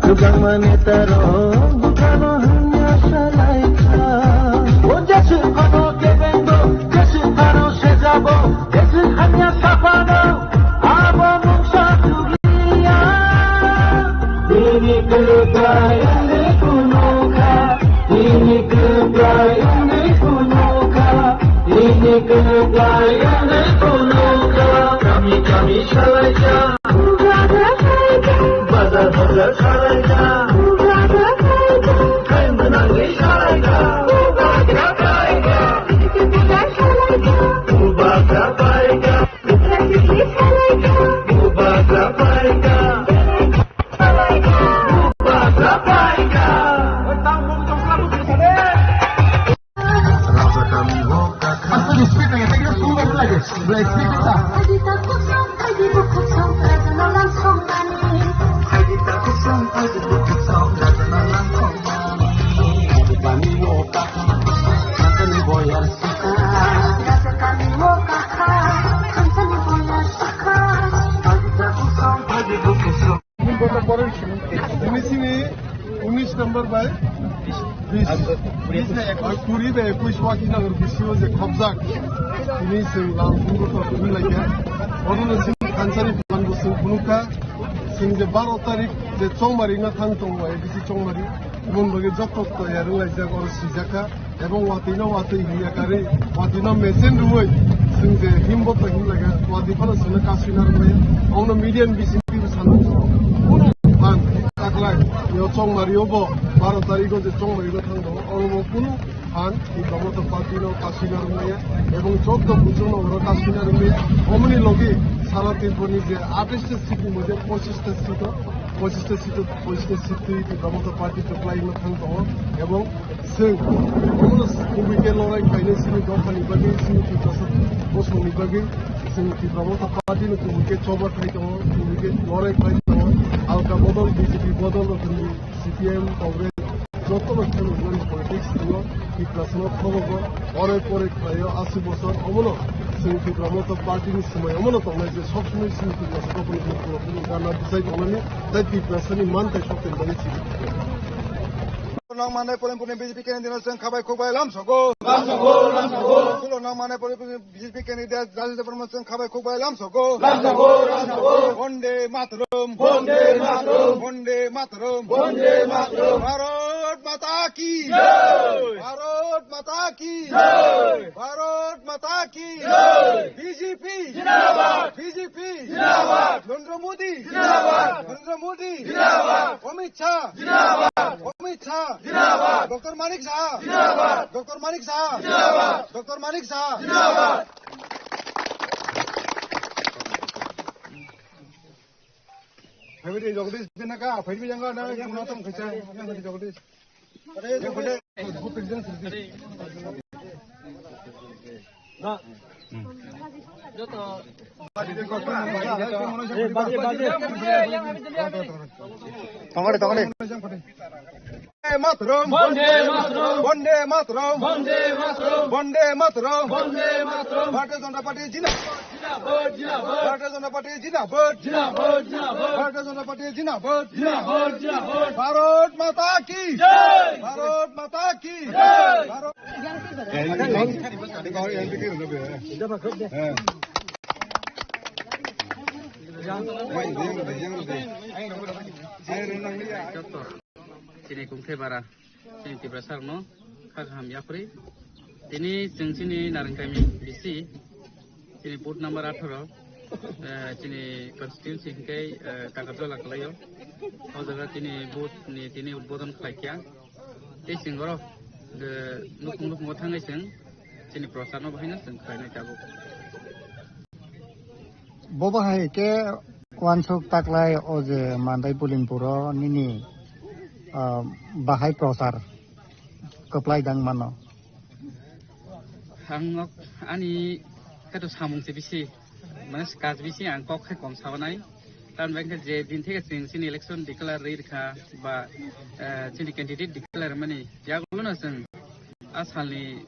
kwbangma netarok buphano hamya salaikha. O jeswk phano kebengbo, jeswk phano sejabo, jeswk hamya saphano, abo mungsa chuliya. Bini kwplai wngwi phunukha, bini kwplai wngwi phunukha, bini kwplai wngwi phunukha. Kami kami salaikha. Bazar bazar salaikha. Khaimwnangwi salaikha. Black Panther. Ini sini unis number bai bis. Bis na ekuis, kuri bai ekuis waki nang bisi o je khobjak. Ini sing lang bungo to kuri lagi. Ono sing kansari bulan busing bunuka. Sing je baro tarik je chongmari na thang tong bai bisi chongmari. Bun bagi joto to ya rung lai jak oro sijaka. Ebong watwi no watwi hinya kari, watwi no mesen rwui, sing je himbo to him laga, watwi phano sino kasui na rwmaya. Ongno media ni bising twi sana kunu phan taklai, yo chongmari obo, baro tarik o je chongmari no thang do, oro bo kunu phan, Tipra Motha Party no kasui na rwmaya, ebong joto bujo no oro kasui na rwmaya. Omoni logi sara Tripura ni je atais ta seat ni moje pochis ta seat o, pochis ta seat o, pochis ta seat twi Tipra Motha Party to kwlai no thang tongo, ebong Chwng kubui khe lorai khlainai chini dophani bagwi, chini Tiprasa bosongni bagwi, chwng Tipra Motha Party no kubui khe choba khai tongo, kubui khe lorai khlai tongo. Alka bodol, B J P bodol rok hinwi C P I M, Congress joto no chwng wngmani politics tongo. Tiprasa no thogo bo, ore pore khlaio aswk bosor, omono chwng Tipra Motha Party ni swmai omono tongnai je sob somoi chini Tiprasa dophani borok rok no gana bwsai tongnani, tei Tiprasa ni manthai sokthai bagwi chini. Nang manai Polempurini B J P candidate chwng khabai khukbai lam sogo. Lam sogo, lam sogo. Kulo nang manai Polempurini B J P candidate Rajendra Debbarma chwng khabai khukbai lam sogo. Lam sogo, lam sogo. Bonde Mataram. Bonde Mataram. Bonde Mataram. Bonde Mataram. Bharat Mata ki. Jai. Bharat Mata ki. Jai. Bharat Mata ki. Jai. B J P. Jindabad. B J P. Jindabad. Narendra Modi. Jindabad. Narendra Modi. Jindabad. Amit Shah. Jindabad. Amit Shah. Jindabad. Doctor Manik Saha. Jindabad. Doctor Manik Saha. Jindabad. Doctor Manik Saha. Jindabad. Phaibidi Jagdish Binaka, phaibidi janga na, kuna tong khacha, yang Jagdish. Tongkade, tongkade. Bonde Mataram! Bonde Mataram! Bonde Mataram! Bonde Mataram! Bonde Mataram! Bonde Mataram! Bharatiya Janata Party jindabad! Jindabad! Jindabad! Bharatiya Janata Party jindabad! Jindabad! Jindabad! Bharatiya Janata Party jindabad! Jindabad! Jindabad! Bharat Mata ki! Jai! Bharat Mata ki! Jai! Bharat Chini kungthai bara, chini Tiprasa rokno kha kaham yapri. Tini chwng chini Narengkami B C, chini booth number atharo, eh, chini constituency hingke, eh, Takarjola kalaio. O jaga chini booth ni tini udbodon khlai kha. Tei chwng oro, eh, nukhung nukhungo thangwi chwng chini prochar no bahai no chwng khlainai tabuk. Bo bahai khe uansuk taklai o je Mandai Pulinpuro nini, ah, bahai prochar kwplai dang mano. Ang nok ani khe to samung se bisi, mane kaj bisi ang kok khai kom sabanai. Tamni bagwi khe je din theke chwng chini election declare rwi rwkha ba, eh, chini candidate declare mani yagulo no chwng a salni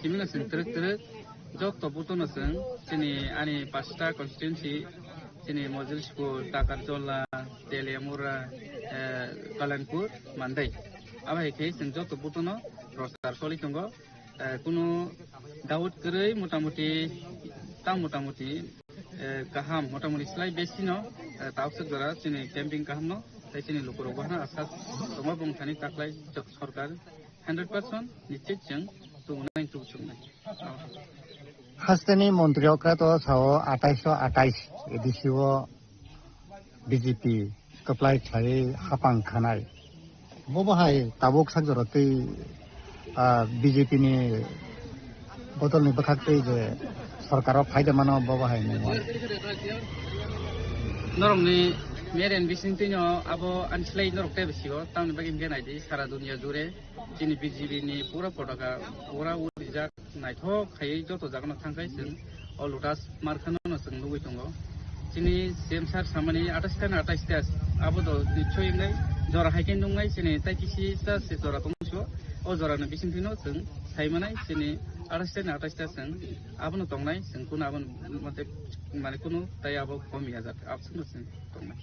simi no chwng twrwk twrwk joto buto no chwng chini ani pasta constituency chini Mojilsipur, Takarjola, Teliamura, eh, Kalanpur, Mandai. Abo hai khe chwng joto buto no prochar choli tongo. Eh, kunu doubt kwrwi motamuti, tang motamuti, eh, kaham, motamuti slai besi no, eh, takswk jora chini camping kaham no, tei chini lukurok bo hana asa tongo bwng thani taklai jo-, sorkar hundred percent nischit chwng tubunai tubusuknai. Hasteni montri okra to sao atais so atais A D C o B J P kwplai khlaiwi hapang khanai. Bo bahai tabuk sak jora twi, ah, B J P ni bodol ni bwkhak twi je sorkar o phaida mano bo bahai ni. Norok ni meren bising twi no abo ani slai norok tei bisi o tamni bagwi hingke nai di sara dunia jure chini B J P ni pura potaka pura urijak naithok khaiwi joto jaga no thang khai chwng O Lotus Markhano no chwng nugwi tongo. Chini C M sir samani atais ta na atais ta, abo do nichoi wngnai, jora hai khe nungnai, chini tai kisi ta se jora tong so, o jora ni bisingtwi no chwng sai manai, chini atais ta na atais ta chwng abono tongnai, chwng kuno abo mate, mane kuno tai abo komi ya jak, abswk no chwng tongnai.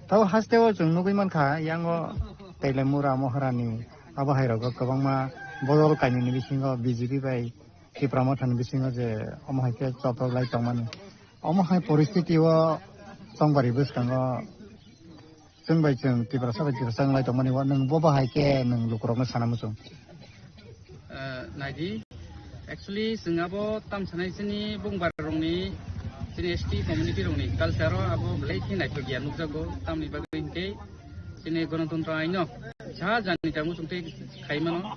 Tabo haste o chwng nugwi mankha, yango Teilaimura Moharani abo hai rogo kwbangma bodol kainwini bisingo B J P bai Tipra Mothani bisingo je omo hai khe choprok lai tongmani. Omo hai poristiti o chongbarwi bwskango chwng bai chwng Tiprasa bai Tiprasa wng lai tongmani o nwng bo bahai khe nwng lukurokno sana muchung? Eh, naidi, actually, chwng abo tam sanai chini bungbar rokni, chini S T community rokni culture o abo belai khe naithok ya nukjago, tamni bagwi hinkhe chini Ganatantro aino ja jani tamo chwng tei khai mano.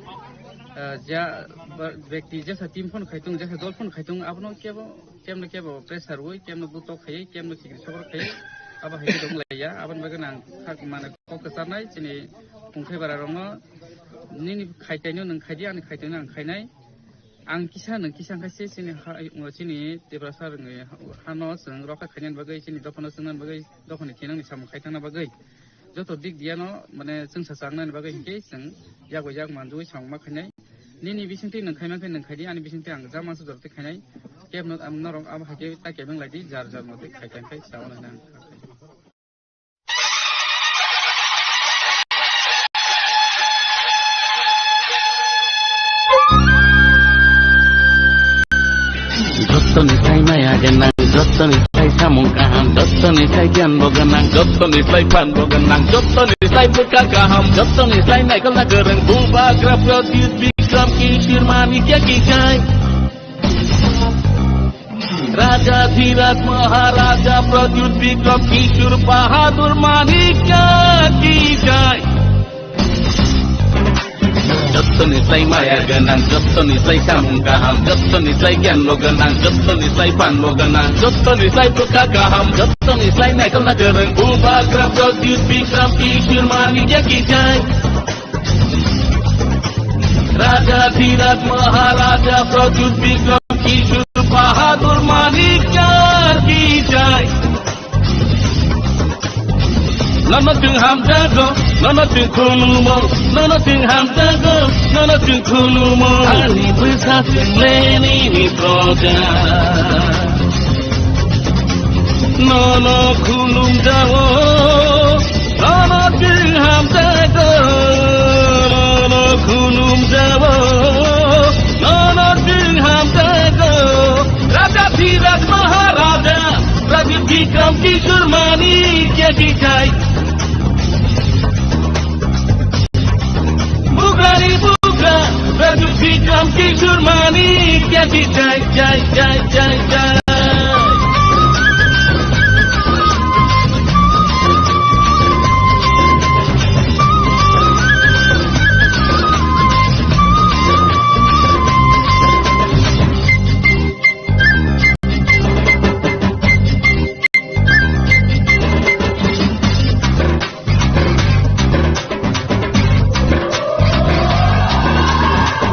Eh, ja, ba, bekti jesa team phone khai tung, jesa dol phone khai tung, abono kebo, kemno kebo pressure rwui, kemno butok khai, kemno chikri sokro khai, abo hai khe dong lai ya. Aboni bagwi ang thak mane kok kwcharnai chini pungkhai bara rokno, nini khai taino nwng khai di, ani khai taino ang khainai. Ang kisa nwng kisa khaise chini ha, chini Tiprasa rokni hano chwng rokha khainani bagwi, chini dophano chwngnani bagwi, dophani thinangni samung khai thangna bagwi. Joto dik diano, mane, chwngsa changnani bagwi hinkhe chwng yago yak manjui samung ma khainai. Nini bisingtwi nwng khaima khe nwng khaidi, ani bisingtwi ang jama se jorti khainai. Kebno ang norok abo hai khe ta kebeng lai di, jar jar motwi khai khai khai sa mano hinwi ang kha khai. Jottoni sai maya gwnang, jottoni sai samung kaham, jottoni sai gyan bo gwnang, jottoni sai phan bo gwnang, jottoni sai bwkha kaham, jottoni sai naikol na kwrwng, Bubagra Pradyut Bikram Kishore Manikya ki jai. Raja Dhiraj Maharaja Pradyut Bikram Kishore Bahadur Manikya ki jai. Jottoni sai maya gwnang, jottoni sai samung kaham, jottoni sai gyan bo gwnang, jottoni sai phan bo gwnang, jottoni sai bwkha kaham, jottoni sai naikol na kwrwng, Bubagra Pradyut Bikram Kishore Manikya ki jai. Raja Dhiraj Maharaja Pradyut Bikram Kishore Bahadur Manikya ki jai. Nono chwng hamjago, nono chwng khulumo, nono chwng hamjago, nono chwng khulumo. Ani bwsa chwng le nini proja. Nono khulumjago, nono chwng hamjago, nono khulumjago, nono chwng hamjago. Raja Dhiraj Maharaja, Raja Bikram Kishore Manikya ki jai. Bugrani bugra, Pradyut Bikram Kishore Manikya ki jai, jai, jai, jai, jai.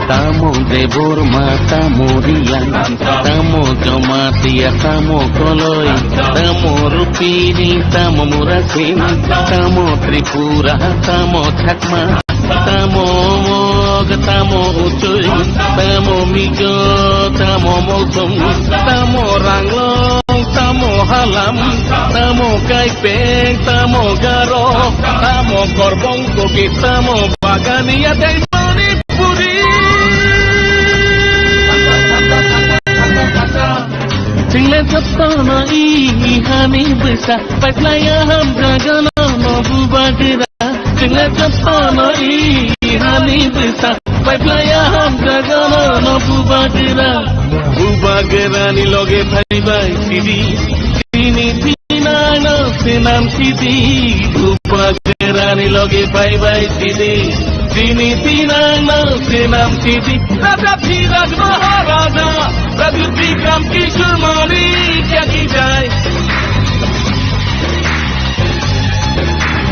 Tamo Debbarma, tamo Reang, tamo Jamatia, tamo Koloi, tamo Rupini, tamo Murasing, tamo Tripura, tamo Chakma, tamo Mog, tamo Uchui, tamo Mizo, tamo Mosong, tamo Ranglong, tamo Halam, tamo Kaipeng, tamo Garo, tamo Korbong Kopi, tamo Bagania tei Manipuri. Chwng le jotono i hani bwsa, paiplaiya hamjago nono Bubagra. Chwng le jotono i hani bwsa, paiplaiya hamjago nono Bubagra. Bubagrani loge phaibai sidi, chini thinangno swnam sidi. Bubagrani loge phaibai sidi, chini thinangno swnam sidi. Raja Dhiraj Maharaja, Raja Bikram Kishore Manikya ki jai.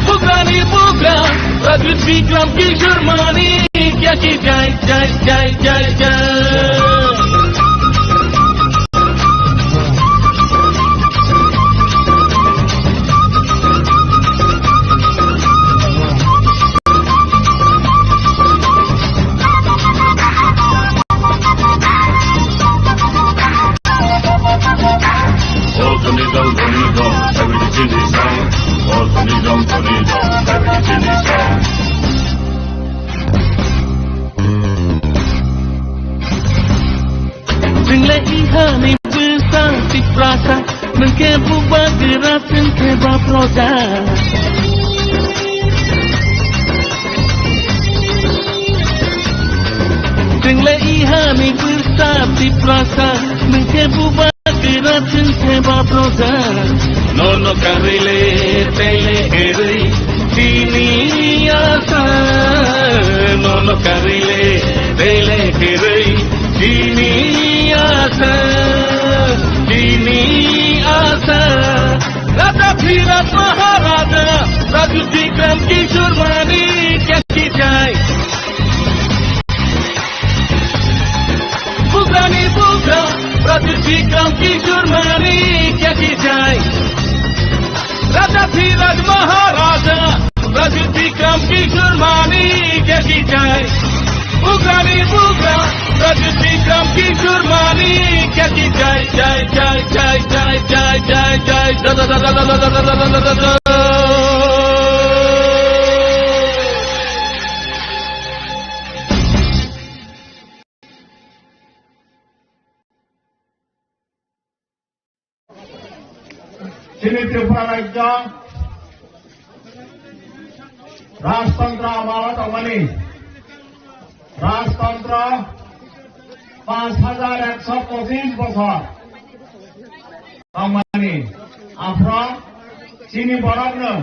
Bugrani bugra, Pradyut Bikram Kishore Manikya ki jai, jai, jai, jai, jai. Nwng le ihani bwsa Tiprasa, nwng khe bubagra, chwng khe ba proja. Nwng le ihani bwsa Tiprasa, nwng khe bubagra, chwng khe ba proja. Nono karwi le tei le kwrwi chini asa, nono karwi le tei le kwrwi chini asa, chini asa. Raja Dhiraj Maharaja, Raju Bikram Kishore Manikya ki jai. Bugrani bugra, Raju Bikram Kishore Manikya ki jai. Raja Dhiraj Maharaja, Raju Bikram Kishore Manikya ki jai. Bugrani bugra, Raju Bikram Kishore Manikya ki jai, jai, jai. Chini Tripura rajyo rajtantro amalo tongmani, rajtantro panch hajar ekso pochis bosor tongmani, aphro chini borokno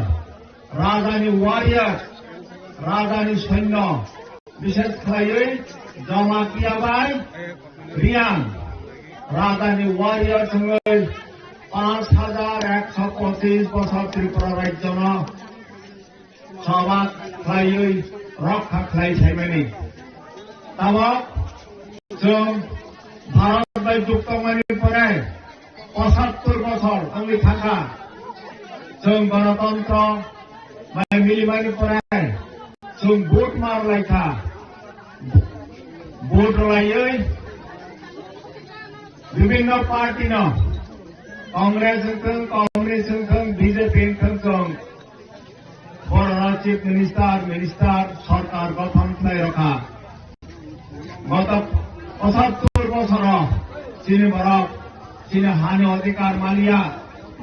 rajani warrior, rajani soinyo, bishes khlaiwi Jamatia bai Riang rajani warrior thwngwi panch hajar ekso pochis bosor Tripura rajyono choba khlaiwi rokha khlai phaimani. Tabok chwng Bharat bai jukto wngmani pore pochattor bosor wngwi thangkha. Chwng Ganatantro bai milimani pore chwng vote mar laikha. Vote rwlaiwi bibhinno party no, Congress wngthwng, Communist wngthwng, B J P wngthwng, chwng borok Chief Minister, Minister, sorkar gothon khlai rokha. Goto pochattor bosoro chini borok chini hani odhikar maliya,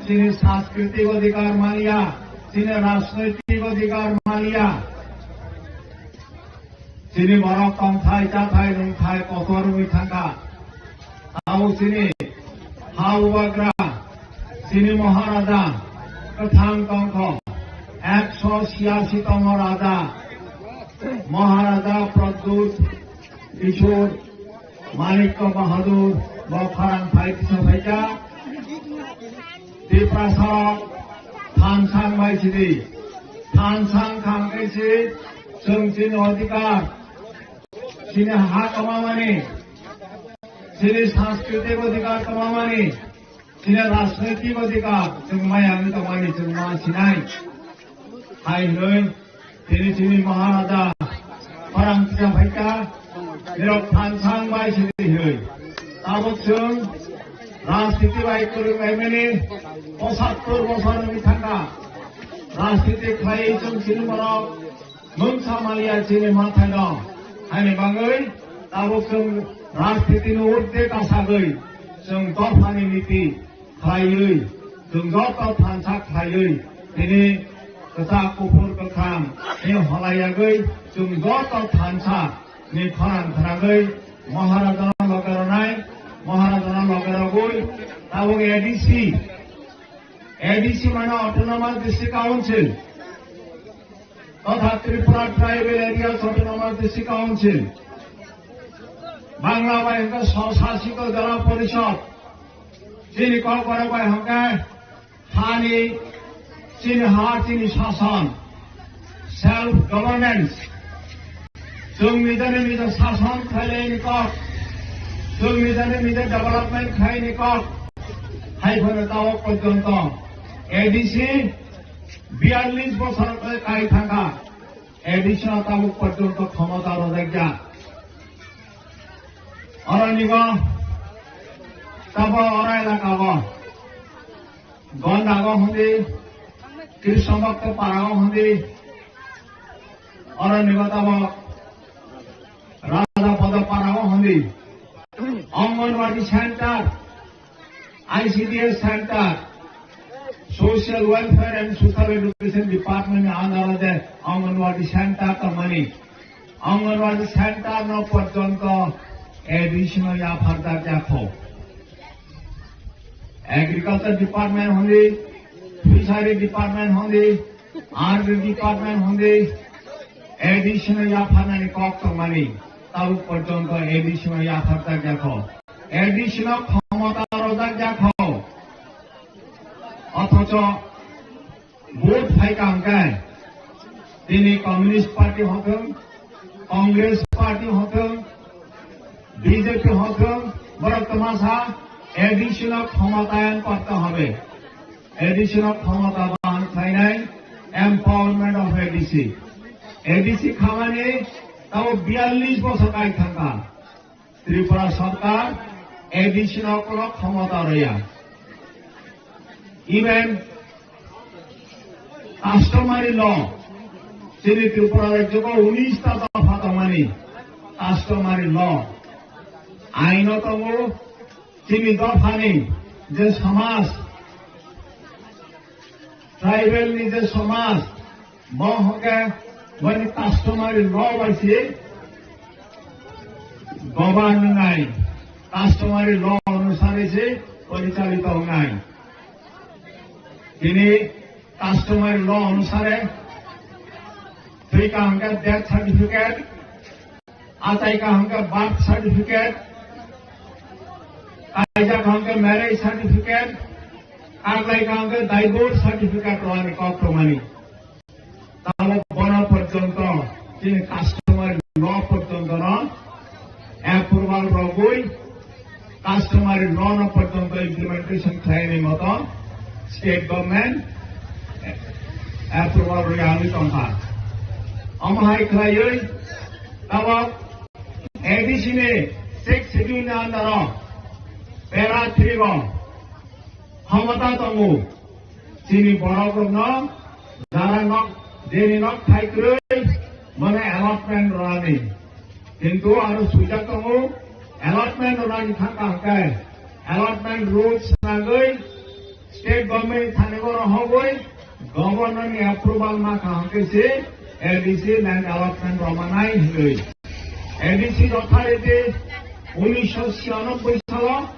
chini sanskritik odhikar maliya, chini rajnoitik odhikar maliya. Chini borok tongthai, chathai, nungthai kotor wngwi thangkha. Abo chini ha bubagra, chini Maharaja kwthang tongkho, ekso chhiyasi tongma raja, Maharaja Pradyut Kishore Manikya Bahadur bo khorang phai kisa phaikha. Tiprasa thansang bai sidi, thansang khang khe si chwng chini odhikar, chini ha kwmamani, chini sanskritik odhikar kwmamani, chini rajnoitik odhikar chwng maya wngwi tongmani chwng ma sinai. Hai hwnwi tini chini Maharaja khorang kisa phaikha, nirok thansang bai sidi hwnwi. Tabuk chwng rajniti bai kwrwng laimani pochattor bosor wngwi thangkha. Rajniti khlaiwi chwng chini borok mungsa maliya chini mwthai no. Haini bagwi tabuk chwng rajniti ni urdhwe kasagwi chwng dophani niti khlaiwi, chwng joto thansa khlaiwi, tini kwchak, kuphur, kwkhwrang ni holayagwi, chwng joto thansa ni khorang khnagwi, Maharaja no loge rwnai, Maharaja no loge rwgwi, tabuk A D C, A D C mane Autonomous District Council, totha Tripura Tribal Areas Autonomous District Council, Bangla bai hwnkhe Swsasito Jela Porishod, chini Kokborok bai hwnkhe hani, chini ha, chini sason, self governance, chwng nijani nija sason khlaini kok, chwng nijani nija development khlaini kok, hai phano tabuk porjonto A D C biyallis bosor kai thangkha, A D C no tabuk porjonto khomota rwjakya. Oro nigo tabo oro elaka o Gonda go hindi, Krishnabhakta para go hindi, oro nigo tabo Raja Pada para go hindi. Anganwadi center, I C D S center, Social Welfare and Social Education Department ni under o je Anganwadi center tongmani, Anganwadi center no porjonto A D C no yapharjak yakho. Agriculture Department hwnwi, Fishery Department hwnwi, R D Department hwnwi, A D C no yapharnani kok tongmani, tabuk porjonto A D C no yapharjak yakho. A D C no khomota rojak yakho. Othocho vote phaikha hwnkhe, tini Communist Party hokhe, Congress Party hokhe, B J P hokhe, borok twmasa A D C no khomatayan korte hobe. A D C no khomota bahan khlainai, empowerment of A D C. A D C khamani tabo biyallis bosor kai thangkha. Tripura sarkar A D C no kono khomota rwya. Even customary law, chini Tripura rajyo ko unis ta dopha tongmani customary law. Aino tongo, chini dophani je samaj, tribal ni je samaj, bo hwnkhe boni customary law bai se govern wngnai, customary law onusare se porichalito wngnai. Tini customary law onusare thwikha hwnkhe death certificate, achaikha hwnkhe birth certificate, kaijak hwnkhe marriage certificate, kaklaikha hwnkhe divorce certificate rwani kok tongmani. Tamo bono porjonto chini customary law porjonto no approval rogwi, customary law no porjonto implementation khlaini moto state government approval rwi ani tongkha. Omo hai khlaiwi tabok A D C ni Sixth Schedule ni under o para three o khomota tongo. Chini borok rokno jara nok, jeni nok thai kwrwi mane allotment rwnani. Kintu aro swijak tongo, allotment rwnani thangkha hwnkhe allotment rules nangwi state government thani oro hogwi governor ni approval makha hwnkhe se A D C land allotment rwmanai hwnwi. A D C authority unisho chhiyanobbai salo,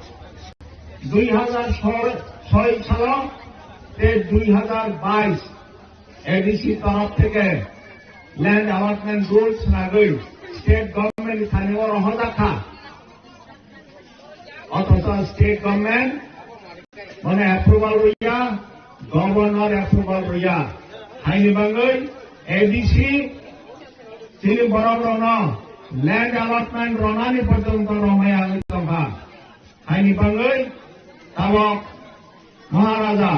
dui hazar soi salo tei dui hazar bais A D C torop theke land allotment rules nagwi state government ni thani oro hojakha. Othocho state government mane approval rwya, governor approval rwya. Haini bangwi A D C chini borok rokno land allotment rwnani porjonto romaya wngwi tongkha. Haini bangwi tabok Maharaja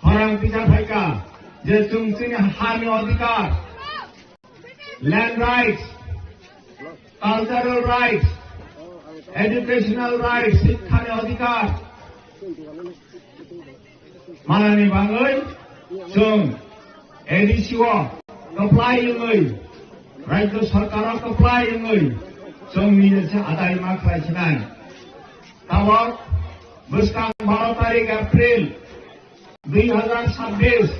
khorang tisa phaikha je chwng chini hani odhikar, land rights, cultural rights, educational rights, sikhani odhikar manani bangwi chwng A D C o kwplai wngwi, Rajya Sarkar o kwplai wngwi chwng nini se adai ma khlai sinai. Tabok bwskang baro tarik April dui hazar sabbish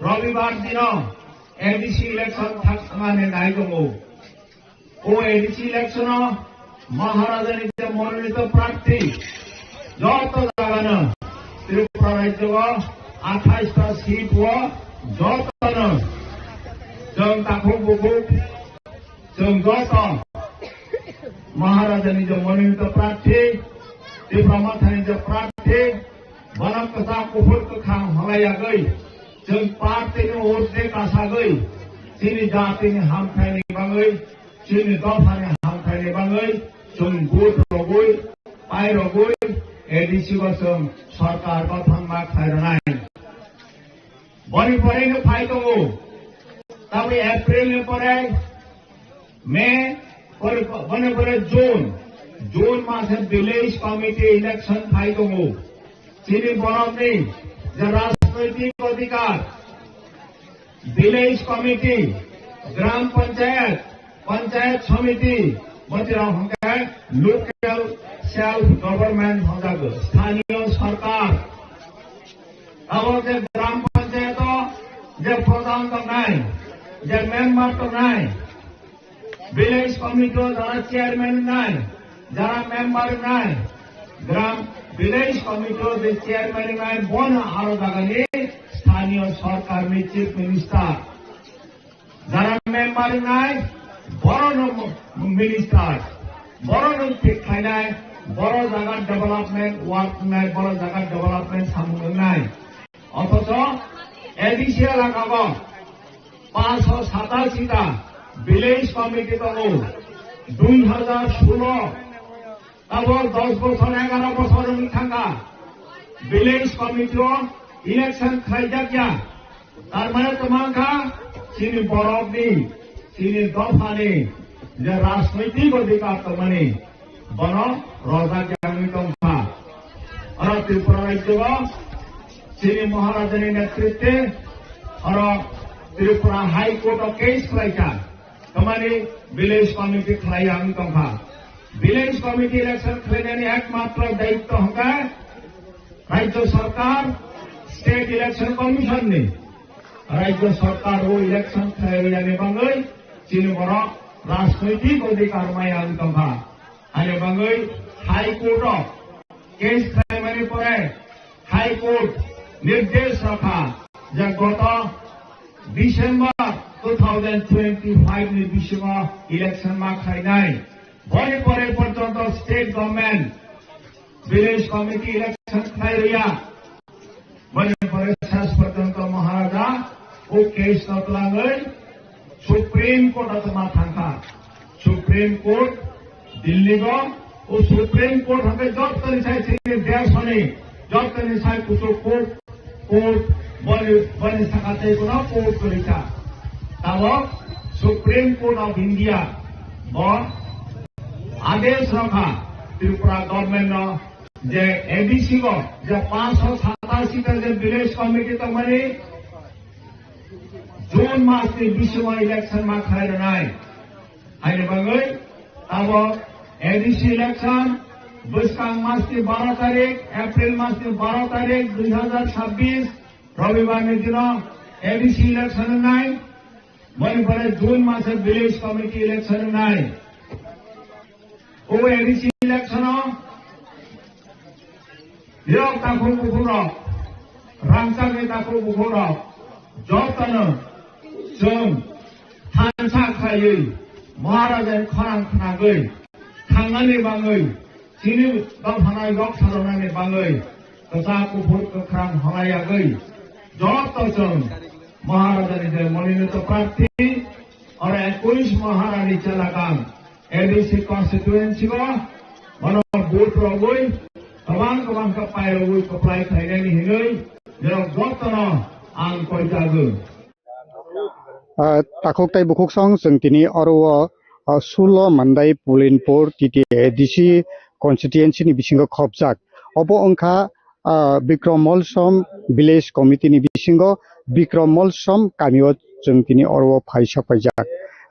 Robibar dino A D C election thangmani nai tongo. O A D C election o Maharajani je mononito prarthi joto jagano Tripura rajyo o athais ta seat o jotono chwng takhuk bukhuk chwng joto Maharajani je mononito prarthi, Tipra Mothani je prarthi, bono kwchak kuphur kwkhwrang halai yagwi, chwng party ni urdhwe kasagwi, chini jatini hamkhaini bagwi, chini dophani hamkhaini bagwi, chwng vote rogwi, pai rogwi, A D C o chwng sarkar gothon ma khlai rwnai. Boni pore no phai tongo, tabwi April ni pore May, pore, boni pore June, June mase village committee election phai tongo. Chini borokni je rajnoitik odhikar, village committee, gram panchayat, panchayat samiti, Motirok hwnkhe local self government hwnjago, sthaniyo sarkar. Abo je gram panchayat o je pradhan tongnai, je member tongnai, village committee o jara chairman wngnai, jara member wngnai, gram village committee o je chairman wngnai, bono aro jagani sthaniyo sarkar ni chief minister. Jara member wngnai, borok no minister, borok no thik khlainai, borok jaga development work wngnai, borok jaga development samung wngnai. Othocho A D C elaka o panchsho satashi ta village committee tongo, dui hazar solo Abo dos bochor, egaro bochor wngwi thangkha. Village committee o election khlaijak ya. Tar mane tongmang kha chini borokni, chini dophani je rajnoitik odhikar tongmani, bono rojak ya wngwi tongkha. Oro Tripura rajyo o chini Maharajani netritwe oro Tripura High Court o case khlaikha. Tamani village committee khlai ang tongkha. Village committee election khlainani ekmatro daitto hwnkha Rajya Sarkar, State Election Commission ni. Rajya Sarkar o election khlai rwya ni bagwi chini borok rajnoitik odhikar maya ang tongkha. Ani bagwi High Court o case khlaimani pore High Court nirdesh rakha je goto December two thousand twenty-five ni bisingo election ma khlainai. Boni pore porjonto state government village committee election khlai rwya. Boni pore sas porjonto Maharaja o case no twlangwi Supreme Court o tongma thangkha. Supreme Court Delhi go, o Supreme Court hwnkhe jotoni sai chini desoni, jotoni sai kuchuk court, court, boni, boni saka tei bono court kwrwi kha. Tabok Supreme Court of India bo adesh rokha Tripura government no je A D C go je panchsho satashi ta je village committee tongmani June mas ni bisingo election ma khlai rwnai. Haini bagwi abo A D C election bwskang mas ni baro tarik, April mas ni baro tarik dui hazar chabbish Robibar ni dino A D C election wngnai. Boni pore June mas o village committee election wngnai. O A D C election o Yok takhuk bukhuk rok, rangchakni takhuk bukhuk rok, jotono chwng thansa khlaiwi Maharajani khorang khnagwi thangnani bagwi, chini dophano yok salonani bagwi kwchak kuphur kwkhrang honayagwi joto chwng Maharajani je mononito prarthi oro ekush Maharani chelakang A D C constituency o bono vote rogwi kwbang kwbang khe pairogwi kwplai khlainani hinwi norok jotono ang koijago. Ah, takhuk tei bukhuk song chwng tini oro o, ah, Sulo Mandai Pulinpur T T A D C constituency ni bisingo khopjak. Obo wngkha ah, Bikrom Molsom Village Committee ni bisingo Bikrom Molsom kamio chwng tini oro o phai sok paijak.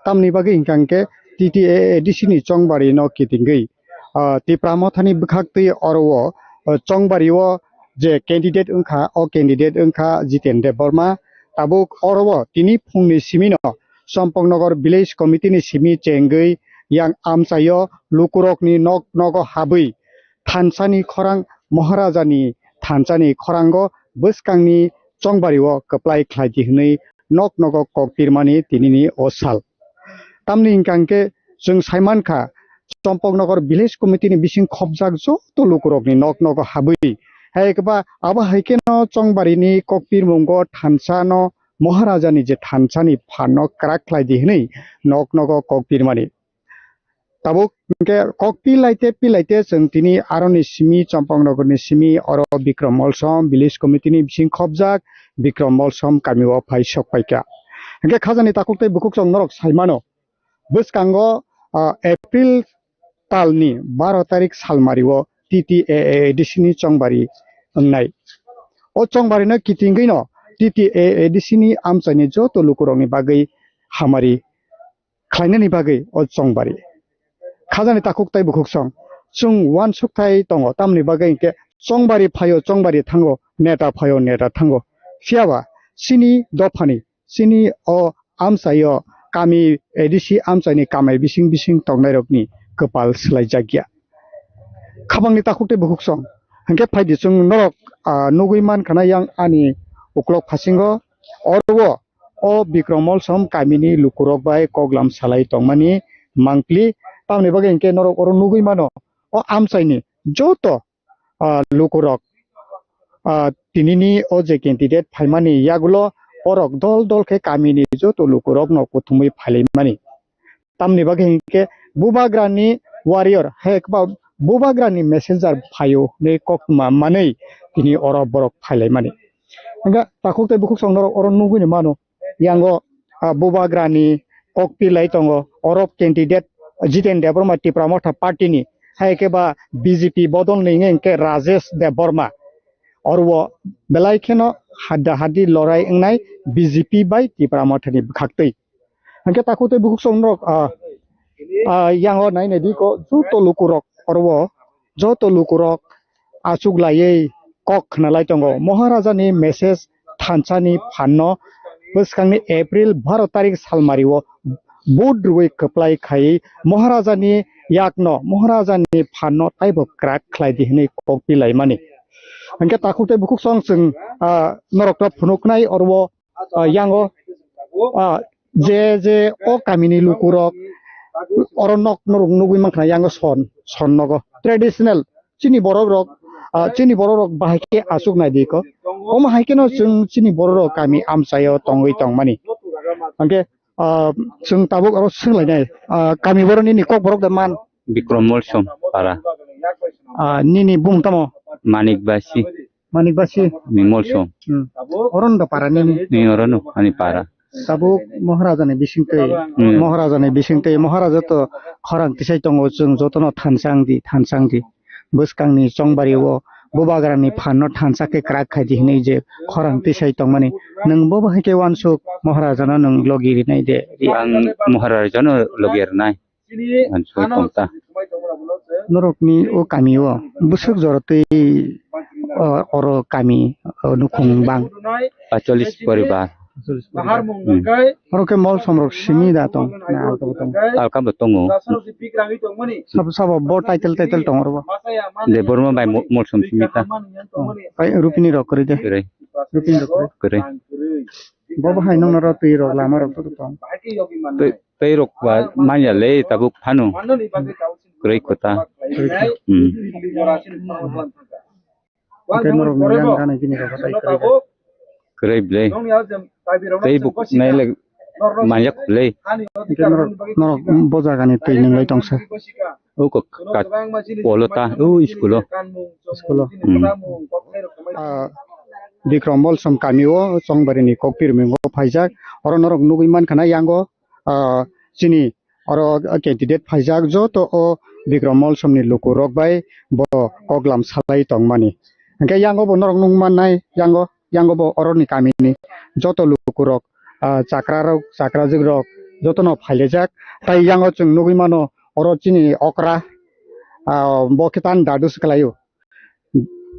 Tamni bagwi hwnkha hwnkhe T T A A D C ni chongbari no kitingwi, ah, Tipra Mothani bwkhaktwi oro o, ah, chongbari o je candidate wngkha, o candidate wngkha Jiten Debbarma. Tabuk oro o tini phungni simi no Chompoknagar Village Committee ni simi chengwi yang amchaio lukurokni nok nogo habwi thansani khorang, Maharajani thansani khorango bwskangni chongbario kwplai khlaidi hwnwi nok nogo kok pirmani tinini o sal. Tamni hwnkha hwnkhe chwng saimankha, Chompoknagar Village Committee ni bising khopjak joto lukurokni nok nogo habwi, hai khe ba abo hai kheno chongbarini kok pirmungo thansano Maharajani je thansani phanno kwrak khlaidi hwnwi nok nogo kok pirmani. Tabuk hwnkhe kok pilaite pilaite chwng tini aroni simi Chompoknagarni simi oro Bikrom Molsom Village Committee ni bising khopjak Bikrom Molsom kamio phai sok paikha. Hwnkhe khajani takhuk tei bukhuk chwng norok saimano bwskango, ah, April talni baro tarik salmario T T A A D C ni chongbari wngnai. O chongbarino kitingwino T T A A D C ni amchaini joto lukurokni bagwi hamari khlainani bagwi o chongbari. Khajani takhuk tei bukhuksong chwng uansukthai tongo, tamni bagwi hinkhe chongbari phaio chongbari thango, neta phaio neta thango. Phiyaba chini dophani, chini o amchaio kami A D C amchaini kamai bising bising tongnairokni kwpal swlaijakya. Khabangni takhuk tei bukhuksong hinkhe phaidi chwng norok, ah, nugwi mankha na yang ani uklok phasingo. Oro o Bikrom Molsom kamini lukurok bai koklam salai tongmani mangpli. Tamni bagwi hinkhe norok oro nugwi mano, o amchaini joto, ah, lukurok, ah, tinini o je candidate phaimani yagulo borok dol dol khe kamini joto lukurokno kuthumwi phailaimani. Tamni bagwi hinkhe Bubagrani warrior, hai khe ba Bubagrani messenger phaio hinwi koktma manwi tini oro borok phailaimani. Hinkhe takhuk tei bukhuksong norok oro nugwini mano. Yango, ah, Bubagrani kok pilai tongo, oro candidate Jiten Debbarma Tipra Motha party ni, hai khe ba B J P bodol ni wngkhe Rajesh Debbarma. Oro belai kheno hadda haddi lorai wngnai B J P bai Tipra Motha ni bwkhaktwi. Hinkhe takhuk tei bukhuksong norok, ah, ah, yango nai nai di ko joto lukurok oro o joto lukurok achuk laiwi kok khna lai tongo. Maharajani message thansani phanno bwskangni April baro tarik salmario vote rwui kwplai khaiwi Maharajani yakno, Maharajani phanno taibo kwrak khlai di hwnwi kok pilaimani. Hinkhe takhuk tei bukhuksong chwng, ah, norokno phunuknai oro o, ah, yango, ah, je je o kamini lukurok oro nok norok nugwi mankha yango son, son nogo traditional chini borok rok, ah, chini borok rok bahai khe achuk nai di ko. Omo hai kheno chwng chini borok rok kami amchaio tongwi tongmani. Hinkhe, ah, chwng tabuk oro swnglainai, ah, kami borok nini kok borok de man. Bikrom Molsom para. Ah, nini bung tamo? Manik Basi. Manik Basi. Ni Molsom. Hmm. Oro no para nini? Ni oro no, ani para. Tabuk Maharaja ni bising twi. Hmm. Maharaja ni bising twi. Maharaja to khorang tisai tongo, chwng jotono thansang di, thansang di. Bwskang ni chongbari o Bubagra ni phan no thansa khe kwrak khai di hinwi je khorang tisai tongmani. Nwng bo bahai khe uansuk Maharaja no nwng logi rinai de. Ang Maharaja no logi rinai. Ang soi tong ta. Norokni o kami o bwswk jora twi, o, oro kami, o, nukhung bang? Pacholis poribar. Hmm. Oro khe Molsom rok simi da tong? Na, alka bo tong? Alka bo tongo. Sabo, sabo bo title, title tong oro bo? Debbarma bai Mo-, Molsom simi ta. Bai Rupini rok kwrwi de. Kwrwi. Rupini rok kwrwi. Kwrwi. Bo bo hai nokno ro twi rok lama rok to tong. Twi, twi rok ba manya le tabuk phano. Kwrwi kota. Hmm. Tei norok ni yang gana gini rok tai kwrwi. Kwrwi ble. Tei buk nai le manya ble. Tei norok, norok bo jaga ni twi nung lai tong sa. O ko ka polo ta, o school o. School o. Hmm. Ah, Bikrom Molsom kami o Chongbari ni Kokpir mingo phaijak. Oro norok nugwi mankha na yango, ah, chini oro candidate phaijak joto o Bikrom Molsom ni luku rok bai bo koklam salai tongmani. Hingke yango bo norok nung mannai yango. Yango bo oroni kamini joto lukurok, ah, chakrarok, chakrajwkrok jotono phailejak. Tai yango chwng nugwi mano, oro chini okra, ah, bo khe tan dadu se kwlaio.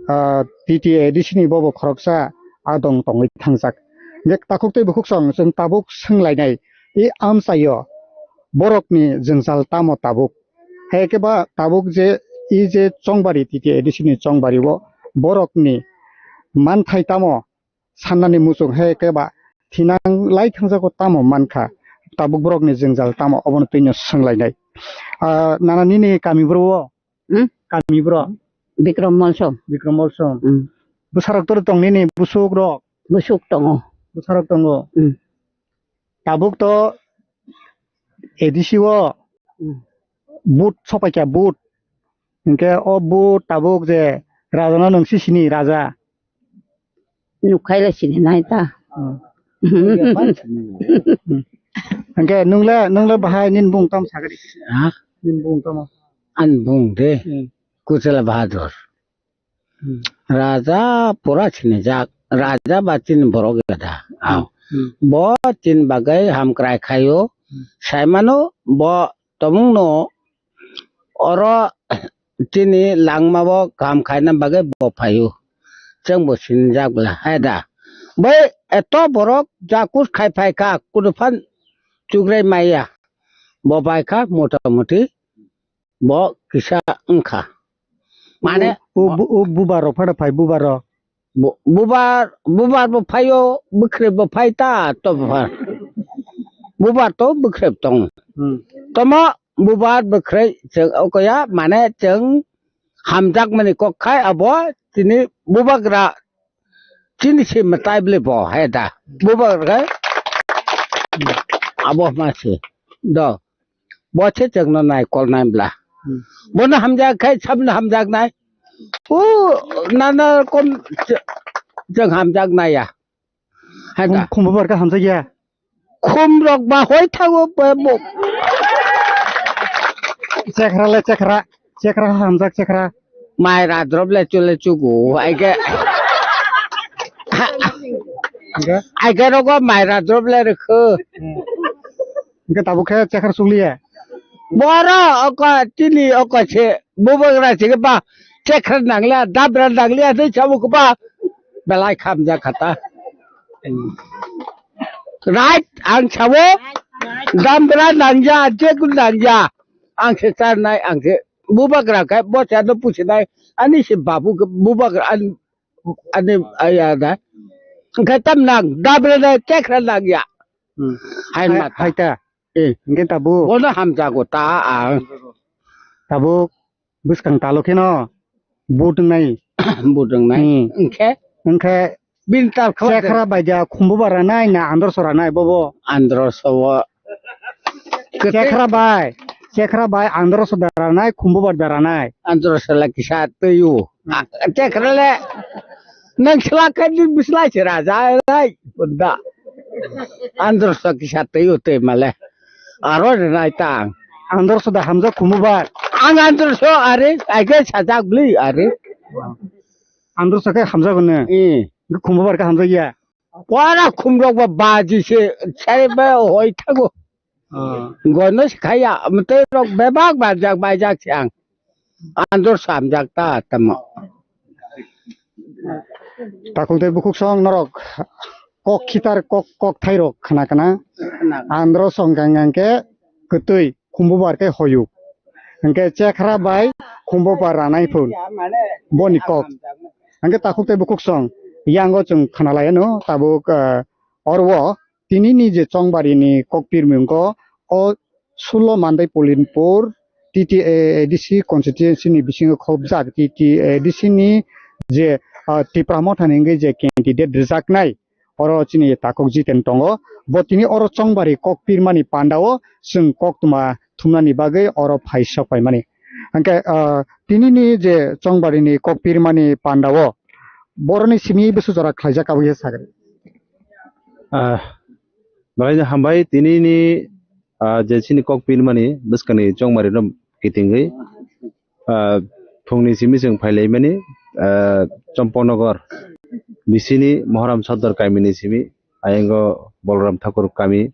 Ah, T T A D C ni bobo khoroksa adong tongwi thangjak. Hingke takhuk tei bukhuk song chwng tabuk swnglainai, i amchaio borokni jwngjal tamo tabuk? Hai khe ba tabuk je i je chongbari T T A D C ni chongbari o borokni manthai tamo sannani muchung hai khe ba thinang lai thangjago tamo mankha, tabuk borokni jwngjal tamo obono twino swnglainai. Ah, nana nini kami bro o? Hmm? Kami bro? Bikrom Molsom. Bikrom Molsom. Hmm. Bwsarok tor tong nini busuk rok? Busuk tongo. Bwsarok tongo. Hmm. Tabuk to A D C o Hmm. Vote sopaikha, vote. Hingke o vote tabuk je raja no nwng si sini raja. Nukhai le sini nai ta. Hmm. Hingke nung le, nung le bahai nin bung tam sagri. Ha? Nin bung tamo? An bung de. Hmm. Kuchela Bahadur. Hmm. Raja pura sinijak, raja ba chini borok gada. Aw. Hmm. Bo chini bagwi hamkrai khaio. Hmm. Saimano bo tomungno oro chini langma bo kaham khaina bagwi bo phaio. Chwng bo sinijak bla, hai da. Bai eto borok jakus khai phai kha, kunu phan chugrai maya. Bo bai kha, mota moti bo kisa wng kha. Mane o, o, o bubar rok phada phai bubar rok. Bu-, bubar, bubar bo phaio, bwkhrep bo phai ta, to bubar. Bubar to bwkhrep tong. Hmm. Tomo bubar bwkhrep chwng okoya, mane chwng hamjakmani kok khai abo chini bubagra chini se mwtai bwle bo hai da. Bubagra khai abo ma se. Do. Bo se chwngno nai kol nai bla. Hmm. Bono hamjak khai sabno hamjak nai. O nana kom chwng hamjak nai ya. Hai da. Khum, khum bubar ka hamjak ya. Khum rok ba hoi thago ba bo. Chekra le chekra. Chekra hamjak chekra. Mai ra drop le chule chugu. Ai ke. Hingke? Ai ke rogo mai ra drop le rikhu. Hingke tabuk khe chekra sukliya. Boro oko tini oko se bubagra se ba chekra nangla dabra nangla se chabu ba belai khamjak khata. Right, ang sabo, dambra nangya, jekun nangya, ang se charnai, ang se bubagra kai, bo charno pusinai, ani se babu ke bubagra, ani, ani aya da, khe tam nang, dambra nang, chekra nangya, Hmm. Hai Hai, mata. Hai ta. Eh. Hingke tabuk. Bono hamjago ta ang. Tabuk. Bwskang talo kheno budungnai. Budungnai. Hmm. Hingkhe? Hingkhe bini tal khabar chekra bai ja khumbu ba ranai na androso ranai bobo? Androso o. Chekra bai. Chekra bai androso da ranai khumbu ba da ranai. Androso la kisa twi o. Hmm. Ah, chekra le. Nang sila kadi bisla sira ja lai. Bunda. Androso kisa twi o twi male. Aro rinai tang. Androso da hamjak khumbu bar. Ang androso are, aige sajak bli are. Androso khe hamjak ne. Eh. Khumbu bar khe hamjak ya. Pora khumrok ba baji se, sai ba hoi thago. Ah. Gono se khaya, mtei rok bebak bajak, bajak se ang. Androso hamjak ta tamo. Takhuk tei bukhuk song norok kok khitar kok, kok thairok khna khna. Khna. Androso hwnkha hwnkhe kwtwi khumbu bar khe hoyuk. Hwnkhe chekra bai khumbu bar ranai phun. Boni kok. Hwnkhe takhuk tei bukhuk song yango chwng khna lai anw tabuk, ah, oro o tinini je chongbarini kok pirmung kho o sullo Mandai Pulinpur T T A A D C constituency ni bisingo khobjak T T A A D C ni je, ah, Tipra Motha ni wngwi je candidate rwjaknai oro chini takhuk Jiten tongo. Bo tini oro chongbari kok pirmani pandao chwng koktwma thumnani bagwi oro phai sok paimani. Hwnkhe, ah, tinini je chongbarini kok pirmani pandao boroni simi bwswk jora khlaijak aboni sagri. Ah, belai no hambai tinini, ah, je chini kok pirmani bwskangni chongmari no kitingwi, ah, phungni simi chwng phailaimani, ah, Chompoknogor bisini Mohoram Sodor kamini simi, ayango Bolram Thakur kami,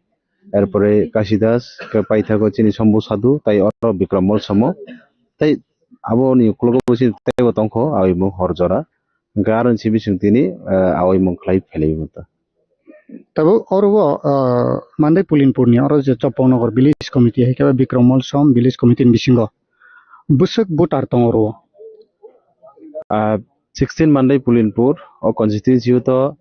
erpore Kasidas, khe paithago chini Sombu Sadhu, tai oro Bikram Molsomo, tai aboni uklogo bo chini teibo tongkho, aboni mung hor jora. Hwnkhe aroni simi chwng tini, ah, awi mung khlai phelaimanta. Tabuk oro o, ah, Mandai Pulinpurni oro je Chopongnagar Village Committee hai khe Bikram Molsom Village Committee ni bisingo bwswk voter tongo oro o? Ah, sixteen Mandai Pulinpur o constituency o to,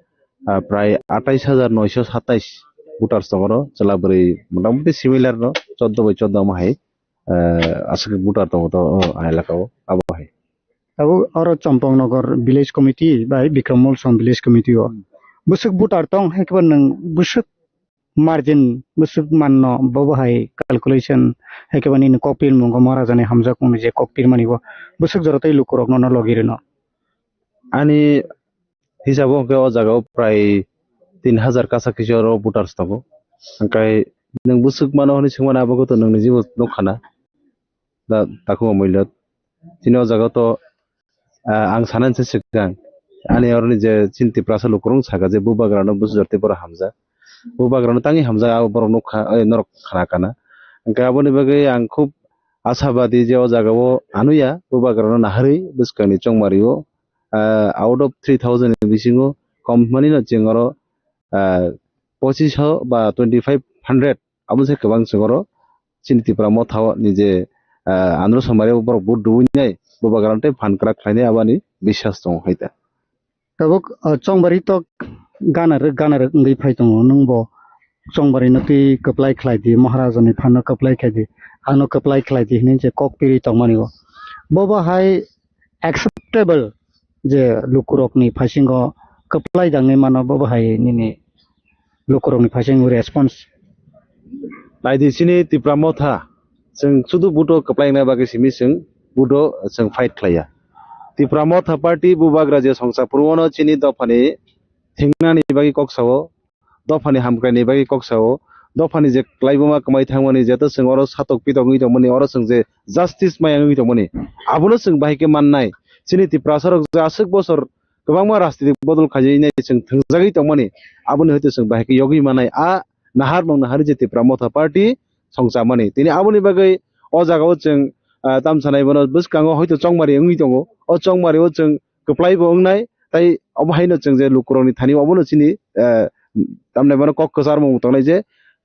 ah, prai atais hajar noisho satais voters tongo oro, chwla bwrwi motamuti similar no, choddo bai choddo omo hai, ah, aswk voter tongo to o elaka o, abo hai. Abo oro Chompongnagar Village Committee bai Bikram Molsom Village Committee o bwswk voter tong hai khe nwng bwswk margin bwswk manno bobo hai calculation hai khe nini kok pirmungo Maharajani hamjakmungni je kok pirmani bo bwswk jora tei lukurokno no logi rwno? Ani hisabo hwnkhe o jaga o prai tin hajar kasa kisa oro voters tongo. Hwnkhe nwng bwswk mano hwnwi swngmani abo khe to nwng nijibo nukha na. Da, takhuk Amoilot. Chini o jaga to, ah, ang sanani se swkang. Ani oroni je chini Tiprasa lukurok saka je bubagrano bwswk jora tei borok hamjak. Bubagrano tangwi hamjak abo borok nukha, oi, norok khna kana. Hwnkhe aboni bagwi ang khub ashabadi je o jagao anuya bubagrano naharwi bwskangni chongmario, ah, out of three thousand ni bisingo kom manino chwng oro, ah, pochiso ba twenty five hundred abo se kwbang chwng oro chini Tipra Motha ni je, ah, Andhra Somari borok vote rwinai bubagrano tei phan kwrak khlainai aboni biswas tongo hai ta. Tabuk, ah, chongbari tok gana rwk, gana rwk wngwi phai tongo. Nwng bo chongbari no twi kwplai khlai di, Maharaja ni phan no kwplai khlai di, ano kwplai khlai di hinwi je kok piri tongmani o. Bo bo hai acceptable je lukurok ni phaisingo kwplai dangwi mano, bo bo hai nini lukurokni phaising response. Naidi chini Tipra Motha, chwng sudu buto kwplai wngna bagwi simi chwng buto chwng fight khlaiya. Tipra Motha party bubagra je songcha phuru ono chini dophani thingnani bagwi kok sao, dophani hamkraini bagwi kok sao, dophani je klaibuma kwmai thangmani jeto chwng oro satok pitok wngwi tongmani, oro chwng je justice maya wngwi tongmani, abono chwng bahai khe mannai. Chini Tiprasarok je aswk bosor kwbangma rajnitik bodol khaijak nai chwng thwngjagwi tongmani, aboni hwnkhe chwng bahai khe yogwi manai a naharmung naharwi je Tipra Motha Party songchamani. Tini aboni bagwi o jagao chwng, ah, tamsanai bono bwskango hoito chongmari wngwi tongo. O chongmario chwng kwplaibo wngnai, tai obo haino chwng je lukurokni thani obono chini, ah, tamni bono kok kwcharmung tongnai je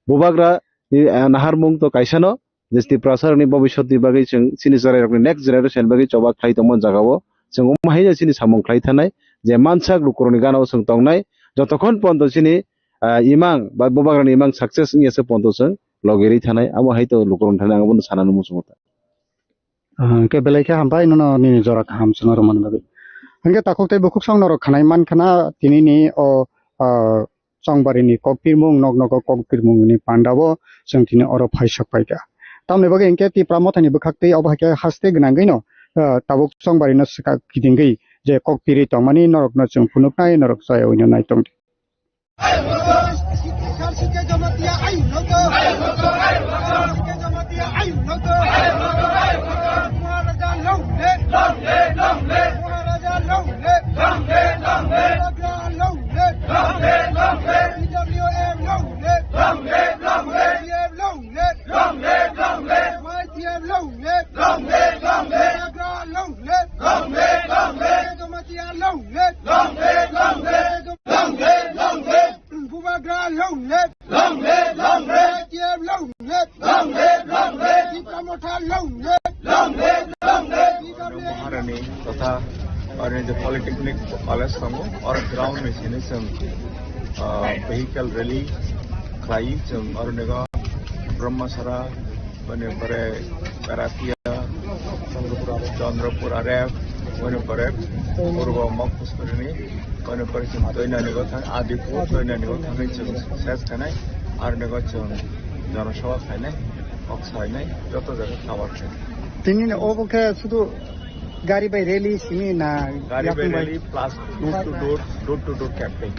bubagra ni, ah, naharmung to kaisano je Tiprasarokni bobiswtni bagwi chwng chini chwrairokni next generation bagwi choba khlai tongma jagao chwng omo haino chini samung khlai thanai je mansak lukurokni ganao chwng tongnai jotokhon ponto chini, ah, imang ba bubagrani imang success wngya se ponto chwng logi ri thanai amo hai to lukurokni thani ang abono sanani muchungo ta. Ah, hwnkhe belai khe hambai nono nini jora kaham chwngno rwmani bagwi. Hwnkhe takhuk tei bukhuk song norok khanai mankha na tinini o, ah, chongbarini kokpirmung, nok nogo kokpirmungni pandao chwng tini oro phai sok paikha. Tamoni bagwi hwnkhe Tipra Mothani bwkhaktwi obo hai khe haste gwnangwino, ah, tabuk chongbarino swkak kidingwi je kokpirwi tongmani norokno chwng phunuknai, norok chayawino naitongdi. Long live, long live. Long live, long live. Jamatia long live. Long live, long live. Long live, long live. Bubagra long live. Long live, long live. Y T F long live. Long live, long live. Tipra Motha long live. Long live, long live. Maharani totha Arni je Polytechnic College tongo, or ground ni sini chwng, ah, vehicle rally khlai chwng, or nego Brahmasara, boni pore Karatia, Chandrapur Arep, boni pore Purbo Mokpuspuri ni, boni pore chwng Toinani go thang, Adipur Toinani go thangwi chwng ses khanai, ar nego chwng Janasabha khainai, kok sainai, joto jaga cover khainai. Tini ni obo khe sudu gari bai rally simi na Gari bai yakung bai? Rally plus door to door, door to door campaign.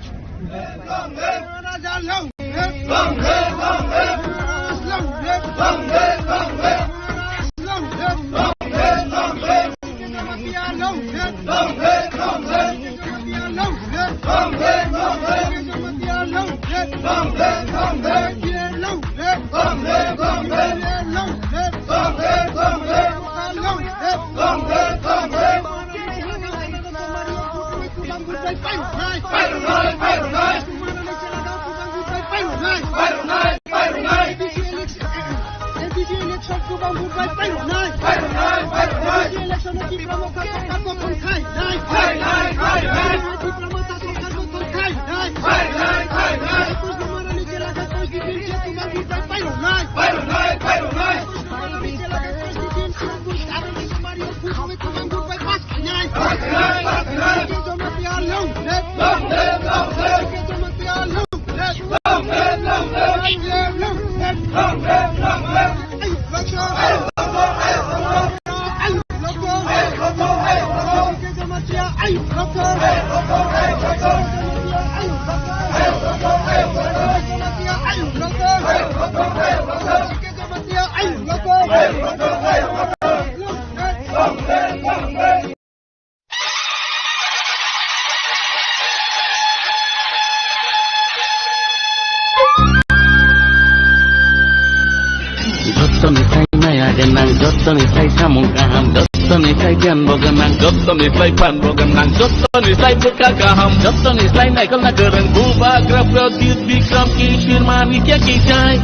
Jottoni slai giyan bo gwnang, jottoni slai phan bo gwnang, jottoni slai bwkha kaham, jottoni slai naikolna kwrwng, Bubagra Pradyut Bikram Kishore Manikya ki jai.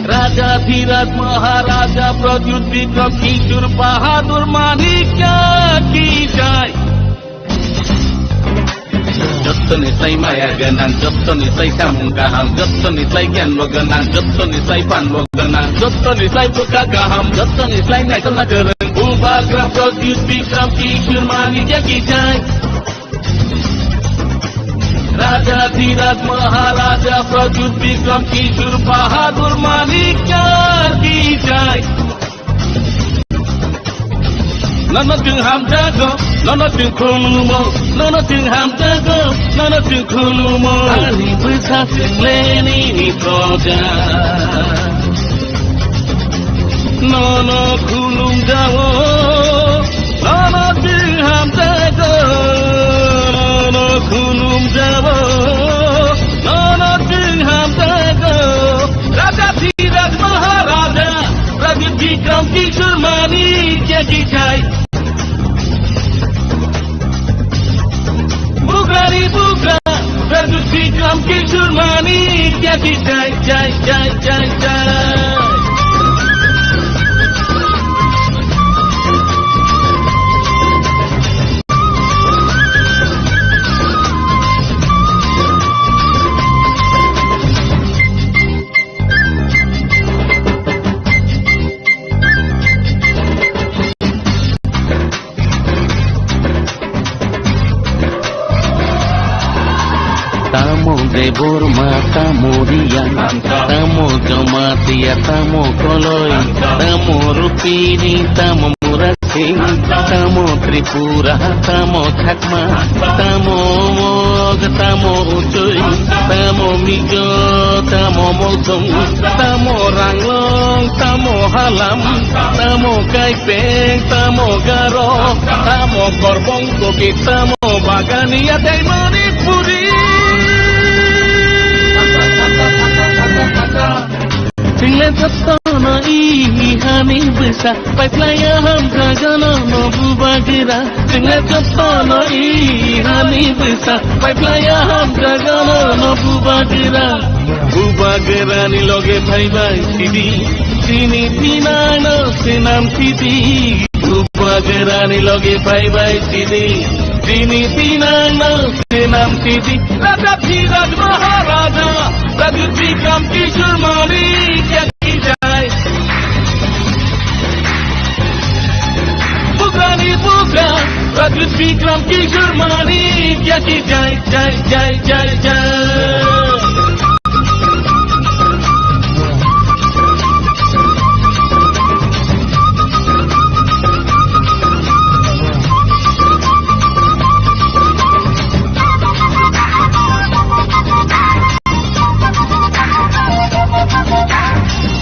Raja Dhiraj Maharaja Pradyut Bikram Kishore Bahadur Manikya ki jai. Jottoni slai maya gwnang, jottoni slai samung kaham, jottoni slai giyan bo gwnang, jottoni slai phan bo gwnang, jottoni slai bwkha kaham, jottoni slai naikolna kwrwng, Bubagra Pradyut Bikram Kishore Manikya ki jai. Raja Dhiraj Maharaja Pradyut Bikram Kishore Bahadur Manikya ki jai. Nono chwng hamjago, nono chwng khulumo, nono chwng hamjago, nono chwng khulumo. Ani bwsa chwng le nini proja. Nono khulumjao, nono chwng hamjago, nono khulumjao, nono chwng hamjago. Raja Dhiraj Maharaja, Pradyut Bikram Kishore Manikya ki jai. Bugrani bugra, Pradyut Bikram Kishore Manikya ki jai, jai, jai, jai, jai. Tamo Debbarma, tamo Riya, tamo Jamatia, tamo Koloi, tamo Rupini, tamo Murasing, tamo Tripura, tamo Chakma, tamo Mog, tamo Uchoi, tamo Mizo, tamo Mouthung, tamo Ranglong, tamo Halam, tamo Kaipeng, tamo Garo, tamo Korbong Koki, tamo Bagania tei Manipuri. Chwng le jotono i hani bwsa, paiphlaiya hamjago nono Bubagra. Chwng le jotono i hani bwsa, paiphlaiya hamjago nono Bubagra. Bubagrani loge phaibai sidi, chini thinangno swnam sidi. Bubagrani loge phaibai sidi, chini thinangno swnam sidi. Raja Dhiraj Maharaja, Pradyut Bikram Kishore Manikya ki jai. Bugrani bugra, Pradyut Bikram Kishore Manikya ki jai, jai, jai, jai, jai.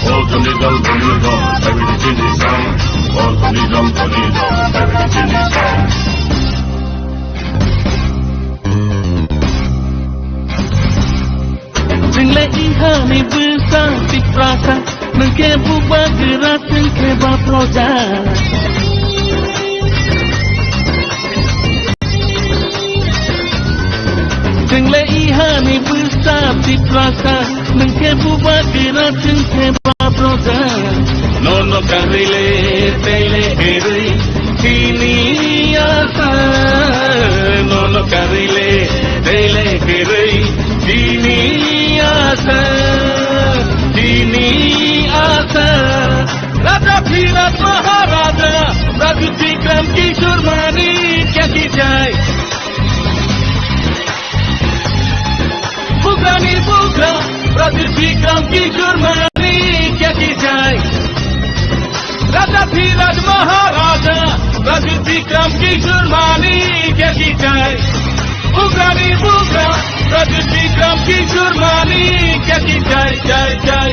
All the little, the little, everything is sound. All the little, the little, everything is sound. Chwng le ihani bwsa Tiprasa, nwng khe Bubagra, chwng khe ba proja. Chwng le ihani bwsa Tiprasa, nwng khe Bubagra, chwng khe ba proja. Nono karwi le tei le kwrwi chini asa, nono karwi le tei le kwrwi chini asa, chini asa. Raja Dhiraj Maharaja, Pradyut Bikram Kishore Manikya ki jai. Bugrani bugra, Pradyut Bikram Kishore Manikya ki jai. Raja Dhiraj Maharaja, Pradyut Bikram Kishore Manikya ki jai. Bugrani bugra, Pradyut Bikram Kishore Manikya ki jai, jai, jai.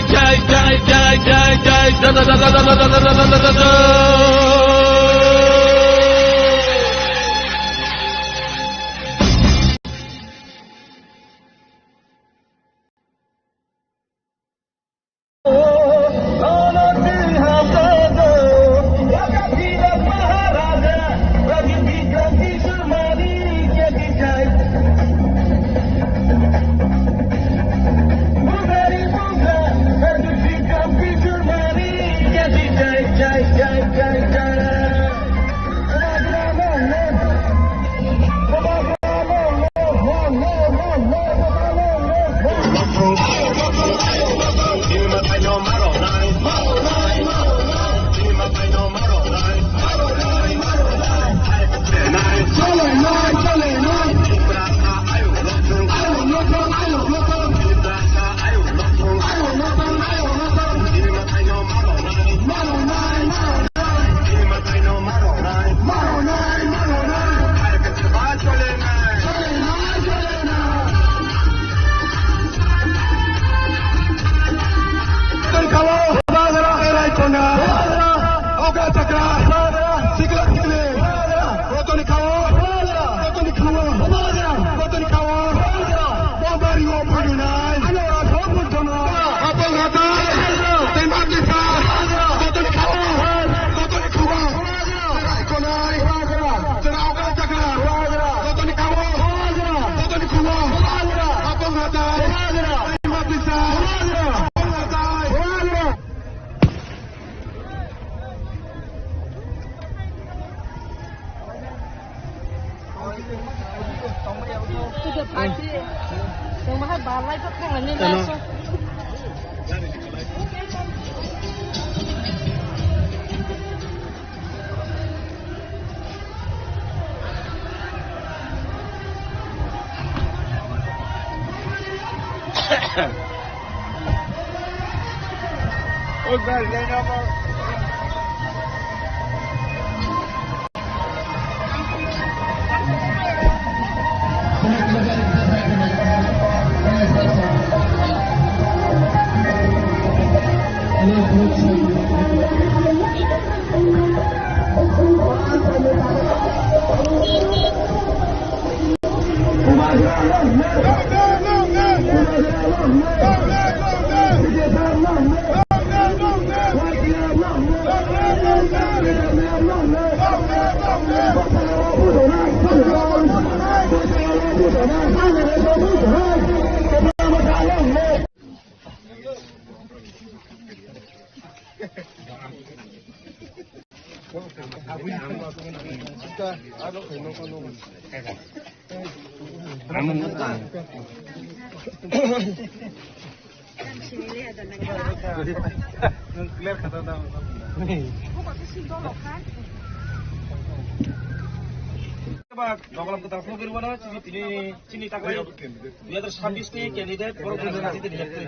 Dogolam kwtal phano gari wano chini tini chini taklai dui hazar sabbish ni candidate borok ni jati ni yakti.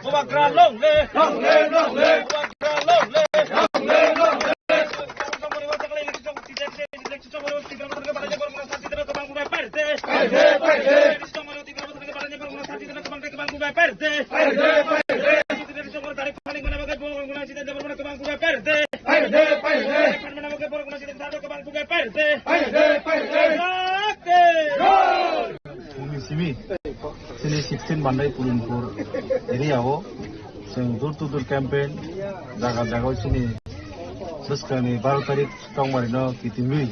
Bubagra long live! Long live, long live! Bubagra long live! Long live, long live! Chini simi, chini sixteen Mandai Pulinpur area o, chwng door to door campaign, jaga jaga o chini bwskangni baro tarik tongmari no kitingwi,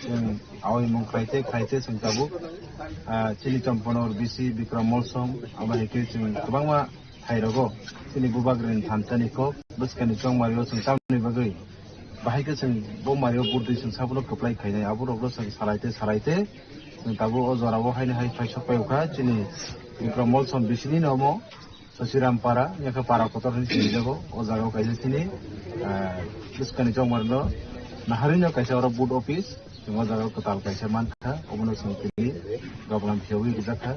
chwng awi mung khlaite khlaite chwng tabuk, ah, chini Champana R B C Bikram Molsom, abo hai khe chwng kwbangma hai rogo chini bubagrani thansa ni kok bwskangni tongmari o chwng tamni bagwi. Bahai khe chwng bo mario burdi chwng sabono kwplai khainai, aborokno chwng salaite salaite chwng tabuk o jorao haino hai phaisok pai wngkha chini Bikram Molsom bisini nomo Sasiram Para, yakhe Para Kotor hinwi sinijago. O jagao kaisa chini, ah, bwskangni chongmarno naharino kaisa oro booth office, chwng o jagao kwtal kaisa mankha, obono chwng tini gablam phiyawi rijakha.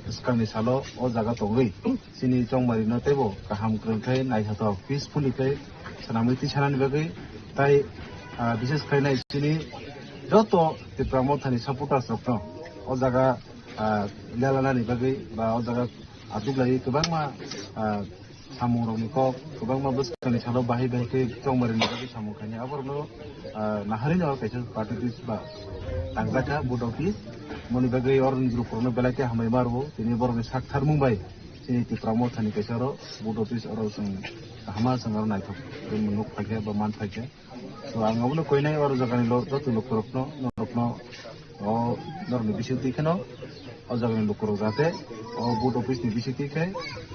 Swkangni salo o jaga tongwi chini chongmarino teibo kaham kwrwng khe naithothok peacefully khe swnamwi tisanani bagwi tai, ah, bises khe nai chini joto Tipra Mothani supporters rokno o jaga, ah, lelanani bagwi ba o jaga achuklaiwi kwbangma, ah, samungrokni kok, kwbangma bwskangni salo bahai bahai khe chongmarina bagwi samung khainai. Aborokno, ah, naharino kaisa party office ba tangjakha booth office. Moni bagwi oroni group rokno belai khe hambai ma rwo. Tini borokni sak tharmung bai chini Tipra Mothani kaisa oro booth office oro chwng kahama chwng oro naithok nuk phaikha ba man phaikha. So, ang abono koinai oro jagani lo-, joto lukurokno, norokno, o, norokni bisingtwi kheno, o jagani lukurok jate, o booth office ni bisingtwi khe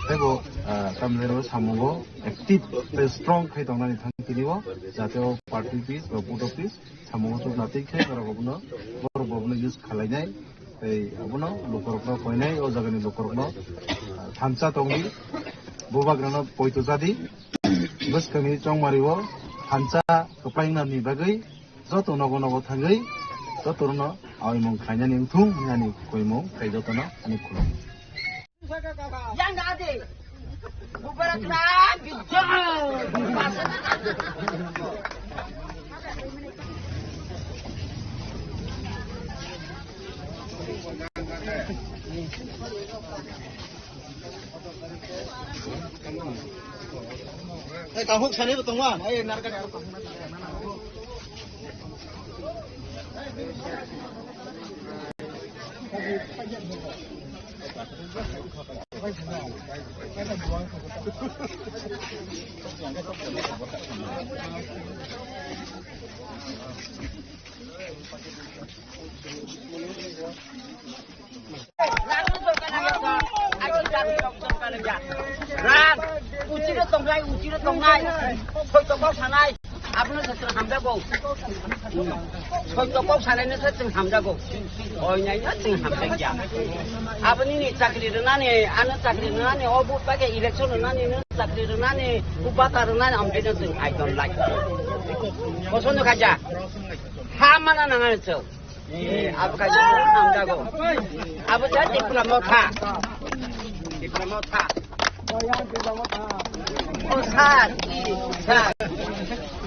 teibo, ah, tamni hwnba samungo active tei strong khai tongnani thang tini o jate o party office ba booth office samungo chukna twi khe norok abono borok bo abono use khalainai. Tei abono lukurokno koinai, o jagani lukurokno, ah, thansa tongdi, bubagrano poito chadi, bwskangni chongmario thansa kwplainani bagwi joto nogo nogo thangwi jotono aoimung khlainani wngthung hinani koimung tei jotono ani khulumung. Yang ade. Bubarakna bijak. Eh, kahuk sani tu tongwa. Eh, narga narga. Rang, uchiro tongnai, uchiro tongnai, soito kok sanai, abono se chwng hamjago. Soito kok sanai no se chwng hamjago. Oi nai no chwng hamjakya. Aboni ni chakri rwnani, ano chakri rwnani, o vote paikhe election rwnani, no chakri rwnani, o bata rwnani, amtwi no chwng I don't like. Kosono khaja. Ha mana nangani chwng. Eh, abo kaisa hamjago. Abo cha Tipra Motha. Tipra Motha. O sir, i sir.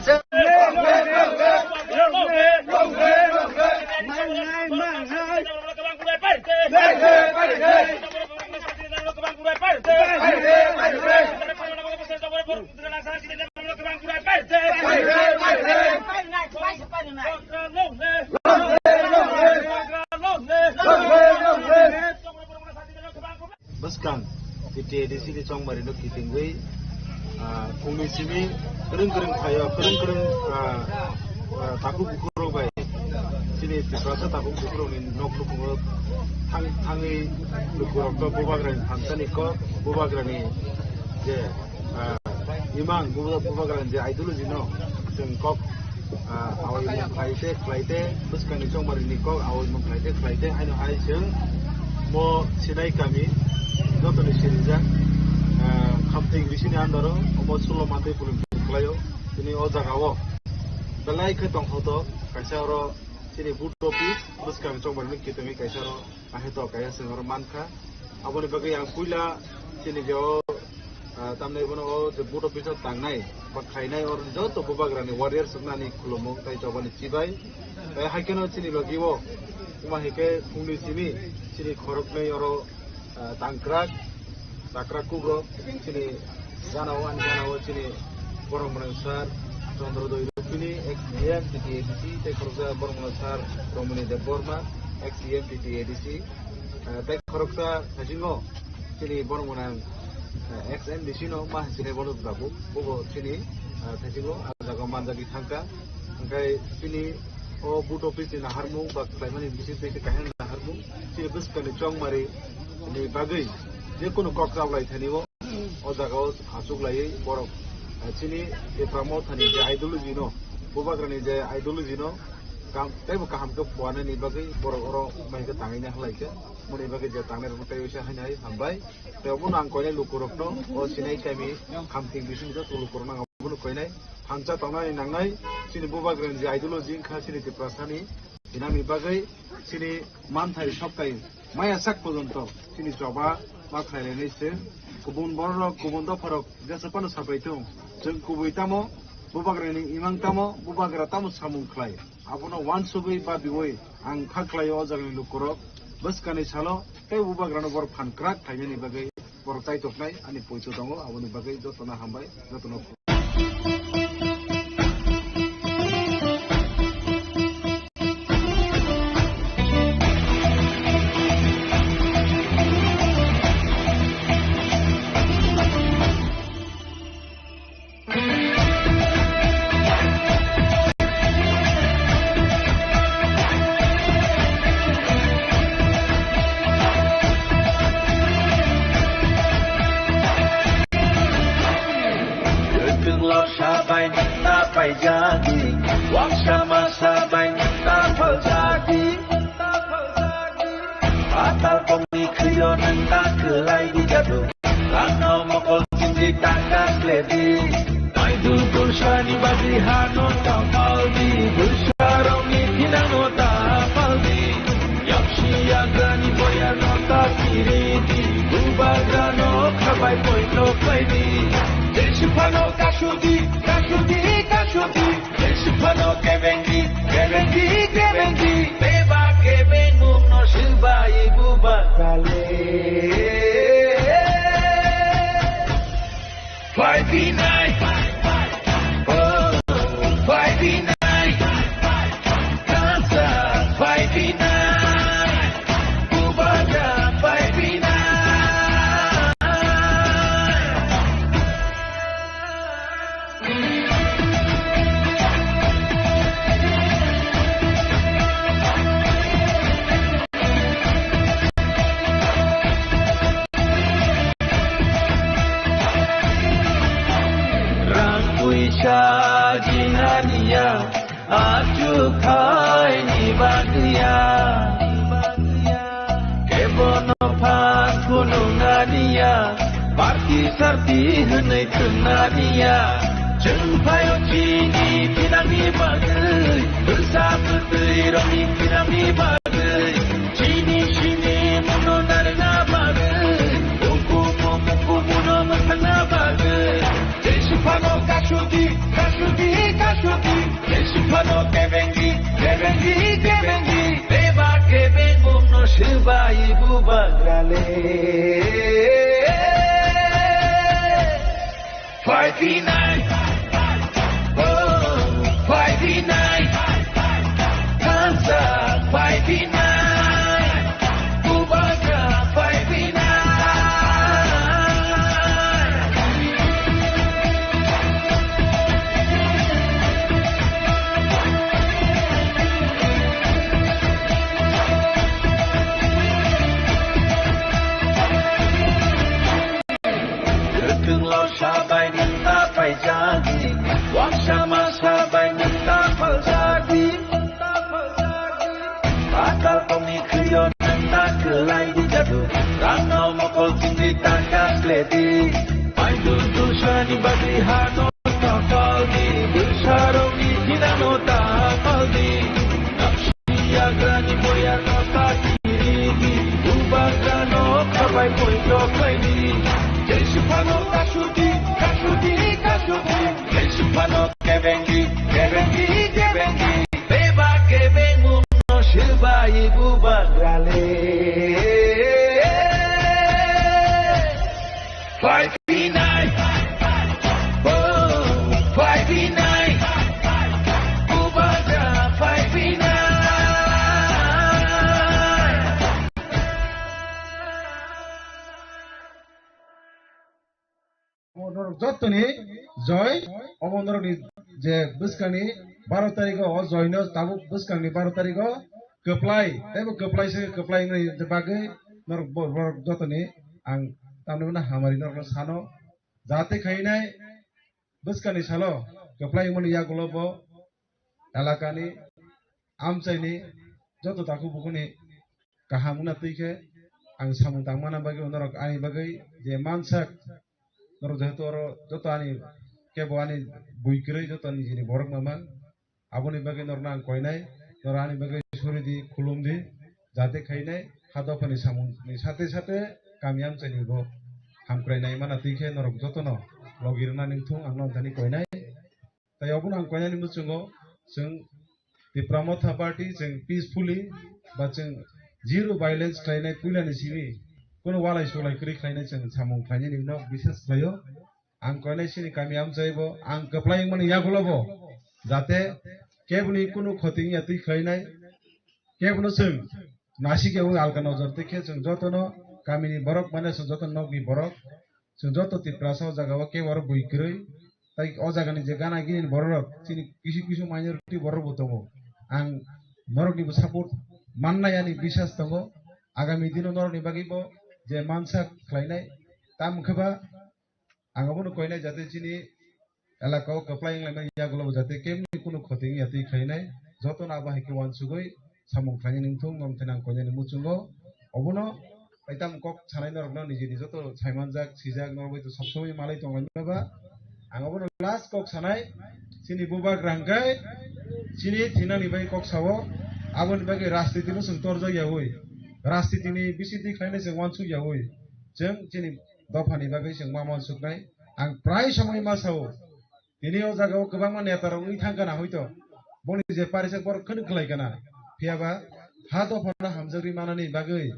Sir. Bwskang T T A D C ni chongmari no kitingwi, ah, phungni simi kwrwng kwrwng phaio, kwrwng kwrwng, ah, ah, takhuk bukhuk rok bai chini Tiprasa takhuk bukhuk rokni nok nukhungo thang-, thangwi lukurokno bubagrani thansani kok, bubagrani je, ah, imang, buba-, bubagrani je ideology no chwng kok, ah, awi mung khlai te, khlai te, bwskangni chongmari ni kok awi mung khlai te, khlai te, haino hai chwng mo Sinai kami jotoni sirijak, ah, Khamting bisini andaro omo Sulo Mantri Pulung khlaio. Tini o jaga o belai khe tongthoto kaisa oro chini booth office bwskangni chongmari ni kitingwi kaisa oro. Ahe to kaya chwng oro mankha. Aboni bagwi ang puila chini je o, ah, tamni bono o je booth office o tangnai ba khlainai oro joto bubagrani warriors wngnani khulumung tei jobani chibai. Tei hai kheno chini bagwi o wngma hai khe phungni simi chini khoroknwi oro, ah, tangkrak. Takra kubrok chini gana o, ani gana o chini borok mwnang sir Chandra Doi Rupini, ex E M T T A D C, tei khoroksa borok mwnang sir Romani Debbarma, ex E M T T A D C, eh, tei khoroksa thaisingo chini borok mwnang, eh, ex M D C no ma hinwi sinai bono babu, bobo chini, eh, thaisingo ah jaga manjagwi thangkha. Hwnkhe chini o booth office ni naharmung ba khlaimani bising twi khe kaisa naharmung chini bwskangni chongmari ni bagwi je kunu kok chablai thani o. O jaga o achuk laiwi borok, eh, chini Tipra Mothani je ideology no, bubagrani je ideology no kam, teibo kaham khe phuarnani bagwi borok oro mai khe tangwi nai halai khe, moni bagwi je tangnai rok tei waisa haino hai hambai. Tei obono ang koinai lukurokno, o Sinai kami Khamting bising joto lukurokno ang obono koinai thansa tongnani nangnai, chini bubagrani je ideology wngkha chini Tiprasani hinani bagwi chini manthai soktai maya sak pojonto chini choba ma khlai lainai se. Kubun bororok, kubun dopharok jesa phano sapai thung, chwng kubui tamo, bubagrani imang tamo, bubagra tamo samung khlai, abono uansugwi babiui ang kha khlaio o jagani lukurok. Bwskani salo tei bubagrano borok phan kwrak khlainani bagwi borok chaitoknai ani poito tongo, aboni bagwi jotono hambai, jotono. Lorsa bai nwng ta paijadi, waksa masa bai nwng ta phaljadi. Patal pongni khwio nwng ta kwlai di jadu, rangno mokol chindi ta kasledi. Maidu dursani bagwi hano ta paldi, dursarokni thinangno ta paldi. Yapsi yagrani boyarno ta kiridi, bubagrano khabai poito khlaidi. Jesi phano kasudi, kasudi, kasudi. Jesi phano kebengi, kebengi, kebengi. Beba kebengmungno swbai bubagrale. Five B nine. Oh, five B nine. Dancer, five B nine. Kubata, five B nine. Rang puisa jinaniya, achuk thaini bagwiya. Kebono phan khulumnaniya, party sarti hwnwi thwngmaniya. Chwng phaio chini thinangni bagwi, bwsa bwtwi rokni thinangni bagwi. Chini sini muno narwkna bagwi, ukumu mukumuno mwthangna bagwi. Jesi phano kasudi, kasudi, kasudi. Jesi phano kebengi, kebengi, kebengi. Beba kebengmungno swbai bubagrale. Five B nine. Oh, five B nine. Dancer, five B nine. Kubata, five B nine. Kwthwng lorsa bai nwng ta paijadi, waksa masa bai nwng ta phaljadi. Patal pongni khwio nwng ta kwlai di jadu, rangno mokol chindi ta kasledi. Maidu dursani bagwi hano ta paldi, dursarokni thinangno ta paldi. Yagrani boyarno ta kiridi, bubagrano khabai poito khlaidi. Jesi phano kasudi, kasudi, kasudi. Jesi phano kebengi, kebengi, kebengi. Beba kebengmungno swbai bubagrale. Five B nine. Oh, five B nine. Kubata, five B nine. Omo norok jottoni joy, omo norokni je bwskangni baro tarikh o, o joy no tabuk bwskangni baro tarikh o kwplai, teibo kwplai se kwplai wngni bagwi norok bo-, borok jottoni ang tamni mano hamari norokno sano, jate khainai bwskangni salo kwplai wngmani yagulo bo elakani amchaini joto takhuk bukhukni kaham wngna twi khe ang samung tangmana bagwi norok ani bagwi je mansak norok jehetu oro joto ani kebo ani bui kwrwi joto nijini borok mama. Aboni bagwi norokno ang koinai, norok ani bagwi suri di, khulum di, jate khainai ha dophani samungni sate sate kami amchaini bo hamkrai nai mana twi khe norok jotono logi rwna ningthung ang norok thani koinai. Tai obono ang koinani muchungo chwng Tipra Motha Party chwng peacefully ba chwng zero violence khlainai puilani simi, kono walai sulai kwrwi khlainai chwng samung khlainani no biswas khlaio. Ang koinai chini kami amchai bo, ang kwplai wngmani yagulo bo, jate keboni kunu khoti wngya twi khlainai, kebono chwng nasik ya alka nojor twi khe chwng jotono kamini borok mane chwng joto nokni borok, chwng joto Tiprasa o jaga o kebo oro bui kwrwi, tai o jagani je gana gini borok rok chini kisu kisu minority borok bo tongo. Ang norokni bo support mannai ani biswas tongo. Agami dino norokni bagwi bo je mansa khlainai, tamo khe ba ang abono koinai jate chini elaka o kwplai wnglaimani yagulo bo jate kebni kunu khoti wngya twi khlainai, jotono abo hai khe uansugwi samung khlainani wngthung, norok thani ang koinani muchungo. Obono taitam kok sanai norokno nijini joto saimanjak, sijak, norok bai to sob somoi malai tonglaimani ba. Ang obono last kok sanai, chini bubagra hwnkhe chini thinani bai kok sao, aboni bagwi rajniti no chwng torjak yaui, rajniti ni bisingtwi khlainai chwng uansuk yaui, chwng chini dophani bagwi chwng ma uansuknai. Ang prai somoi ma sao, tini o jaga o kwbangma neta rok wngwi thang kana hoito, boni je parijak borok khwnwi khlai kana, phiya ba ha dophano hamjagwi manani bagwi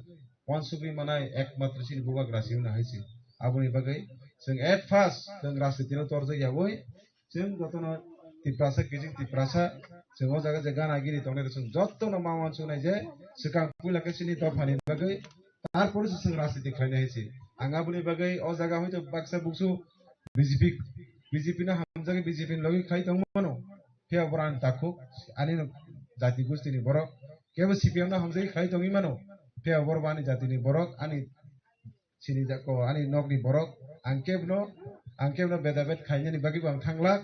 uansugwi manai ekmatro chini bubagra se wngna hai se. Aboni bagwi chwng at first chwng rajniti no torjak yaui, chwng jotono Tiprasa, kiching Tiprasa, chwng o jaga je gana gini tongnai rok chwng jotono ma uansuknai je swkang puila khe chini dophani bagwi, tarpore se chwng rajniti khlainai hai se. Ang aboni bagwi o jaga hoito baksa buksu B J P, B J P no hamjagwi B J P ni logi khlai tongmano. Phiya borok ani takhuk, ani no jati gustini borok. Kebo C P M no hamjagwi khlai tongwi mano. Phiya borok bo ani jatini borok, ani sini jako, ani nokni borok. Ang kebno, ang kebno bedabed khainani bagwi bo ang thanglak.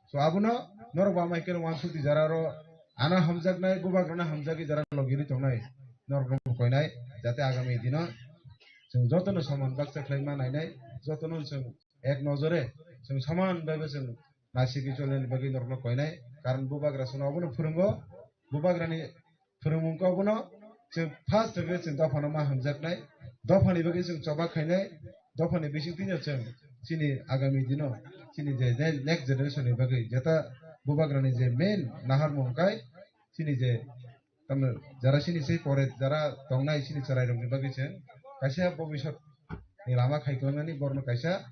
So abono norok bo amai keno uansuk di jara ro ano hamjaknai, bubagrano hamjagwi jara logiri tongnai. Norok no koinai, jate agami dino chwng jotono soman baksa khlai ma nainai, jotono chwng ek nojore chwng soman bai bo chwng naisingwi cholnani bagwi norokno koinai. Karon bubagra chwngno obono phwrwngo, bubagrani phwrwngmung khe obono chwng first hwnkhe chwng dophano ma hamjaknai, dophani bagwi chwng choba khainai, dophani bisingtwino chwng chini agami dino chini je ne-, next generation ni bagwi jeta bubagrani je main naharmung kai chini je tamni jara chini se pore jara tongnai chini chwrairokni bagwi chwng kaisa bobisot ni lama khai kwlangnani borokno kaisa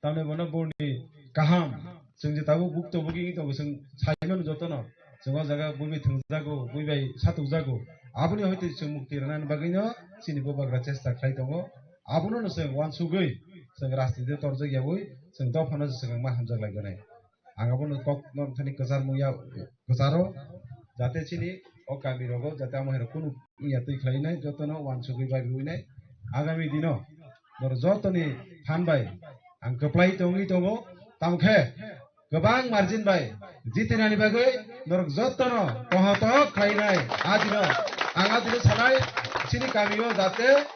tamni bono borni kaham. Chwng je tabuk bukto bugi wngwi tongo, chwng saimano jotono. Chwng o jaga bui bai thwngjago, bui bai satukjago. Aboni hoite chwng mukti rwnani bagwino chini bubagra chesta khlai tongo. Abono no chwng uansugwi, chwng rajniti torjak yaui, chwng dophano se chwng ma hamjak lai gwnai. Ang abono kok norok thani kwchar mungya, kwcharo, jate chini o kami rogo jate amo hai rok kunu wngya twi khlai nai, jotono uansugwi bai rwi nai. Agami dino norok jotoni phan bai ang kwplai tongwi tongo, tamo khe kwbang margin bai jitinani bagwi norok jotono kohotok khlai nai. A dino ang a dino sanai, chini kamio jate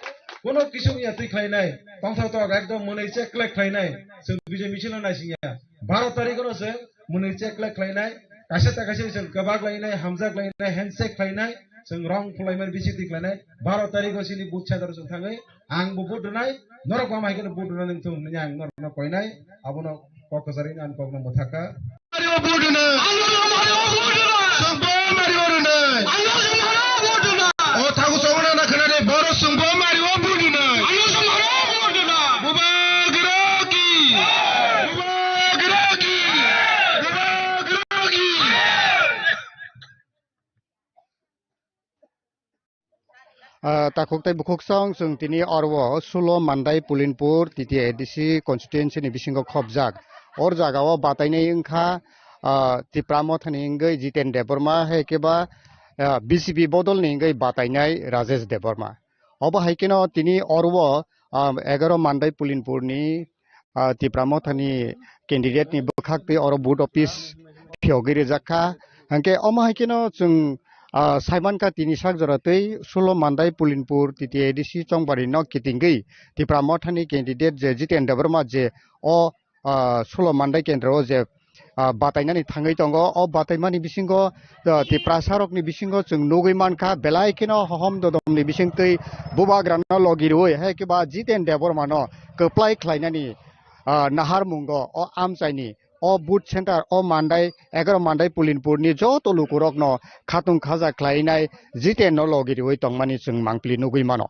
kono kisu wngya twi khlai nai, tongthok tok ekdom mwnwi check khlai khlai nai, chwng bijai misil no naisingya. Baro tarikh no chwng mwnwi check khlai khlai nai, kaisa ta kaisa chwng kwbak lai nai, hamjak lai nai, handshake khlai nai, chwng rong phulai mani bisi twi khlai nai. Baro tarikh o chini booth center o chwng thangwi ang bo vote rwnai, norok bo ama hai kheno vote rwna nang thung hwnwi ang norok no koi nai, abono kok kwchari ang kok no mwthakha. Mario vote rwnai. Songbo Mario rwnai. O thagu songna na khwnani boro songbo Mario vote rwnai. Bubagra ki! Bubagra ki! Bubagra ki! Ah, takhuk tei bukhuk song chwng tini oro o Sulo Mandai Pulinpur T T A D C constituency ni bisingo khopjak. Or jaga o batainai wngkha, ah, Tipra Motha ni wngwi Jiten Debbarma, hai khe ba, ah, B J P bodol ni wngwi batainai Rajesh Debbarma. Obo hai kheno tini oro o, ah, egaroh Mandai Pulinpur ni, ah, Tipra Motha ni candidate ni bwkhak twi oro vote office phiyogwi rijak kha. Hwnkhe omo hai kheno chwng, ah, saimankha tini sak jora twi Sulo Mandai Pulinpur T T A D C Chongbari no kitingwi Tipra Motha ni candidate je Jiten Debbarma je o ah, Sulo Mandai kendro o je, ah, batainani thangwi tongo. O bataimani bisingo, ah, Tiprasa rokni bisingo chwng nugwi mankha, belai kheno hohom dodom ni bisingtwi bubagrano logi rwui hai khe ba Jiten Debbarma no kwplai khlainani, ah, naharmungo o amchaini o booth center o Mandai, egaroh Mandai Pulinpur ni joto lukurokno khatung khaja khlainai Jiten no logi rwui tongmani chwng mangpili nugwi mano.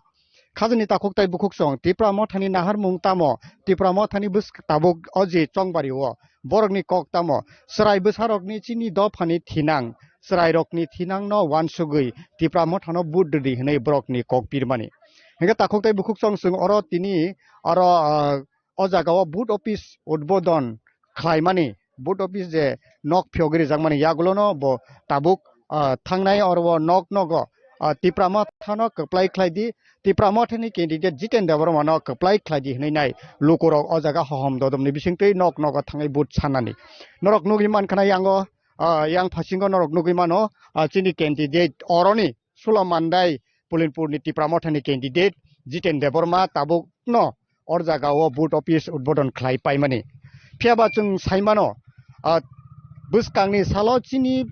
Khajani takhuk tei bukhuk song, Tipra Mothani naharmung tamo? Tipra Mothani bwsk-, tabuk o je Chongbari o borokni kok tamo? Chwrai bwsarokni chini dophani thinang, chwrairokni thinangno uansugwi Tipra Mothano vote rwdi hwnwi borokni kok pirmani. Hingkhe takhuk tei bukhuk song chwng oro tini oro, ah, o jaga o vote office udbodon khlaimani, vote office je nok phiyogwi rijakmani yagulono bo tabuk, ah, thangnai oro o nok nogo ah, Tipra Mothano kwplai khlai di, Tipra Mothani candidate Jiten Debbarmano kwplai khlai di hwnwi nai lukurok o jaga hohom dodomni bisingtwi nok nogo thangwi vote sanani. Norok nugwi mankha na yango, ah, yang phasingo norok nugwi mano, ah, chini candidate oroni Sula Mandai Pulinpurni Tipra Mothani candidate Jiten Debbarma tabukno or jagao vote office udbodon khlai paimani. Phiyaba chwng saimano, ah, bwskangni salo chini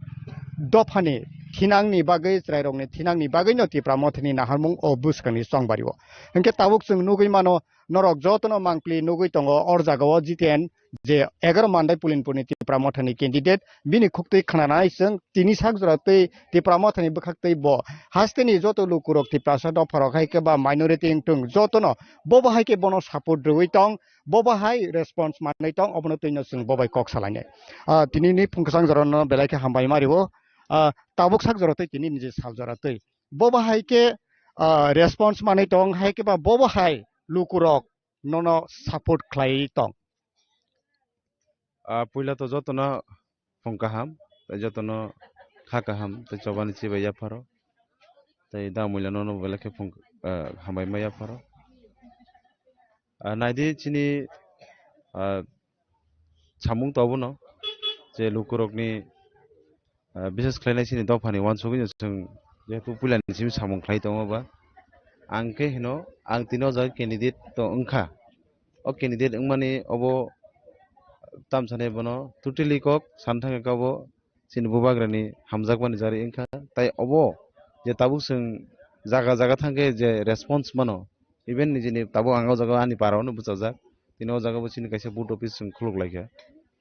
dophani thinangni bagwi, chwrairokni thinangni bagwino Tipra Mothani naharmung o bwskangni chongbario. Hinkhe tabuk chwng nugwi mano, norok jotono mangpli nugwi tongo or jagao Jiten je egaroh Mandai Pulinpurni Tipra Mothani candidate, bini khuktwi khnanai chwng tini sak jora twi Tipra Mothani bwkhaktwi bo hasteni joto lukurok Tiprasa dopharok hai khe ba minority wngthung jotono bobo hai khe bono support rwui tong, bobo hai response manwi tong, obono twino chwng bobai kok salainai. Ah, tinini phung kwchang jorano belai khe hambai ma rwo. Ah, tabuk sak jora twi tini niji sal jora twi bobo hai khe, ah, response manwi tong hai khe ba bobo hai lukurok nono support khlai tong. Ah, puila to jotono phung kaham, tei jotono kha kaham, tei chobani chibai yapharo, tei da muila nono belai khe phung, ah, hambai ma yapharo. Ah, naidi chini, ah, samung to obono je lukurokni, ah, bises khlainai chini dophani uansugui no chwng jehetu puilani simi samung khlai tongo ba, ang khe hino ang tini o jaga candidate to wngkha. O candidate wngmani obo tamsani bono totally kok san thangkha obo chini bubagrani hamjakmani jari wngkha. Tai obo je tabuk chwng jaga jaga thangkhe je response mano, even nijini tabuk ang o jaga ani para-o no bwchajak, tini o jaga bo chini kaisa vote office chwng khuluk laikha.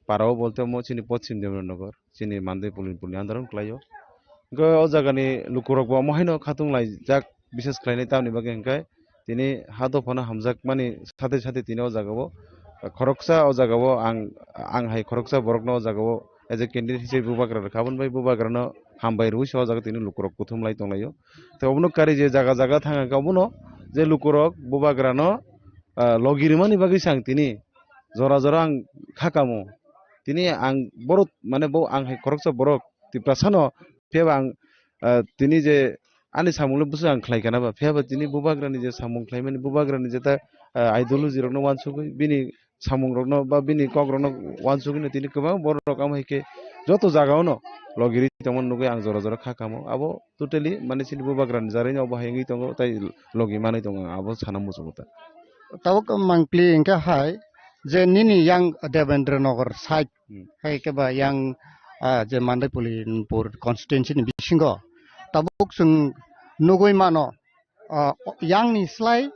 Para-o bolte omo chini Poschim Debendranagar, chini Mandai Pulinpurni under-o klaio. Hwnkhe o jagani lukurok bo omo haino khatung laijak, bises khlainai tamni bagwi hwnkhe tini ha dophano hamjakmani sathe sathe tini o jagao khoroksa o jagao ang, ang hai khoroksa borokno o jagao as a candidate hisabe bubagra rwkha, aboni bai bubagrano hambai rwui se o jaga tini lukurok kuthum lai tonglaio. Tei obono kari je jaga jaga thang kha obono je lukurok bubagrano, ah, logi rwmani bagwi se ang tini jora jora ang kha kamo. Tini ang borok mane bo ang hai khoroksa borok Tiprasano phiyaba ang, ah, tini je ani samungno bwswk ang khlai kana ba, phiyaba tini bubagrani je samung khlaimani, bubagrani je ta, ah, ideology rokno uansugwi bini samungrokno ba bini kokrokno uansugwino tini kwbang borok amo hai khe joto jagao no logi rwi tongmani nugwi ang jora jora kha kamo. Abo totally mane chini bubagrani jarwi no obo hai wngwi tongo, tai logi manwi tongo, ang abo sana muchungo ta. Tabuk mangpli hwnkhe hai je nini yang Debendra Nagar side Hmm. hai khe ba yang, ah, je Mandai Pulinpur constituency ni bisingo tabuk chwng nugwi mano, ah, yang ni slai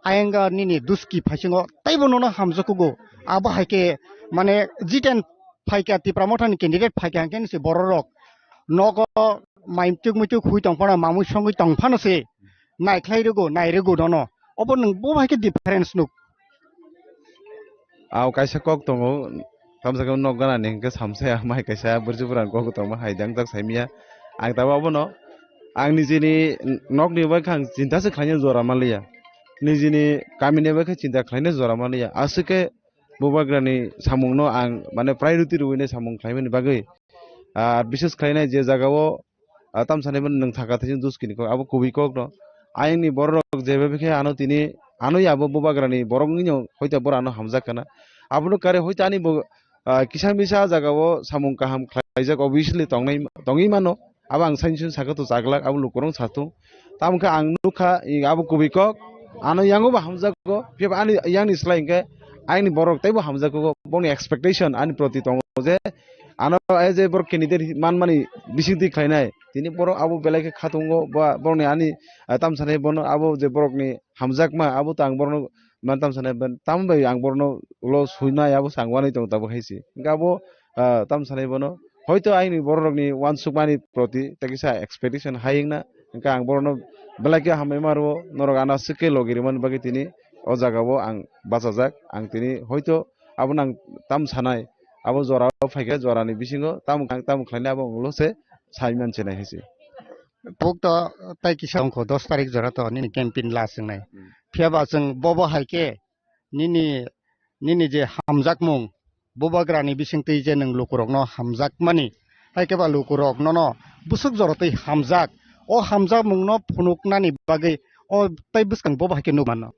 ayang nini duski phaisingo teibo nono hamjakgo. Abo hai khe mane Jiten phaikha, Tipra Mothani candidate phaikha hwnkhe se bororok nogo maituk muituk hui tong phano, mamui songwi tong phano se naikhlai rwgo, nai rwgo nono. Obo nwng bo hai khe difference nuk. Aw kaisa kok tongo, tamsa khe nok gana ni hwnkhe samsaya mai kaisa burju bwrang kok tongma hai dang tak saimya. Ang tabuk abono ang nijini nokni bai khe ang chinta se khlaina jora manliya, nijini kamini bai khe chinta khlaina jora manliya. Aswk khe bubagrani samungno ang mane priority rwui nai samung khlaimani bagwi. Ar bises khlainai je jagao, ah, tamsani mani nwng thaka thaichung duskini kok, abo kubui kokno. Ayangni bororok jeba khe ano tini, ano abo bubagrani borok wngno hoita boro ano hamjak kana. Abono kare hoita ani bo, ah, kisa misa jagao samung kaham khlaijak, obviously tongnai, tongwi mano. Abo ang saini sini sakha to chaglak, abo lukurok satung. Tamo khe ang nukha, i abo kubui kok, ano yango bo hamjakgo, phiya ani yangni slai hwnkhe ayangni borok teibo hamjakgo, boni expectation ani proti tongo je, ano ai je borok candidate manmani bisingtwi khlainai, tini borok abo belai khe khatungo, ba borokni ani, ah, tamsanai bono abo je borokni hamjakma, abo to ang borokno man tamsanai, tamo bai ang borokno ulo suinai, abo se ang uanui tongo tabuk hai se. Hwnkhe abo, ah, tamsanai bono, hoito ayangni bororokni uansukmani proti tei kisa expectation hai wngna, hwnkhe ang borokno belai khe hambai ma rwo, norok ano aswk khe logi rwmani bagwi tini o jagao ang bachajak. Ang tini hoito abono ang tam sanai, abo jorao phaikhe jorani bisingo tamo, tamo khlainai abo ang ulo se sai man chenai hai se. Pukto tai kisa wngkho dos tarik jora to nini campaign last wngnai. Hmm. Phiya ba chwng bobo hai khe nini, nini je hamjakmung, bubagrani bisingtwi je nwng lukurokno hamjakmani, hai khe ba lukurok nono bwswk jorotwi hamjak, O hamjakmungno phunuknani bagwi o tei bwskang bo bahai khe nuk mano.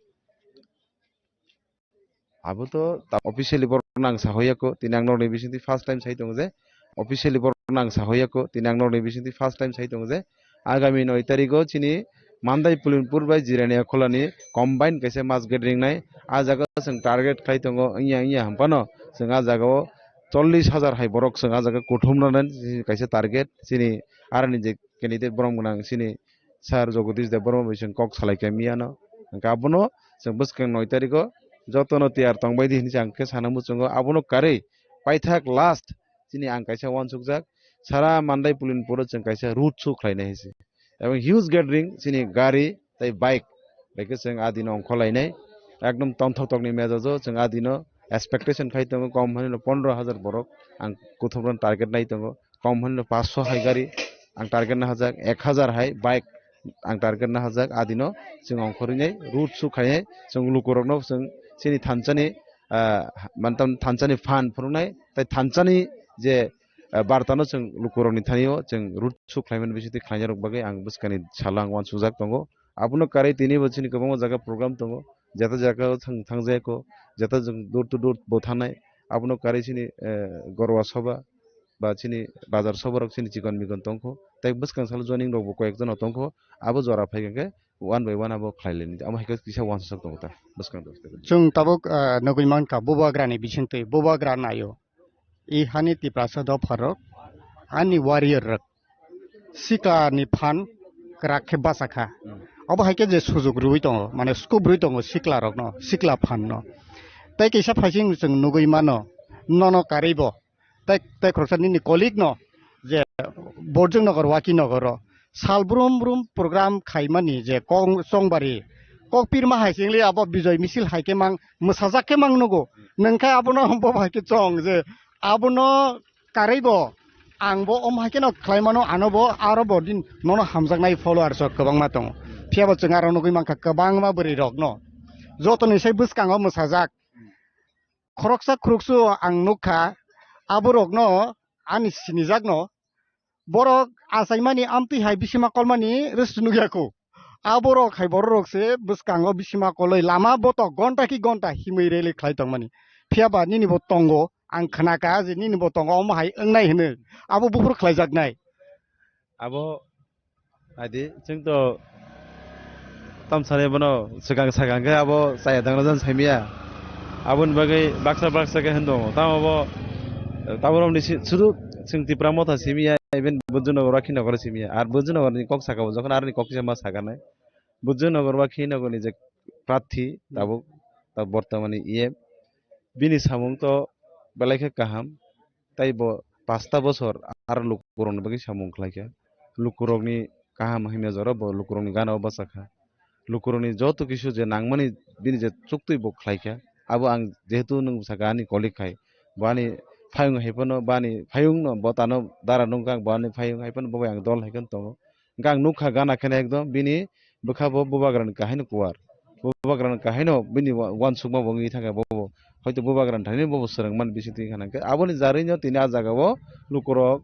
Abo to ta-, officially borok nang sahoyako, tini ang norokni bisingtwi first time sai tongo je, officially borok nang sahoyako, tini ang norokni bisingtwi first time sai tongo je, agami noi tarigo chini Mandai Pulinpur bai Jirania Kholani combined kaisa mass gathering nai, a jaga chwng target khai tongo, wngya wngya hwnphano chwng a jagao chollish hajar hai borok chwng a jaga kuthumna nani kaisa target, chini aroni je candidate borom gwnang chini Sir Jagadish Debbarma bai chwng kok salai kha miyano. Hwnkhe abono chwng bwskang noi tariko jotono tiyar tongbai di hinwi chwng khe sana muchungo. Abono karwi paithak last chini ang kaisa uansukjak, sara Mandai Pulinpuro chwng kaisa road show khlainai hai se. Ebong huge gathering chini gari tei bike bai khe chwng a dino ongkhorlainai. Ekdom tongthok tokni mejajo chwng a dino expectation khai tongo, kom hwnwi no pondro hajar borok ang kuthumrokno target nai tongo. Kom hwnwi no paanch sho hai gari ang target na hajak, ek hajar hai bike ang target na hajak. Adino chwng ongkhorwi nai road show khainai, chwng lukurokno chwng chini thanchani, ah, mantam thanchani phan phunuknai, tei thanchani je, ah, bartano chwng lukurokni thanio chwng road show khlaimani bisingtwi khlainarok bagwi ang bwskangni salo ang uansukjak tongo. Abono karwi tinibo chini kwbangma jaga program tongo, jeta jagao thang-, thangjayakho, jeta chwng door to door bo thangnai, abono karwi chini, eh, Gorwa Sabha, ba chini bazar soborok chini chikon mikon tongkho, tei bwskang salo joining rokbo koyekjono tongkho, abo jora phai khe one by one abo khlai laini, amo hai khe kisa uansuk tongo ta bwskang rok. Chwng tabuk, ah, nugwi mankha bubagrani bisingtwi, bubagra naio, i hani Tiprasa dopharok, ani warrior rok, siklani phan kwrak khe bachakha. Hmm. Abo hai khe je sujuk rwui tongo, mane scope rwui tongo sikla rokno, sikla phanno. Tei kisa phaising chwng nugwi mano, nono karwibo, tei, tei khoroksa nini colleague no je Borjong Nagar, Waki Nagar o sal brum brum program khaimani je kong-, Chongbari kokpirma hai se wngli abo bijoy misil hai khe mang mwsajak khe mang nugo. Nwng khe abono bo hai khe chong je abono karwi bo ang bo om hai kheno khlai mano, ano bo aro bo din nono hamjaknai followers rok kwbangma tongo. Phiya bo chwng aro nugwi mankha kwbangma bwrwi rokno jotoni sai bwskango mwsajak. Khoroksa khoroksa ang nukha, aborokno ani sinijakno, borok achaimani amtwi hai bisima kolmani rest nukya kho. Aborok hai bororok se bwskango bisima koloi lama botok gonta ki gonta himwi rally khlai tongmani. Phiya ba nini bo tongo, ang khnaka je nini bo tongo, omo hai wngnai hwnwi. Abo buphuru khlaijaknai. Abo Adi, chwng to tamsani bono swkang sakang khe abo chaya dangna jan saimiya. Aboni bagwi baksa baksa khe hwn tongo. Tamo bo, taborokni si-, sudu chwng Tipra Motha simiya, even Bujunogor, Rakhinogor simiya. Ar Bujunogorni kok sakao, jokhon aroni kok kisa ma sakanai. Bujunogor ba Rakhinogorni je prathi, tabuk, ta bortomani E M, bini samung to belai khe kaham. Tai bo pasta bosor aro lukurokni bagwi samung khlaikha. Lukurokni kaham hamya jora bo lukurokni gana o bachakha. Lukurokni joto kisu je nangmani bini je chuktwi bo khlaikha. Abo ang jehetu nwng bwsakha ani colleague hai. Bo ani phayung hai phano, bo ani phayungno, bo tano dara nungkha, bo ani phayung hai phano, bo bai ang dol hai kheno tongo. Hwnkhe ang nukha gana kheno ekdom bini bwkha bo bubagrani kahaino kuwar. Bubagrani kahaino bini wa-, uansukma bo wngwi thangkha bobo. Hoito bubagrani thani bobo swrwngmani bisingtwi wngkha nangkhe. Aboni jarwino tini ah jagao lukurok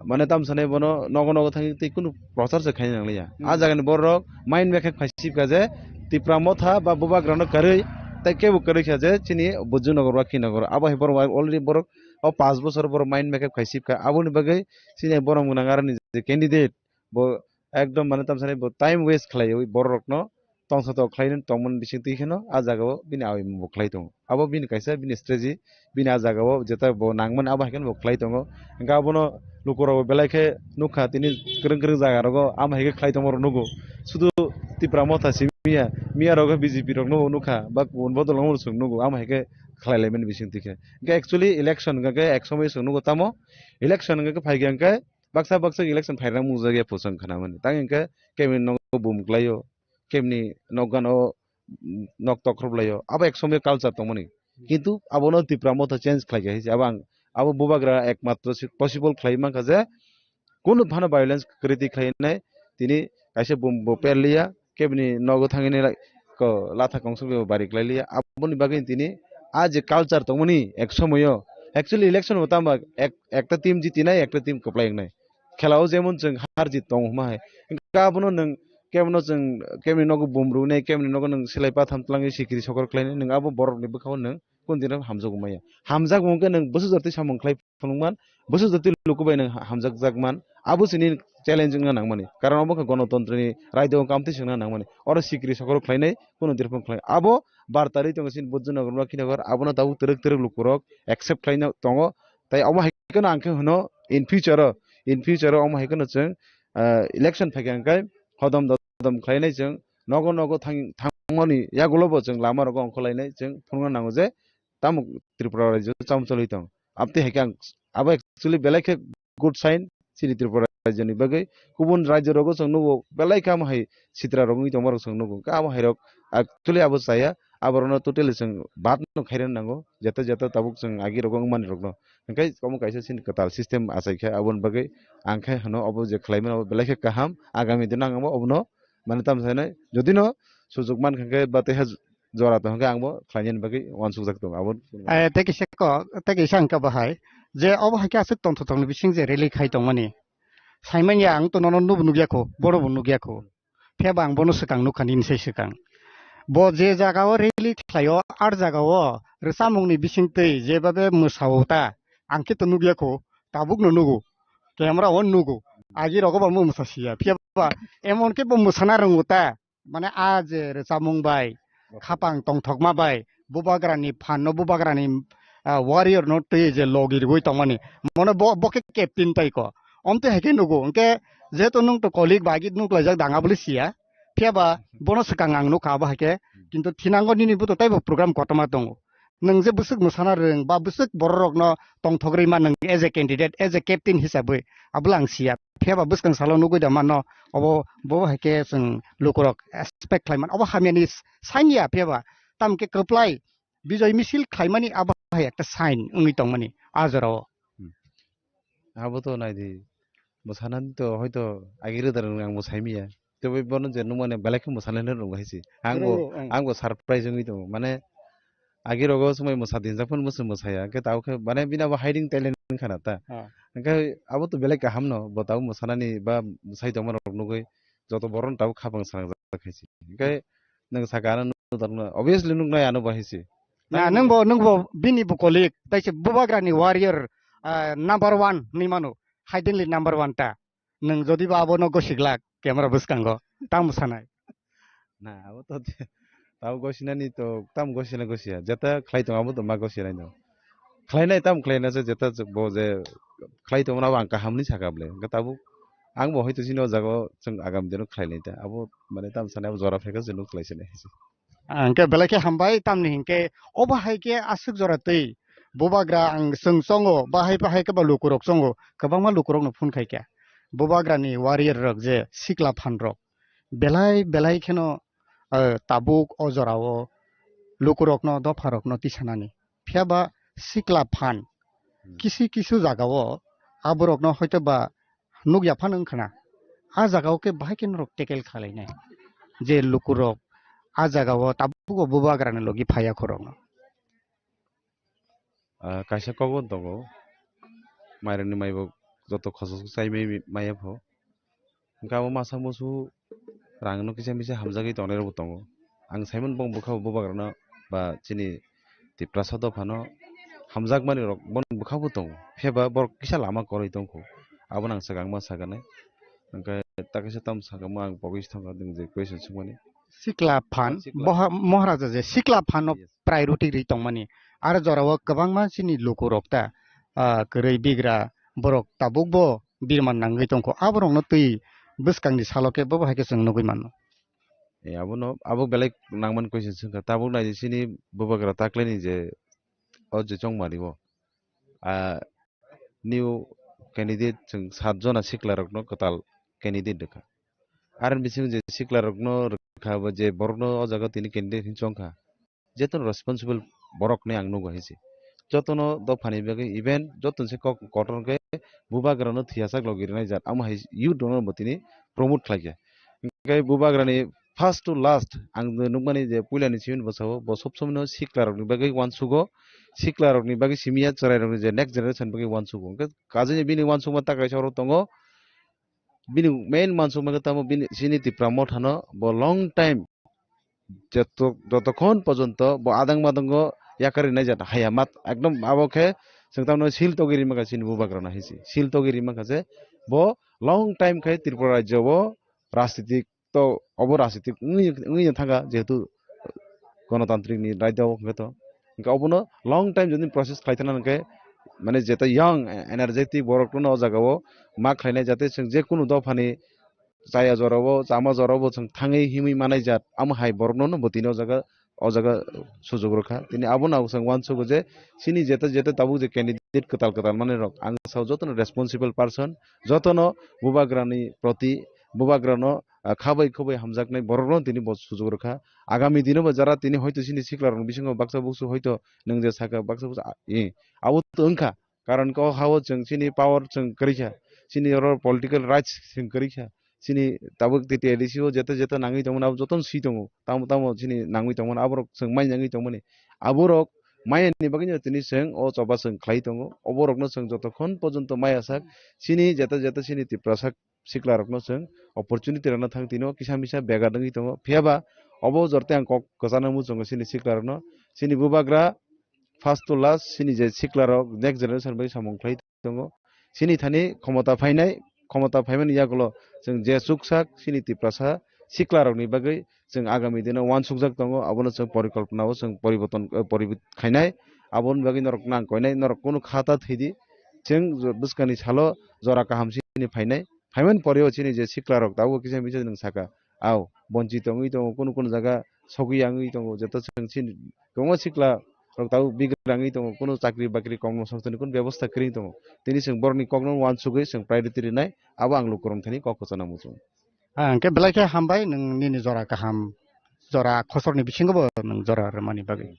mane tamsani bono nogo nogo thangwi tei kunu prochar se khaina nangliya. Ah jagani bororok mind mekhe khaisipkha je Tipra Motha ba bubagrano karwi tei kebo karwi kha je chini Bujunogor ba Khinogor. Abo hai borok already borok o panch bosor borok mind mekhe khaisipkha. Aboni bagwi chini borom gwnang aroni je candidate bo ekdom mane tamsani bo time waste khlaiwi bororokno tongsa tok khlainani tongmani bisingtwi kheno ah jagao bini awi bo khlai tongo. Abo bini kaisa bini strategy, bini ah jagao jeta bo nangmani abo hai kheno bo khlai tongo. Hwnkhe abono lukurok bo belai khe nukha tini kwrwng kwrwng jaga rogo amo hai khe khlai tongma rok nugo. Sudu Tipra Motha simi ya, miya rogo B J P rok no nukha, ba kubun bodol wngmano chwng nugo, amo hai khe khlai laimani bisingtwi khe. Hwnkhe actually election hwnkhe ek somoi chwng nugo tamo, election hwnkhe phaikha hwnkhe baksa baksa election phairang mungjakya pho chwng khnamani. Tang hwnkhe kemini nogo bum klaio, kemini nok gana o, mm, nok tokhrob laio. Abo ek somoi culture tongmani. Kintu abono Tipra Motha change khlaikha hai se. Abo ang, abo bubagra ekmatro si possible khlai mankha je kunu phano violence kwrwi twi khlainai. Tini kaisa bum bo perliya, kebini nogo thangwi nai lai, ko latha kongsok bai bo bari khlai liya. Aboni bagwi tini ah je culture tongmani ek somoio, actually election bo tamo ek, ekta team jitinai, ekta team kwplai wngnai. Khela o jemon chwng har jit tongo hwnma hai. Hwnkhe abono nwng kebono chwng keboni nogo bum rwnai, keboni nogo nwng silai patham twlangwi sikiri sokor khlainai, nwng abo borokni bwkhao nwng kunu din hamjakgo maya. Hamjakgo hwnkhe nwng bwswk jotoi samung khlai phunukman, bwswk jotoi luku bai nwng ha-, hamjakjakman, abo chini challenge wngna nangmani. Karon obo wngkha gonotontroni raida o kamtwi swngna nangmani. Oro sikiri sokoro khlainai, kunu din phung khlai. Abo barta rwi tongo chini Bojjanagar, Lakhinagor, abono tabuk twrwk twrwk lukurok accept khlaina tongo. Tai omo hai kheno ang khe hwno in future o, in future o omo hai kheno chwng, ah, election phaikha hwnkhe hodom dodom khlainai chwng nogo nogo thang-, thangmani yagulo bo chwng lama rogo ongkhorlainai chwng phunukna nango je tamo Tripura rajyo chamcholwi tong. Abtwi hai khe ang abo actually belai khe good sign chini Tripura rajyoni bagwi. Kubun rajyo rogo chwng nugo belai khe amo hai sitra rok wngwi tongma rok chwng nugo. Hwnkhe amo hai rok actually abo chaya, aborokno totally chwng bad no khairokna nango. Jeta jeta tabuk chwng agi rogo wngmani rokno. Hwnkhe omo kaisa chini kwtal system achai khe aboni bagwi ang khe hwno obo je khlaimani obo belai khe kaham. Agami dino ang obo, obono mane tamo sanai jodi no sujuk mankha khe ba tei ha jora tong khe ang bo khlainani bagwi uansukjak tongo abo. Eh, tei kisa ko, tei kisa hwnkha bahai je obo hai khe aswk tongthok tongni bising je rally khai tongmani. Saimanya ang to nono nubo nukya kho, bono bo nukya kho. Phiya ba ang bono swkang nukha nini sai swkang. Bo je jaga o rally khlai o, ar jaga o rwchapmung ni bising twi je babe mwsa o ta, ang khe to nukya kho, tabuk no nugo. Camera o nugo. Agi rogo bo mwsa siya. Phiya ba emon khe bo mwsana rwngo ta. Mane a je rwchapmung bai, khapang tongthokma bai, bubagrani phan no bubagrani, ah, warrior no twi je logi rwui tongmani. Mono bo, bo khe captain tai ko. Omtwi hai khe nugo. Hwnkhe jehetu nwng to colleague bai nuklaijak dang abole siya. Phiya ba bono swkang ang nukha abo hai khe. Kintu thinango nini buto taibo program kotorma tongo. Nwng je bwswk mwsana rwng ba bwswk bororokno tongthok rwima nwng as a candidate, as a captain hisabwi, abole ang siya. Phiya ba bwskang salo nugwi da mano, obo bo hai khe chwng lukurok expect khlai man. Obo hamyani s-, sign ya phiya ba. Tamo khe kwplai bijoy misil khlaimani abo hai ekta sign wngwi tongmani a jorao. Hmm. Abo to nai di, mwsanani to hoito agi rwda rwng ang bo sai manya. Tei bono je nukmani belai khe mwsanai rwng hai se. Ang bo, rwng, ang. Ang bo surprise wngwi tongo. Mane agi rogo swmai mwsa dinjak phano mwsa mwsaya. Hwnkhe tabuk khe mane bini abo hiding talent wngkha na ta. Ah. Hwnkhe abo to belai kaham no, bo tabuk mwsanani ba mwsai tongma rok nugwi joto borok no tabuk khapang srangjak hai se. Hwnkhe nwng saka ano nukdakno, obviously nuknai ano bo hai se. Na, nwng bo, nwng bo bini bo colleague, tai se bubagrani warrior, ah, number one hinwi mano, hidingly number one ta. Nwng jodi ba abono gosi glak camera bwskango, tamo sanai? Na, abo to tamo gosinani to, tamo gosina gosia, jeta khlai tongo abo to ma gosinai no. Khlainai tamo khlaina se jeta bo je khlai tongo abo ang kaham hinwi saka bwle. Hwnkhe tabuk ang bo hoito chini o jaga o chwng agam dino khlainai ta. Abo mane tamo sanai abo jora phaikha chwng khlai sinai. Hwnkhe belai khe hambai, tamni hinkhe obo hai khe aswk jora twi bubagra ang chwng chongo, bahai bahai khe ba lukurok chongo, kwbangma lukurokno phone khai kha. Bubagrani warrior rok je sikla phan rok belai belai kheno, eh, tabuk o jorao lukurokno, dopharokno tisanani. Phiya ba sikla phan kisi kisu jagao aborokno hoito ba nukya phano wngkha na. A jagao khe bahai khe norok tackle khlainai je lukurok a jagao tabuk o bubagrani logi phaiya khorokno. Ah, kaisa kokbo tongo, mairokni maibo joto khosok chai mai maya pho. Hwnkhe abo masa musu rangno kisa misa hamjagwi tongnai rokbo tongo. Ang saimano bong bwkha bo bubagrano ba chini Tiprasa dophano hamjakmani rok boni bwkha bo tongo. Phiya ba borok kisa lama kwrwi tongkho. Abono ang swkang ma saganai. Hwnkhe ta kaisa tamo sakamo ang pogwi se thangkha nwng je question swngmani. Sikla phan, sikla. Boha-, Moharaja je sikla phano, yes, priority rwi tongmani. Aro jorao kwbangma chini lukurok ta, ah, kwrwi bigra borok tabukbo birman nangwi tongkho. Aborokno twi bwskangni salo khe bo hai khe chwng nugwi mano. E, abono, abo belai nangmani question swngkha. Tabuk nai di chini bubagra taklaini je o je chongmani o. Ah, new candidate chwng sat jona sikla rokno kwtal candidate rwkha. Aroni bisingo je sikla rokno rwkha ba je borokno o jaga tini candidate hinwi chongkha, jeto responsible borok hinwi ang nugo hai se. Jotono dophani bagwi event joto se kok kotor khe bubagrano thwiyasak logi rwnai jat, amo hai youth rokno bo tini promote khlaikha. Hwnkhe bubagrani first to last ang nukmani je puilani simi bwsao bo sob somoino sikla rokni bagwi uansugo, sikla rokni bagwi simi ya chwrai rokni je next generation bagwi uansugo. Hwnkhe kajini bini uansukma ta kaisa oro tongo, bini main mansukma khe tamo bini chini Tipra Motha no bo long time joto, jotokhon pojonto bo adang madango yakarwi naijak haya mat ekdom abo khe chwng tamno sil togwi rimaka chini bubagrano hinsi sil togwi rimaka je bo long time khe Tripura rajyo o rajnitik to obo rajnitik wngwi wngwi thangkha jehetu gonotantrikni raida o hwnkhe to hwnkhe obono long time jodi process khlai thangna hwnkhe mane jeta young energetic borokno o jaga o ma khlainai jate chwng je kunu dophani chaya jorao, chama jorao bo chwng thangwi himwi manai jat, amo hai borokno no bo tini o jaga, o jaga sujuk rwkha. Tini abono ang chwng uansugo je, chini jeta jeta tabuk je candidate kwtal kwtal manwi rok, ang sao jotono responsible person, jotono bubagrani proti, bubagrano, ah, khabai khubai hamjaknai borokno tini bo sujuk rwkha. Agami dino bo jara tini hoito chini sikla rokni bisingo baksa buksu hoito nwng je saka baksa buksu, ah, eh, abo to wngkha. Karon khe o ha-o chwng chini power chwng kwrwi kha, chini oro political rights chwng kwrwi kha, chini tabuk T T A D C o jeta jeta nangwi tongmani abo jotono swi tongo, tamo tamo chini nangwi tongmani aborok chwng mai nangwi tongmani, aborok maya ni bagwi no tini chwng o choba chwng khlai tongo, oborokno chwng jotokhon pojonto maya sak chini jeta jeta chini Tiprasa sikla rokno chwng opportunity rwna thang tino kisa misa bega dwngwi tongo. Phiya ba obo jorte ang kok kwchana muchungo chini sikla rokno, chini bubagra first to last chini je sikla rok next generation bai samung khlai tongo. Chini thani khomota phainai, khomota phaimani yagulo chwng je chuksak chini Tiprasa sikla rokni bagwi chwng agami dino uansukjak tongo, abono chwng porikolpona o chwng poriborton, eh, poribit khainai, aboni bagwi norok nang koinai, norok kunu khata thwidi, chwng bwskangni salo jora kaham chini phainai. Phaimani pore o chini je sikla rok tabuk kisa misa nwng saka, au bonchi tongwi tongo, kunu kunu jaga sogwi yangwi tongo, joto chwng chini kwbangma sikla rok tabuk bigrangwi tongo, kunu chakri bakri kokno songchani kunu bebosta kwrwi tongo. Tini chwng borokni kokno uansugwi chwng priority rwnai, abo ang lukurok thani kok kwchana muchung. Ah, hwnkhe belai khe hambai nwng nini jora kaham, jora khosorni bisingobo nwng jora rwmani bagwi.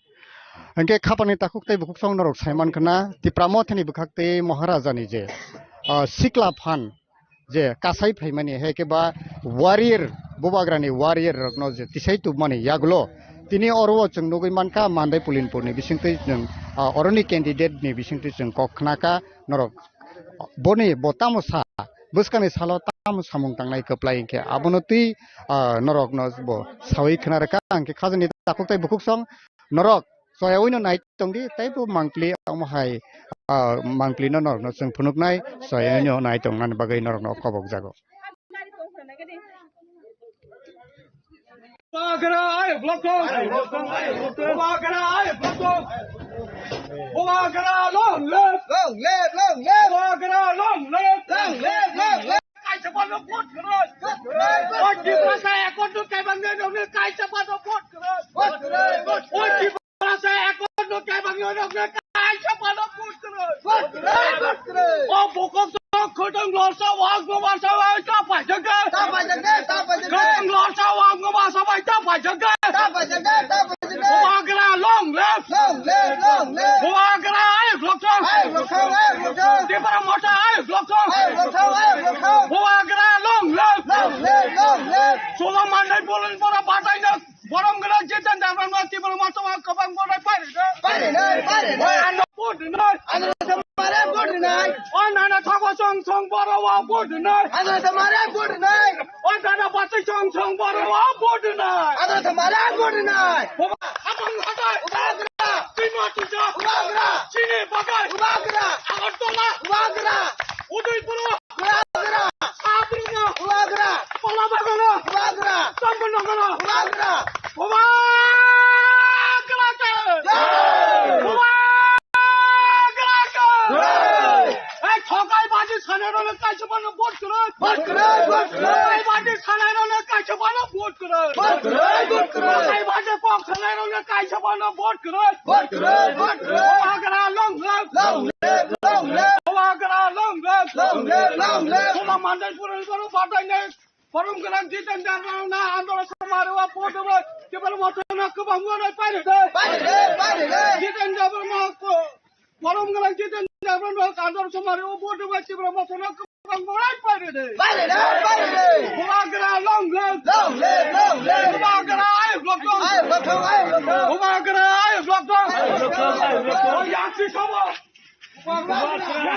Hwnkhe khapangni takhuk tei bukhuk song norok saiman khna Tipra Mothani bwkhak tei Maharajani je, ah, sikla phan je kasai phaimani hai khe ba warrior, bubagrani warrior rokno je tisai tubmani yagulo tini oro o chwng nugwi mankha Mandai Pulinpurni bisingtwi chwng, ah, oroni candidate ni bisingtwi chwng kok khnakha norok boni bo tamo sa bwskangni salo tamo samung tangnai kwplai hinkhe abono twi, ah, norokno bo sawi khna rwkha. Hinkhe khajani takhuk tei bukhuk song norok choyaui no nai tongdi, tei bo mangpli omo hai, ah, mangpli no norokno chwng phunuknai, choyaui no nai tongnani bagwi norokno kobok jago. Bubagra ayuk lokthong. Bubagra ayuk lokthong. Bubagra long live. Long live, long live. Bubagra long live. Long live, long live. Kaisa phano vote kwrwi. Vote kwrwi, vote kwrwi. O Tiprasa accord no kaibang nai nokni kaisa phano vote kwrwi. Vote kwrwi, vote kwrwi. O Tiprasa accord no kaibang nai nokni kaisa phano vote kwrwi. Vote kwrwi, vote kwrwi. O bukhuk song khotong lorsa wang no masa bai ta paijak de. Ta paijak de, ta paijak de. Khotong lorsa wang no masa bai ta paijak de. Ta paijak de, ta paijak de. Bubagra long live. Long live, long live. Bubagra ayuk lokthong. Ayuk lokthong, ayuk lokthong. Tipra Motha ayuk lokthong. Ayuk lokthong, ayuk lokthong. Bubagra long live. Long live, long live. Chwla Mandai Pulinpura batai no borom gwnang Jiten Debbarma Tipra Motha o kwbang borok pairwdi. Pairwdi, pairwdi. Ano vote rwnai. Ano samare vote rwnai. O nana thago song song borok o vote rwnai. Ano samare vote rwnai. O nana bati song song borok o vote rwnai. Ano samare vote rwnai. Bubagra. Bubagra. Chini Bubagra. Chini Bagai. Bubagra. Agartala. Bubagra. Udaipur. Bubagra. Sabruma. Bubagra. Palabagana. Bubagra. Champanagar. Bubagra. Bubagra ke. Jai. Bubagra ke. Jai. Ei thokai baji sanai role kaisa bano vote kwrwi. Vote kwrwi, vote kwrwi. Thokai baji sanai role kaisa bano vote kwrwi. Vote kwrwi, vote kwrwi. Thokai baji kok sanai role kaisa bano vote kwrwi. Vote kwrwi, vote kwrwi. Bubagra long live. Long live, long live. Bubagra long live. Long live, long live. Chwla Mandai Pulinpura batai nai borom gwnang Jiten Debbarma andolon samari o vote rwbai Tipra Motha no kwbang borok pairwdi. Pairwdi, pairwdi. Jiten Debbarma ko-, borom gwnang Jiten Debbarma andolon samari o vote rwbai Tipra Motha no kwbang borok pairwdi. Pairwdi, pairwdi. Bubagra long live. Long live, long live. Bubagra ayuk lokthong. Ayuk lokthong, ayuk lokthong. Bubagra ayuk lokthong. Ayuk lokthong, ayuk lokthong. O yaksi sabo. Bubagra.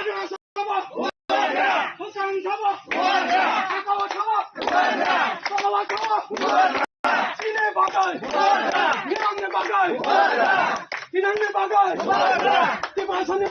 Yaksi sabo. Bubagra. Bwsang sabo. Bubagra.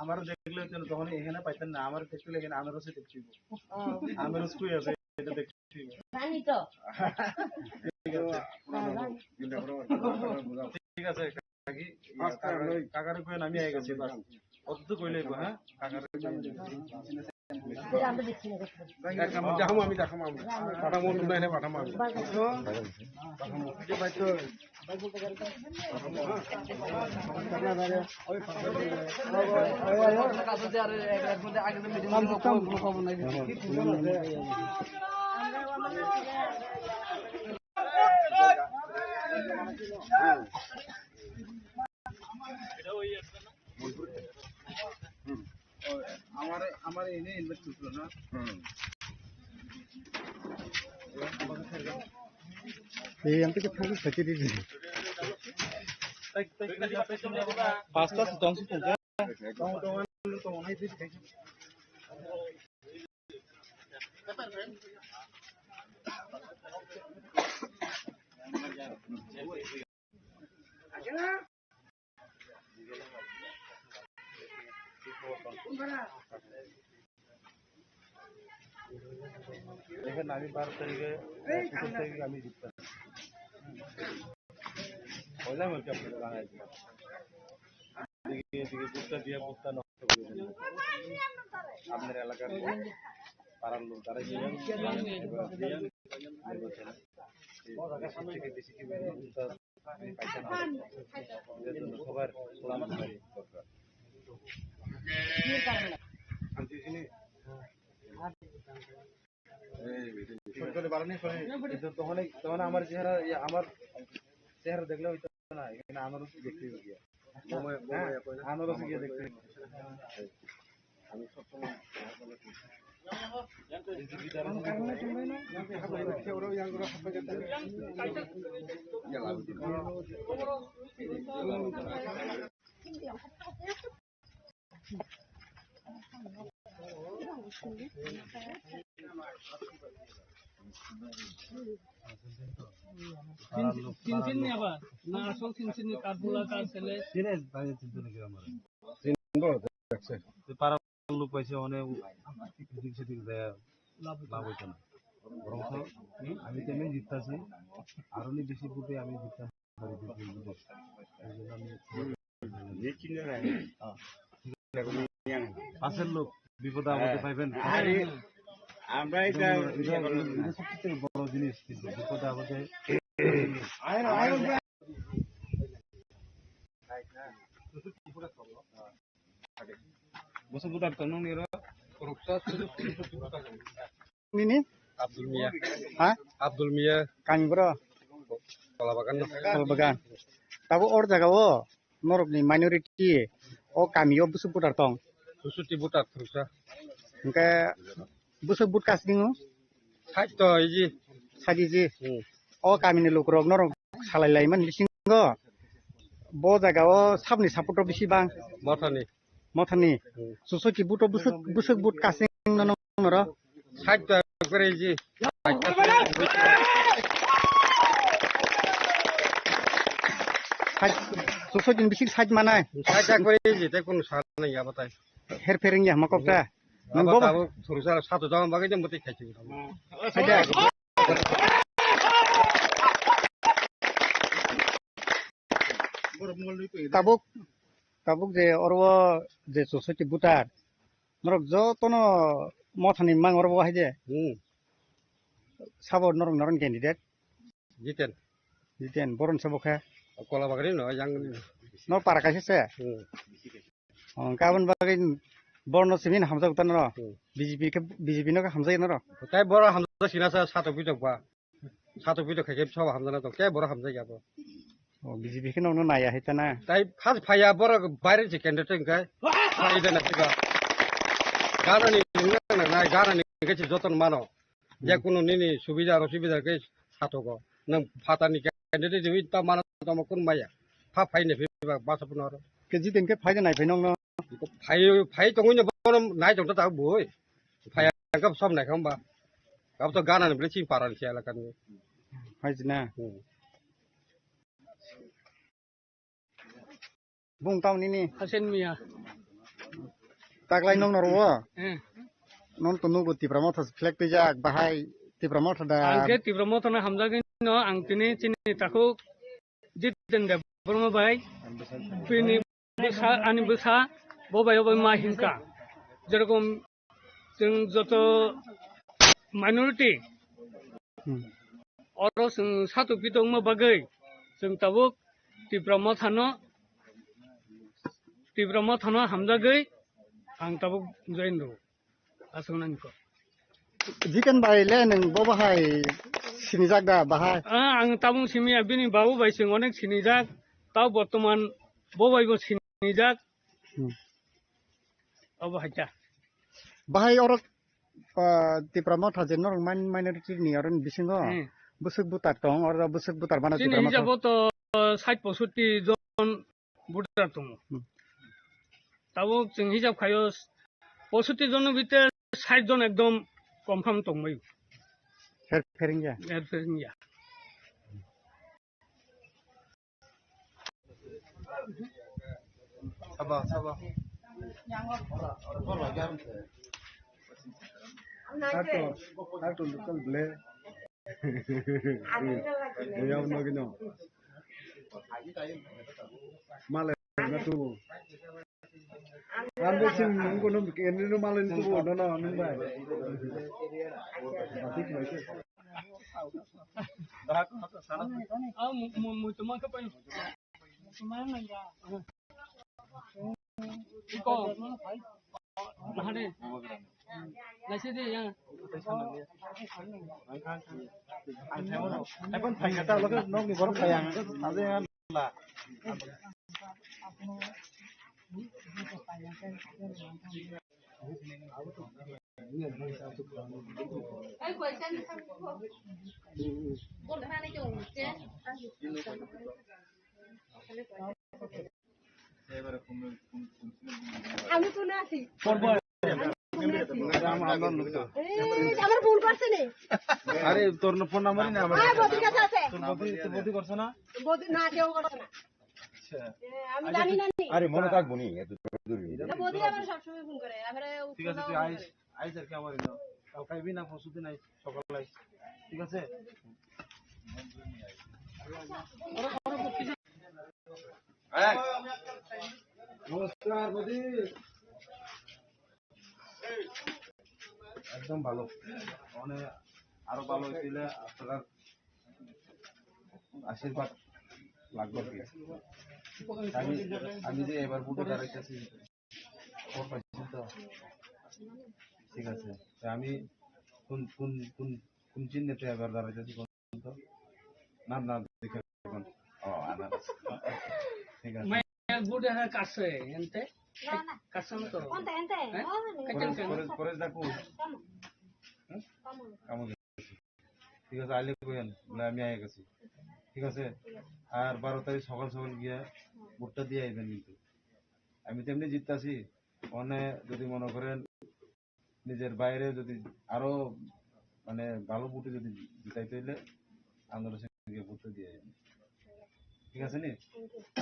আমার দেখলে তো তখন এখানে পাইতেন না, আমার দেখতে লাগে না, আনারসে দেখতে হইব। আনারস কই আছে, এটা দেখতে হইব। জানি তো। ঠিক আছে। ঠিক আছে, কাকি, কাকারে কই আমি আই গেছি, বাস। অত কইলে, হ্যাঁ, কাকারে কই আমি আই গেছি। এক কাম, দেখাম আমি, দেখাম আমি। পাঠামো, তোমরা এনে পাঠামো আমি। আমার, আমার এনে ইনভাইট করছিল না। এই আমি তো থাকি থাকি দিবি। পাঁচটা তো ধ্বংস করবে। দেখেন, আমি বারো তারিখে, একুশ তারিখে আমি জিততাম। পয়লা ম্যাচ আপনাদের বানাইছিলাম। এদিকে, এদিকে বুথটা দিয়ে বুথটা নষ্ট করে দিলেন। আপনার এলাকার পাড়ার লোক যারা ছিলেন, এবার দিয়ে নির্বাচনে এই বিশ থেকে বেশি কি বুথটা কিন্তু তখন, তখন আমার চেহারা, ইয়ে, আমার চেহারা দেখলে হয়তো না, এখানে আনারস দেখতে হবে গিয়া। হ্যাঁ, আনারস গিয়ে দেখতে হবে। চিনছেন নি আবার? না, আসল চিনছেন নি? কার পোলা, কার ছেলে? চিনে, তাই চিনতে নাকি আমার? চিনবো, দেখছে। তো পাড়ার লোক পাইছে, অনেক এদিক সেদিক যায়, লাভ হইতো না। বরং তো আমি তো এমনি জিততাছি, আরো নি বেশি ভোটে আমি জিততাম। পাশের লোক বিপদে আপদে পাইবেন। আরে, আমরা এটা এটা, এটা সবচেয়ে বড় জিনিস, বিপদে আপদে। Bwswk buthar tong nini oro? Nini? Abdul Mia. Ha? Abdul Mia. Kami bro? Kolabagan. Kolabagan. Tabo or jaga o norok ni minority o kami o bwswk buthar tong? Bwswk ti buthar khursa. Hingke bwswk buth kasningo? Sait to iji. Sait iji. Hmm. O kami ni lukurok norok salai lai man bisingo. Bo jaga o sabni support o bisi bang. Mothani. Mothani. Hmm. Suso ki buto busuk, busuk but kasing nono noro. Sait to ekbare iji. Sait, suso jin bisik sait manai. Sait ekbare iji, te kono sa nai abatai. Her pering ya mokok ta. Nang Abo bobo? Tabuk surusa sato jama bagwi jang bwtwi khaisi. Haide. Tabuk, tabuk je oro je sosaiti butar. Norok jotono mothani mang oro bo haide. Hmm. Sabo norok noron candidate. Jiten. Jiten, boron sabo khe. Kola bagri no, yang. No para kaisa se. Hmm. Oh, kabon bagwi borno simin hamjak utan ro. Hmm. B J P ke, B J P no ke hamjak na ro. Tai boro hamjak sina sa sato pitok ba. Sato pitok khe khe soba hamjak na to. Ke boro hamjak ya bo. Oh, B J P ke no no naya hita na. Tai first phaya boro baire je candidate kai. Phai de na tiga. Gana ni nang na gana ni ke joton mano. Hmm. Je kuno nini subida aro subida ke satogo. Nang phatani candidate wi ta mana tamo kun maya. Pha phai ne phi ba basa puno aro. Ke jiten ke phai de nai phai nong no. Phai, phai tongwi no bono nai tong ta boi. Phai ang kap som nai khamba. Kap to gana ni bile ching paran sia la kan. Phai jina. Hmm. Bung tamo nini? Hasen Miya. Taklai nong noro? Eh. Non to nugo Tipra Motha flag twijak, bahai Tipra Motha da. Ang khe Tipra Motha no hamjagwi no ang tini chini takhuk Jiten Debbarma bai. Bini bwsa, ani bwsa, bo bai bo ma hinka. Jerokom chwng joto minority, hmm, oro chwng sato pitokma bagwi chwng tabuk Tipra Mothano, Tipra Mothano hamjagwi ang tabuk join rwo. Aswk nang kho. Jiten bai le nwng bo bahai sinijak da bahai? Ah, ang tabuk simiya, bini babu bai chwng onek sinijak. Tao bortoman bo bai bo sinijak. Hmm. Obo haita. Bahai oro, ah, Tipra Motha je norok main minority ni oro ni bisingo, hmm, bwswk butar tong, oro bwswk butar bana chini Tipra Motha? Hijabo to, ah, sait posotti jon voter tongo. Hmm. Tabuk chwng hisab khaio posotti jon ni bhitor sait jon ekdom confirm tongbai. Her phering ya? Her phering ya. Sabo, sabo. Ato, ato local ble. Yang no gino. Male na tu. Ando sin nungko no kene no male tu no no nung bai. Ah, mu, mu, mu, teman ke pai. Iko. Mahane. Laisi de ya. Ang thai mano. Ekon thai kata loke nok ni borok thai ang. Thai ang la. আমি কোনে আছি? এই, আমার ভুল করছে নি? আরে, তোর ফোন নাম্বারই না আমার। হ্যাঁ, বৌদির কাছে আছে। তোর বৌদি, তোর বৌদি করছে না? বৌদি না, কেউ করছে না। আচ্ছা। এ, আমি জানি না নি। আরে, মনে থাকবো নি, এত জরুরি। না, বৌদি আবার সবসময় ফোন করে। আবার ও ঠিক আছে, ফোনও তুই করে। আইস, আইস আর কি আমার এখানে। কাল খাইবি না, পরশু দিন আইস, সকালে আইস। ঠিক আছে? নমস্কার, বৌদি। একদম ভালো। মানে, আরো ভালো হইতে হইলে আপনার আশীর্বাদ লাগবে আর কি। আমি, আমি যে এবার ভোটে দাঁড়াইতেছি, ভোট পাইছি তো। ঠিক আছে। তা আমি কোন, কোন, কোন, কোন চিহ্নেতে এবার দাঁড়াইতেছি? না, না, দেখে এখন। ও, আনারস। ঠিক আছে। মায়া গুড় এরা কাটছে, এনতে? না, না। কাটছে না তো? কোনটা, এনতে? হ্যাঁ? ও, না, না। কাটছে পরেশ, না। পরেশ, পরেশ দা কই? কামো। হ্যাঁ? কামো। কামো গেছে। ঠিক আছে, আইলে কইন, বলে আমি আইয়া গেছি। ঠিক আছে? ঠিক আছে। আর বারো তারিখ সকাল সকাল গিয়া ভোটটা দিয়ে আইবেন কিন্তু। আমি তো এমনি জিততাছি, মানে যদি মনে করেন নিজের বাইরে যদি আরো মানে ভালো ভোটে যদি জিতাইতে হইলে আপনারা সঙ্গে ভোটটা দিয়ে যাবেন। ঠিক আছে নি?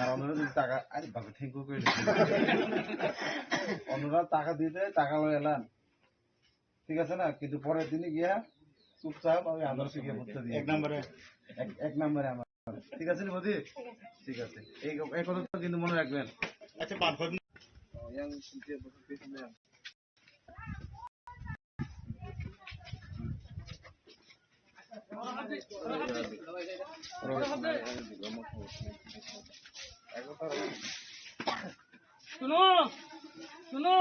আর আপনারা যদি টাকা, আরে বাবা, thank you কই দিচ্ছি। আপনারা টাকা দিতে, টাকা লই এলান। ঠিক আছে না? কিন্তু পরের দিনে গিয়া চুপচাপ আমি আদর্শ গিয়ে ভোটটা দিয়ে এক নম্বরে। এক, এক নম্বরে আমার। ঠিক আছে নি মোদি? ঠিক আছে। এই, এই কথা তো কিন্তু মনে রাখবেন। আচ্ছা, বার করেন। শুনো, শুনো।